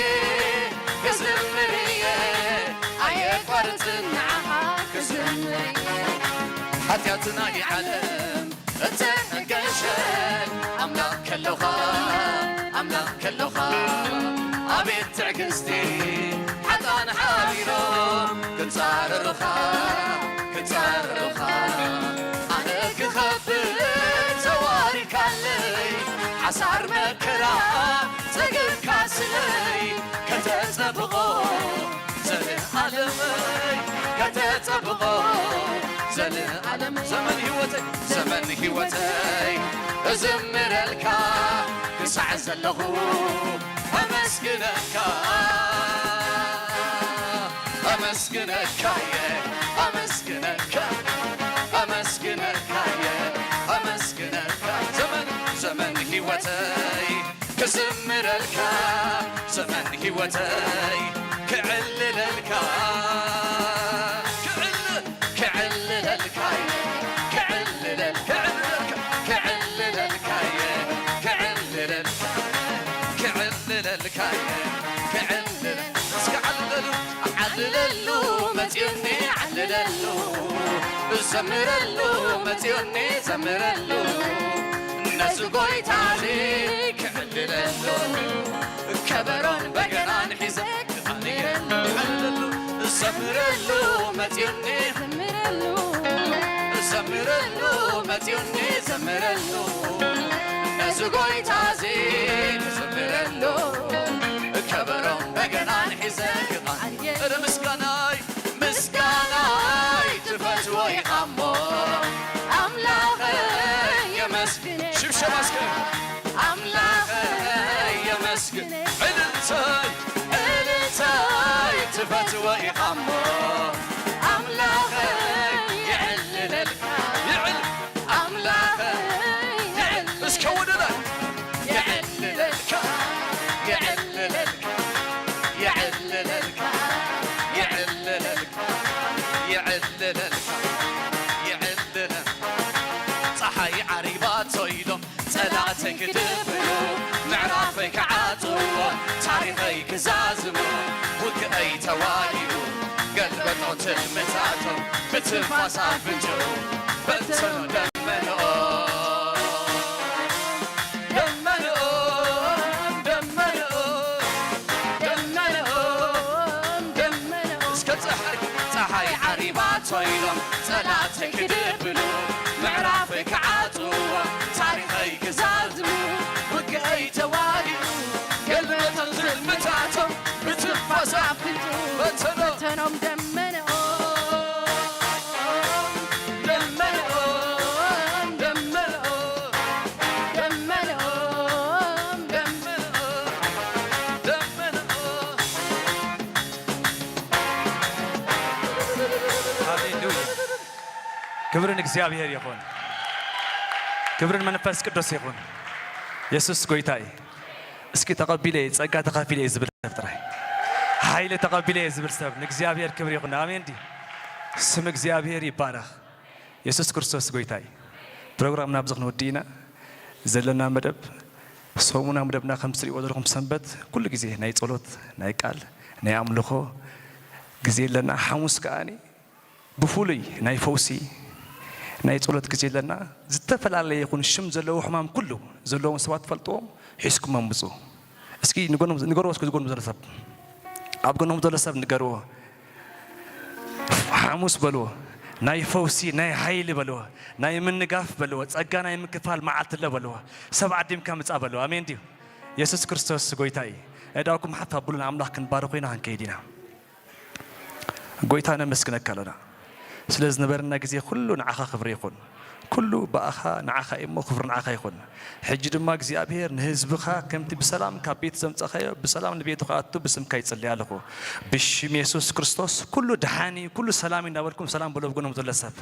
ክዝምር እየ፣ ኣየቋርጽን ንዓኻ ክዝምር እየ። ሓጢኣትና ይዓለም እተሐገሸ ኣምላኽ ከሎኻ፣ ኣምላኽ ከሎኻ፣ ኣቤት ትዕግስቲ፣ ሓጣን ሓቢሮም ክጻረሩኻ፣ ክጻረሩኻ። ኣነ ክኸፍእ ተዋሪድካለይ፣ ሓሳር መከራ ጸገምካ ስለይ ከተጸብቖ ዘለኣለመይ ከተጸብቖ ዘለኣለመይ። ዘመን ህይወተይ፣ ዘመን ህይወተይ እዝምረልካ ክሳዕ ዘለኹ ኣመስግነካ፣ ኣመስግነካ እየ፣ ኣመስግነካ፣ ኣመስግነካ እየ፣ ኣመስግነካ። ዘመን፣ ዘመን ህይወተይ ክዝምረልካ፣ ዘመን ህይወተይ ክዕልለልካ፣ ክዕል-፣ ክዕልለልካ፣ ክዕልለል-፣ ክዕልለልካ፣ ክዕልለልካ፣ ክዕልለልካ፣ ክዕልለልካ፣ ክዕልለል-፣ እስከ ዓልለሉ፣ ዓልለሉ መጽዩኒ፣ ዓልለሉ፣ እዘምረሉ መጽዩኒ፣ ዘምረሉ፣ ነዚ ጎይታ እዚ ክዕልለሉ፣ ከበሮን በገናን ሒዘ ክዘምረሉ፣ ዘምረሉ መጽዩኒ፣ ዘምረሉ፣ ዘምረሉ መጽዩኒ፣ ዘምረሉ፣ ነዚ ጎይታ እዚ ክዘምረሉ፣ ከበሮን በገናን ሒዘ ክቐ-፣ እረ ምስጋናይ፣ ምስጋናይ ትፈትዎ ኢኻ እሞ፣ ኣምላኸይ የመስግን። ሽብሸባ እስከ። ኣምላኸይ የመስግን። ዕልልታይ፣ ዕልልታይ ትፈትዎ ኢኻ እሞ፣ ኣምላኸይ የዕልለልካ። የዕል-፣ ኣምላኸይ የዕል-፣ እስከ ወደ ላይ። የዕልለልካ፣ የዕልለልካ፣ የዕልለልካ፣ የዕልለልካ፣ የዕልለልካ፣ የዕልለል-፣ ጸሓይ ዓሪባቶ ኢሎም ጸላእተይ ክድብሉ፣ ምዕራፈይ ክዓጽዎ፣ ታሪኸይ ክዛዝሙ፣ ውግአይ ተዋጊኡ፣ ገልበጦ ትልምታቶም፣ ብትንፋስ ኣፍንጭኡ፣ በተኖ ደመንኦ፣ ደመንኦ። ኮይኖም ጸላተይ ክድብሉ፣ ምዕራፈይ ክዓጽውዎ፣ ታሪኸይ ክዛዝሙ፣ ውግአይ ተዋዲኡ፣ ገልበቶም ትልምታቶም ብትንፋስ ኣፍልጡ። በተኖ በተኖም ደመነኦም፣ ደመነኦም፣ ደመነኦም፣ ደመነኦም፣ ደመነኦም፣ ደመነኦም። ሃሌሉያ። ክብሪ ንእግዚኣብሔር ይኹን። ክብሪ ንመንፈስ ቅዱስ ይኹን። የሱስ ጎይታ እዩ። እስኪ ተቐቢለ እየ፣ ጸጋ ተኻፊለ እየ ዝብል ሰብ ጥራይ። ሓይሊ ተቐቢለ እየ ዝብል ሰብ። ንእግዚኣብሔር ክብሪ ይኹን። ኣሜን ድዩ? ስም እግዚኣብሔር ይባረኽ። የሱስ ክርስቶስ ጎይታ እዩ። ፕሮግራምና ኣብዚ ክንወዲ ኢና። ዘለና መደብ፣ ሰሙና መደብና ከም ትሪእዎ ዘለኹም ሰንበት ኩሉ ግዜ ናይ ጸሎት፣ ናይ ቃል፣ ናይ ኣምልኾ ግዜ ኣለና። ሓሙስ ከኣኒ ብፍሉይ ናይ ፈውሲ ናይ ጸሎት ግዜ ኣለና። ዝተፈላለየ ይኹን ሽም ዘለዎ ሕማም ኩሉ ዘለዎም ሰባት ትፈልጥዎም ሒዝኩሞም ምጹ። እስኪ ንገርዎም፣ ንገርዎ እስኪ ዝጎኑ ዘሎ ሰብ፣ ኣብ ጎኖም ዘሎ ሰብ ንገርዎ። ሓሙስ በልዎ፣ ናይ ፈውሲ ናይ ሓይሊ በልዎ፣ ናይ ምንጋፍ በልዎ፣ ጸጋ ናይ ምክፋል መዓልቲ ኣሎ በልዎ። ሰብ ዓዲምካ ምጻ በልዎ። ኣሜን ድዩ? የሱስ ክርስቶስ ጎይታ እዩ። እዳውኩም ሓፍ ኣብሉን ኣምላኽ ክንባርኽ ኢና ክንከይድ ኢና። ጎይታ ነመስግነካ ኣለና ስለ ዝነበረና ግዜ ኩሉ ንዓኻ ክብሪ ይኹን። ኩሉ ብኣኻ ንዓኻ እዩ እሞ ክብሪ ንዓኻ ይኹን። ሕጂ ድማ እግዚኣብሔር ንህዝብኻ ከምቲ ብሰላም ካብ ቤት ዘምጻኻዮ ብሰላም ንቤቱ ክኣቱ ብስምካ ይጽልይ ኣለኹ። ብሽም የሱስ ክርስቶስ ኩሉ ደሓን እዩ፣ ኩሉ ሰላም እዩ እናበልኩም ሰላም በሎ ብጎኖም ዘሎ ሰብ።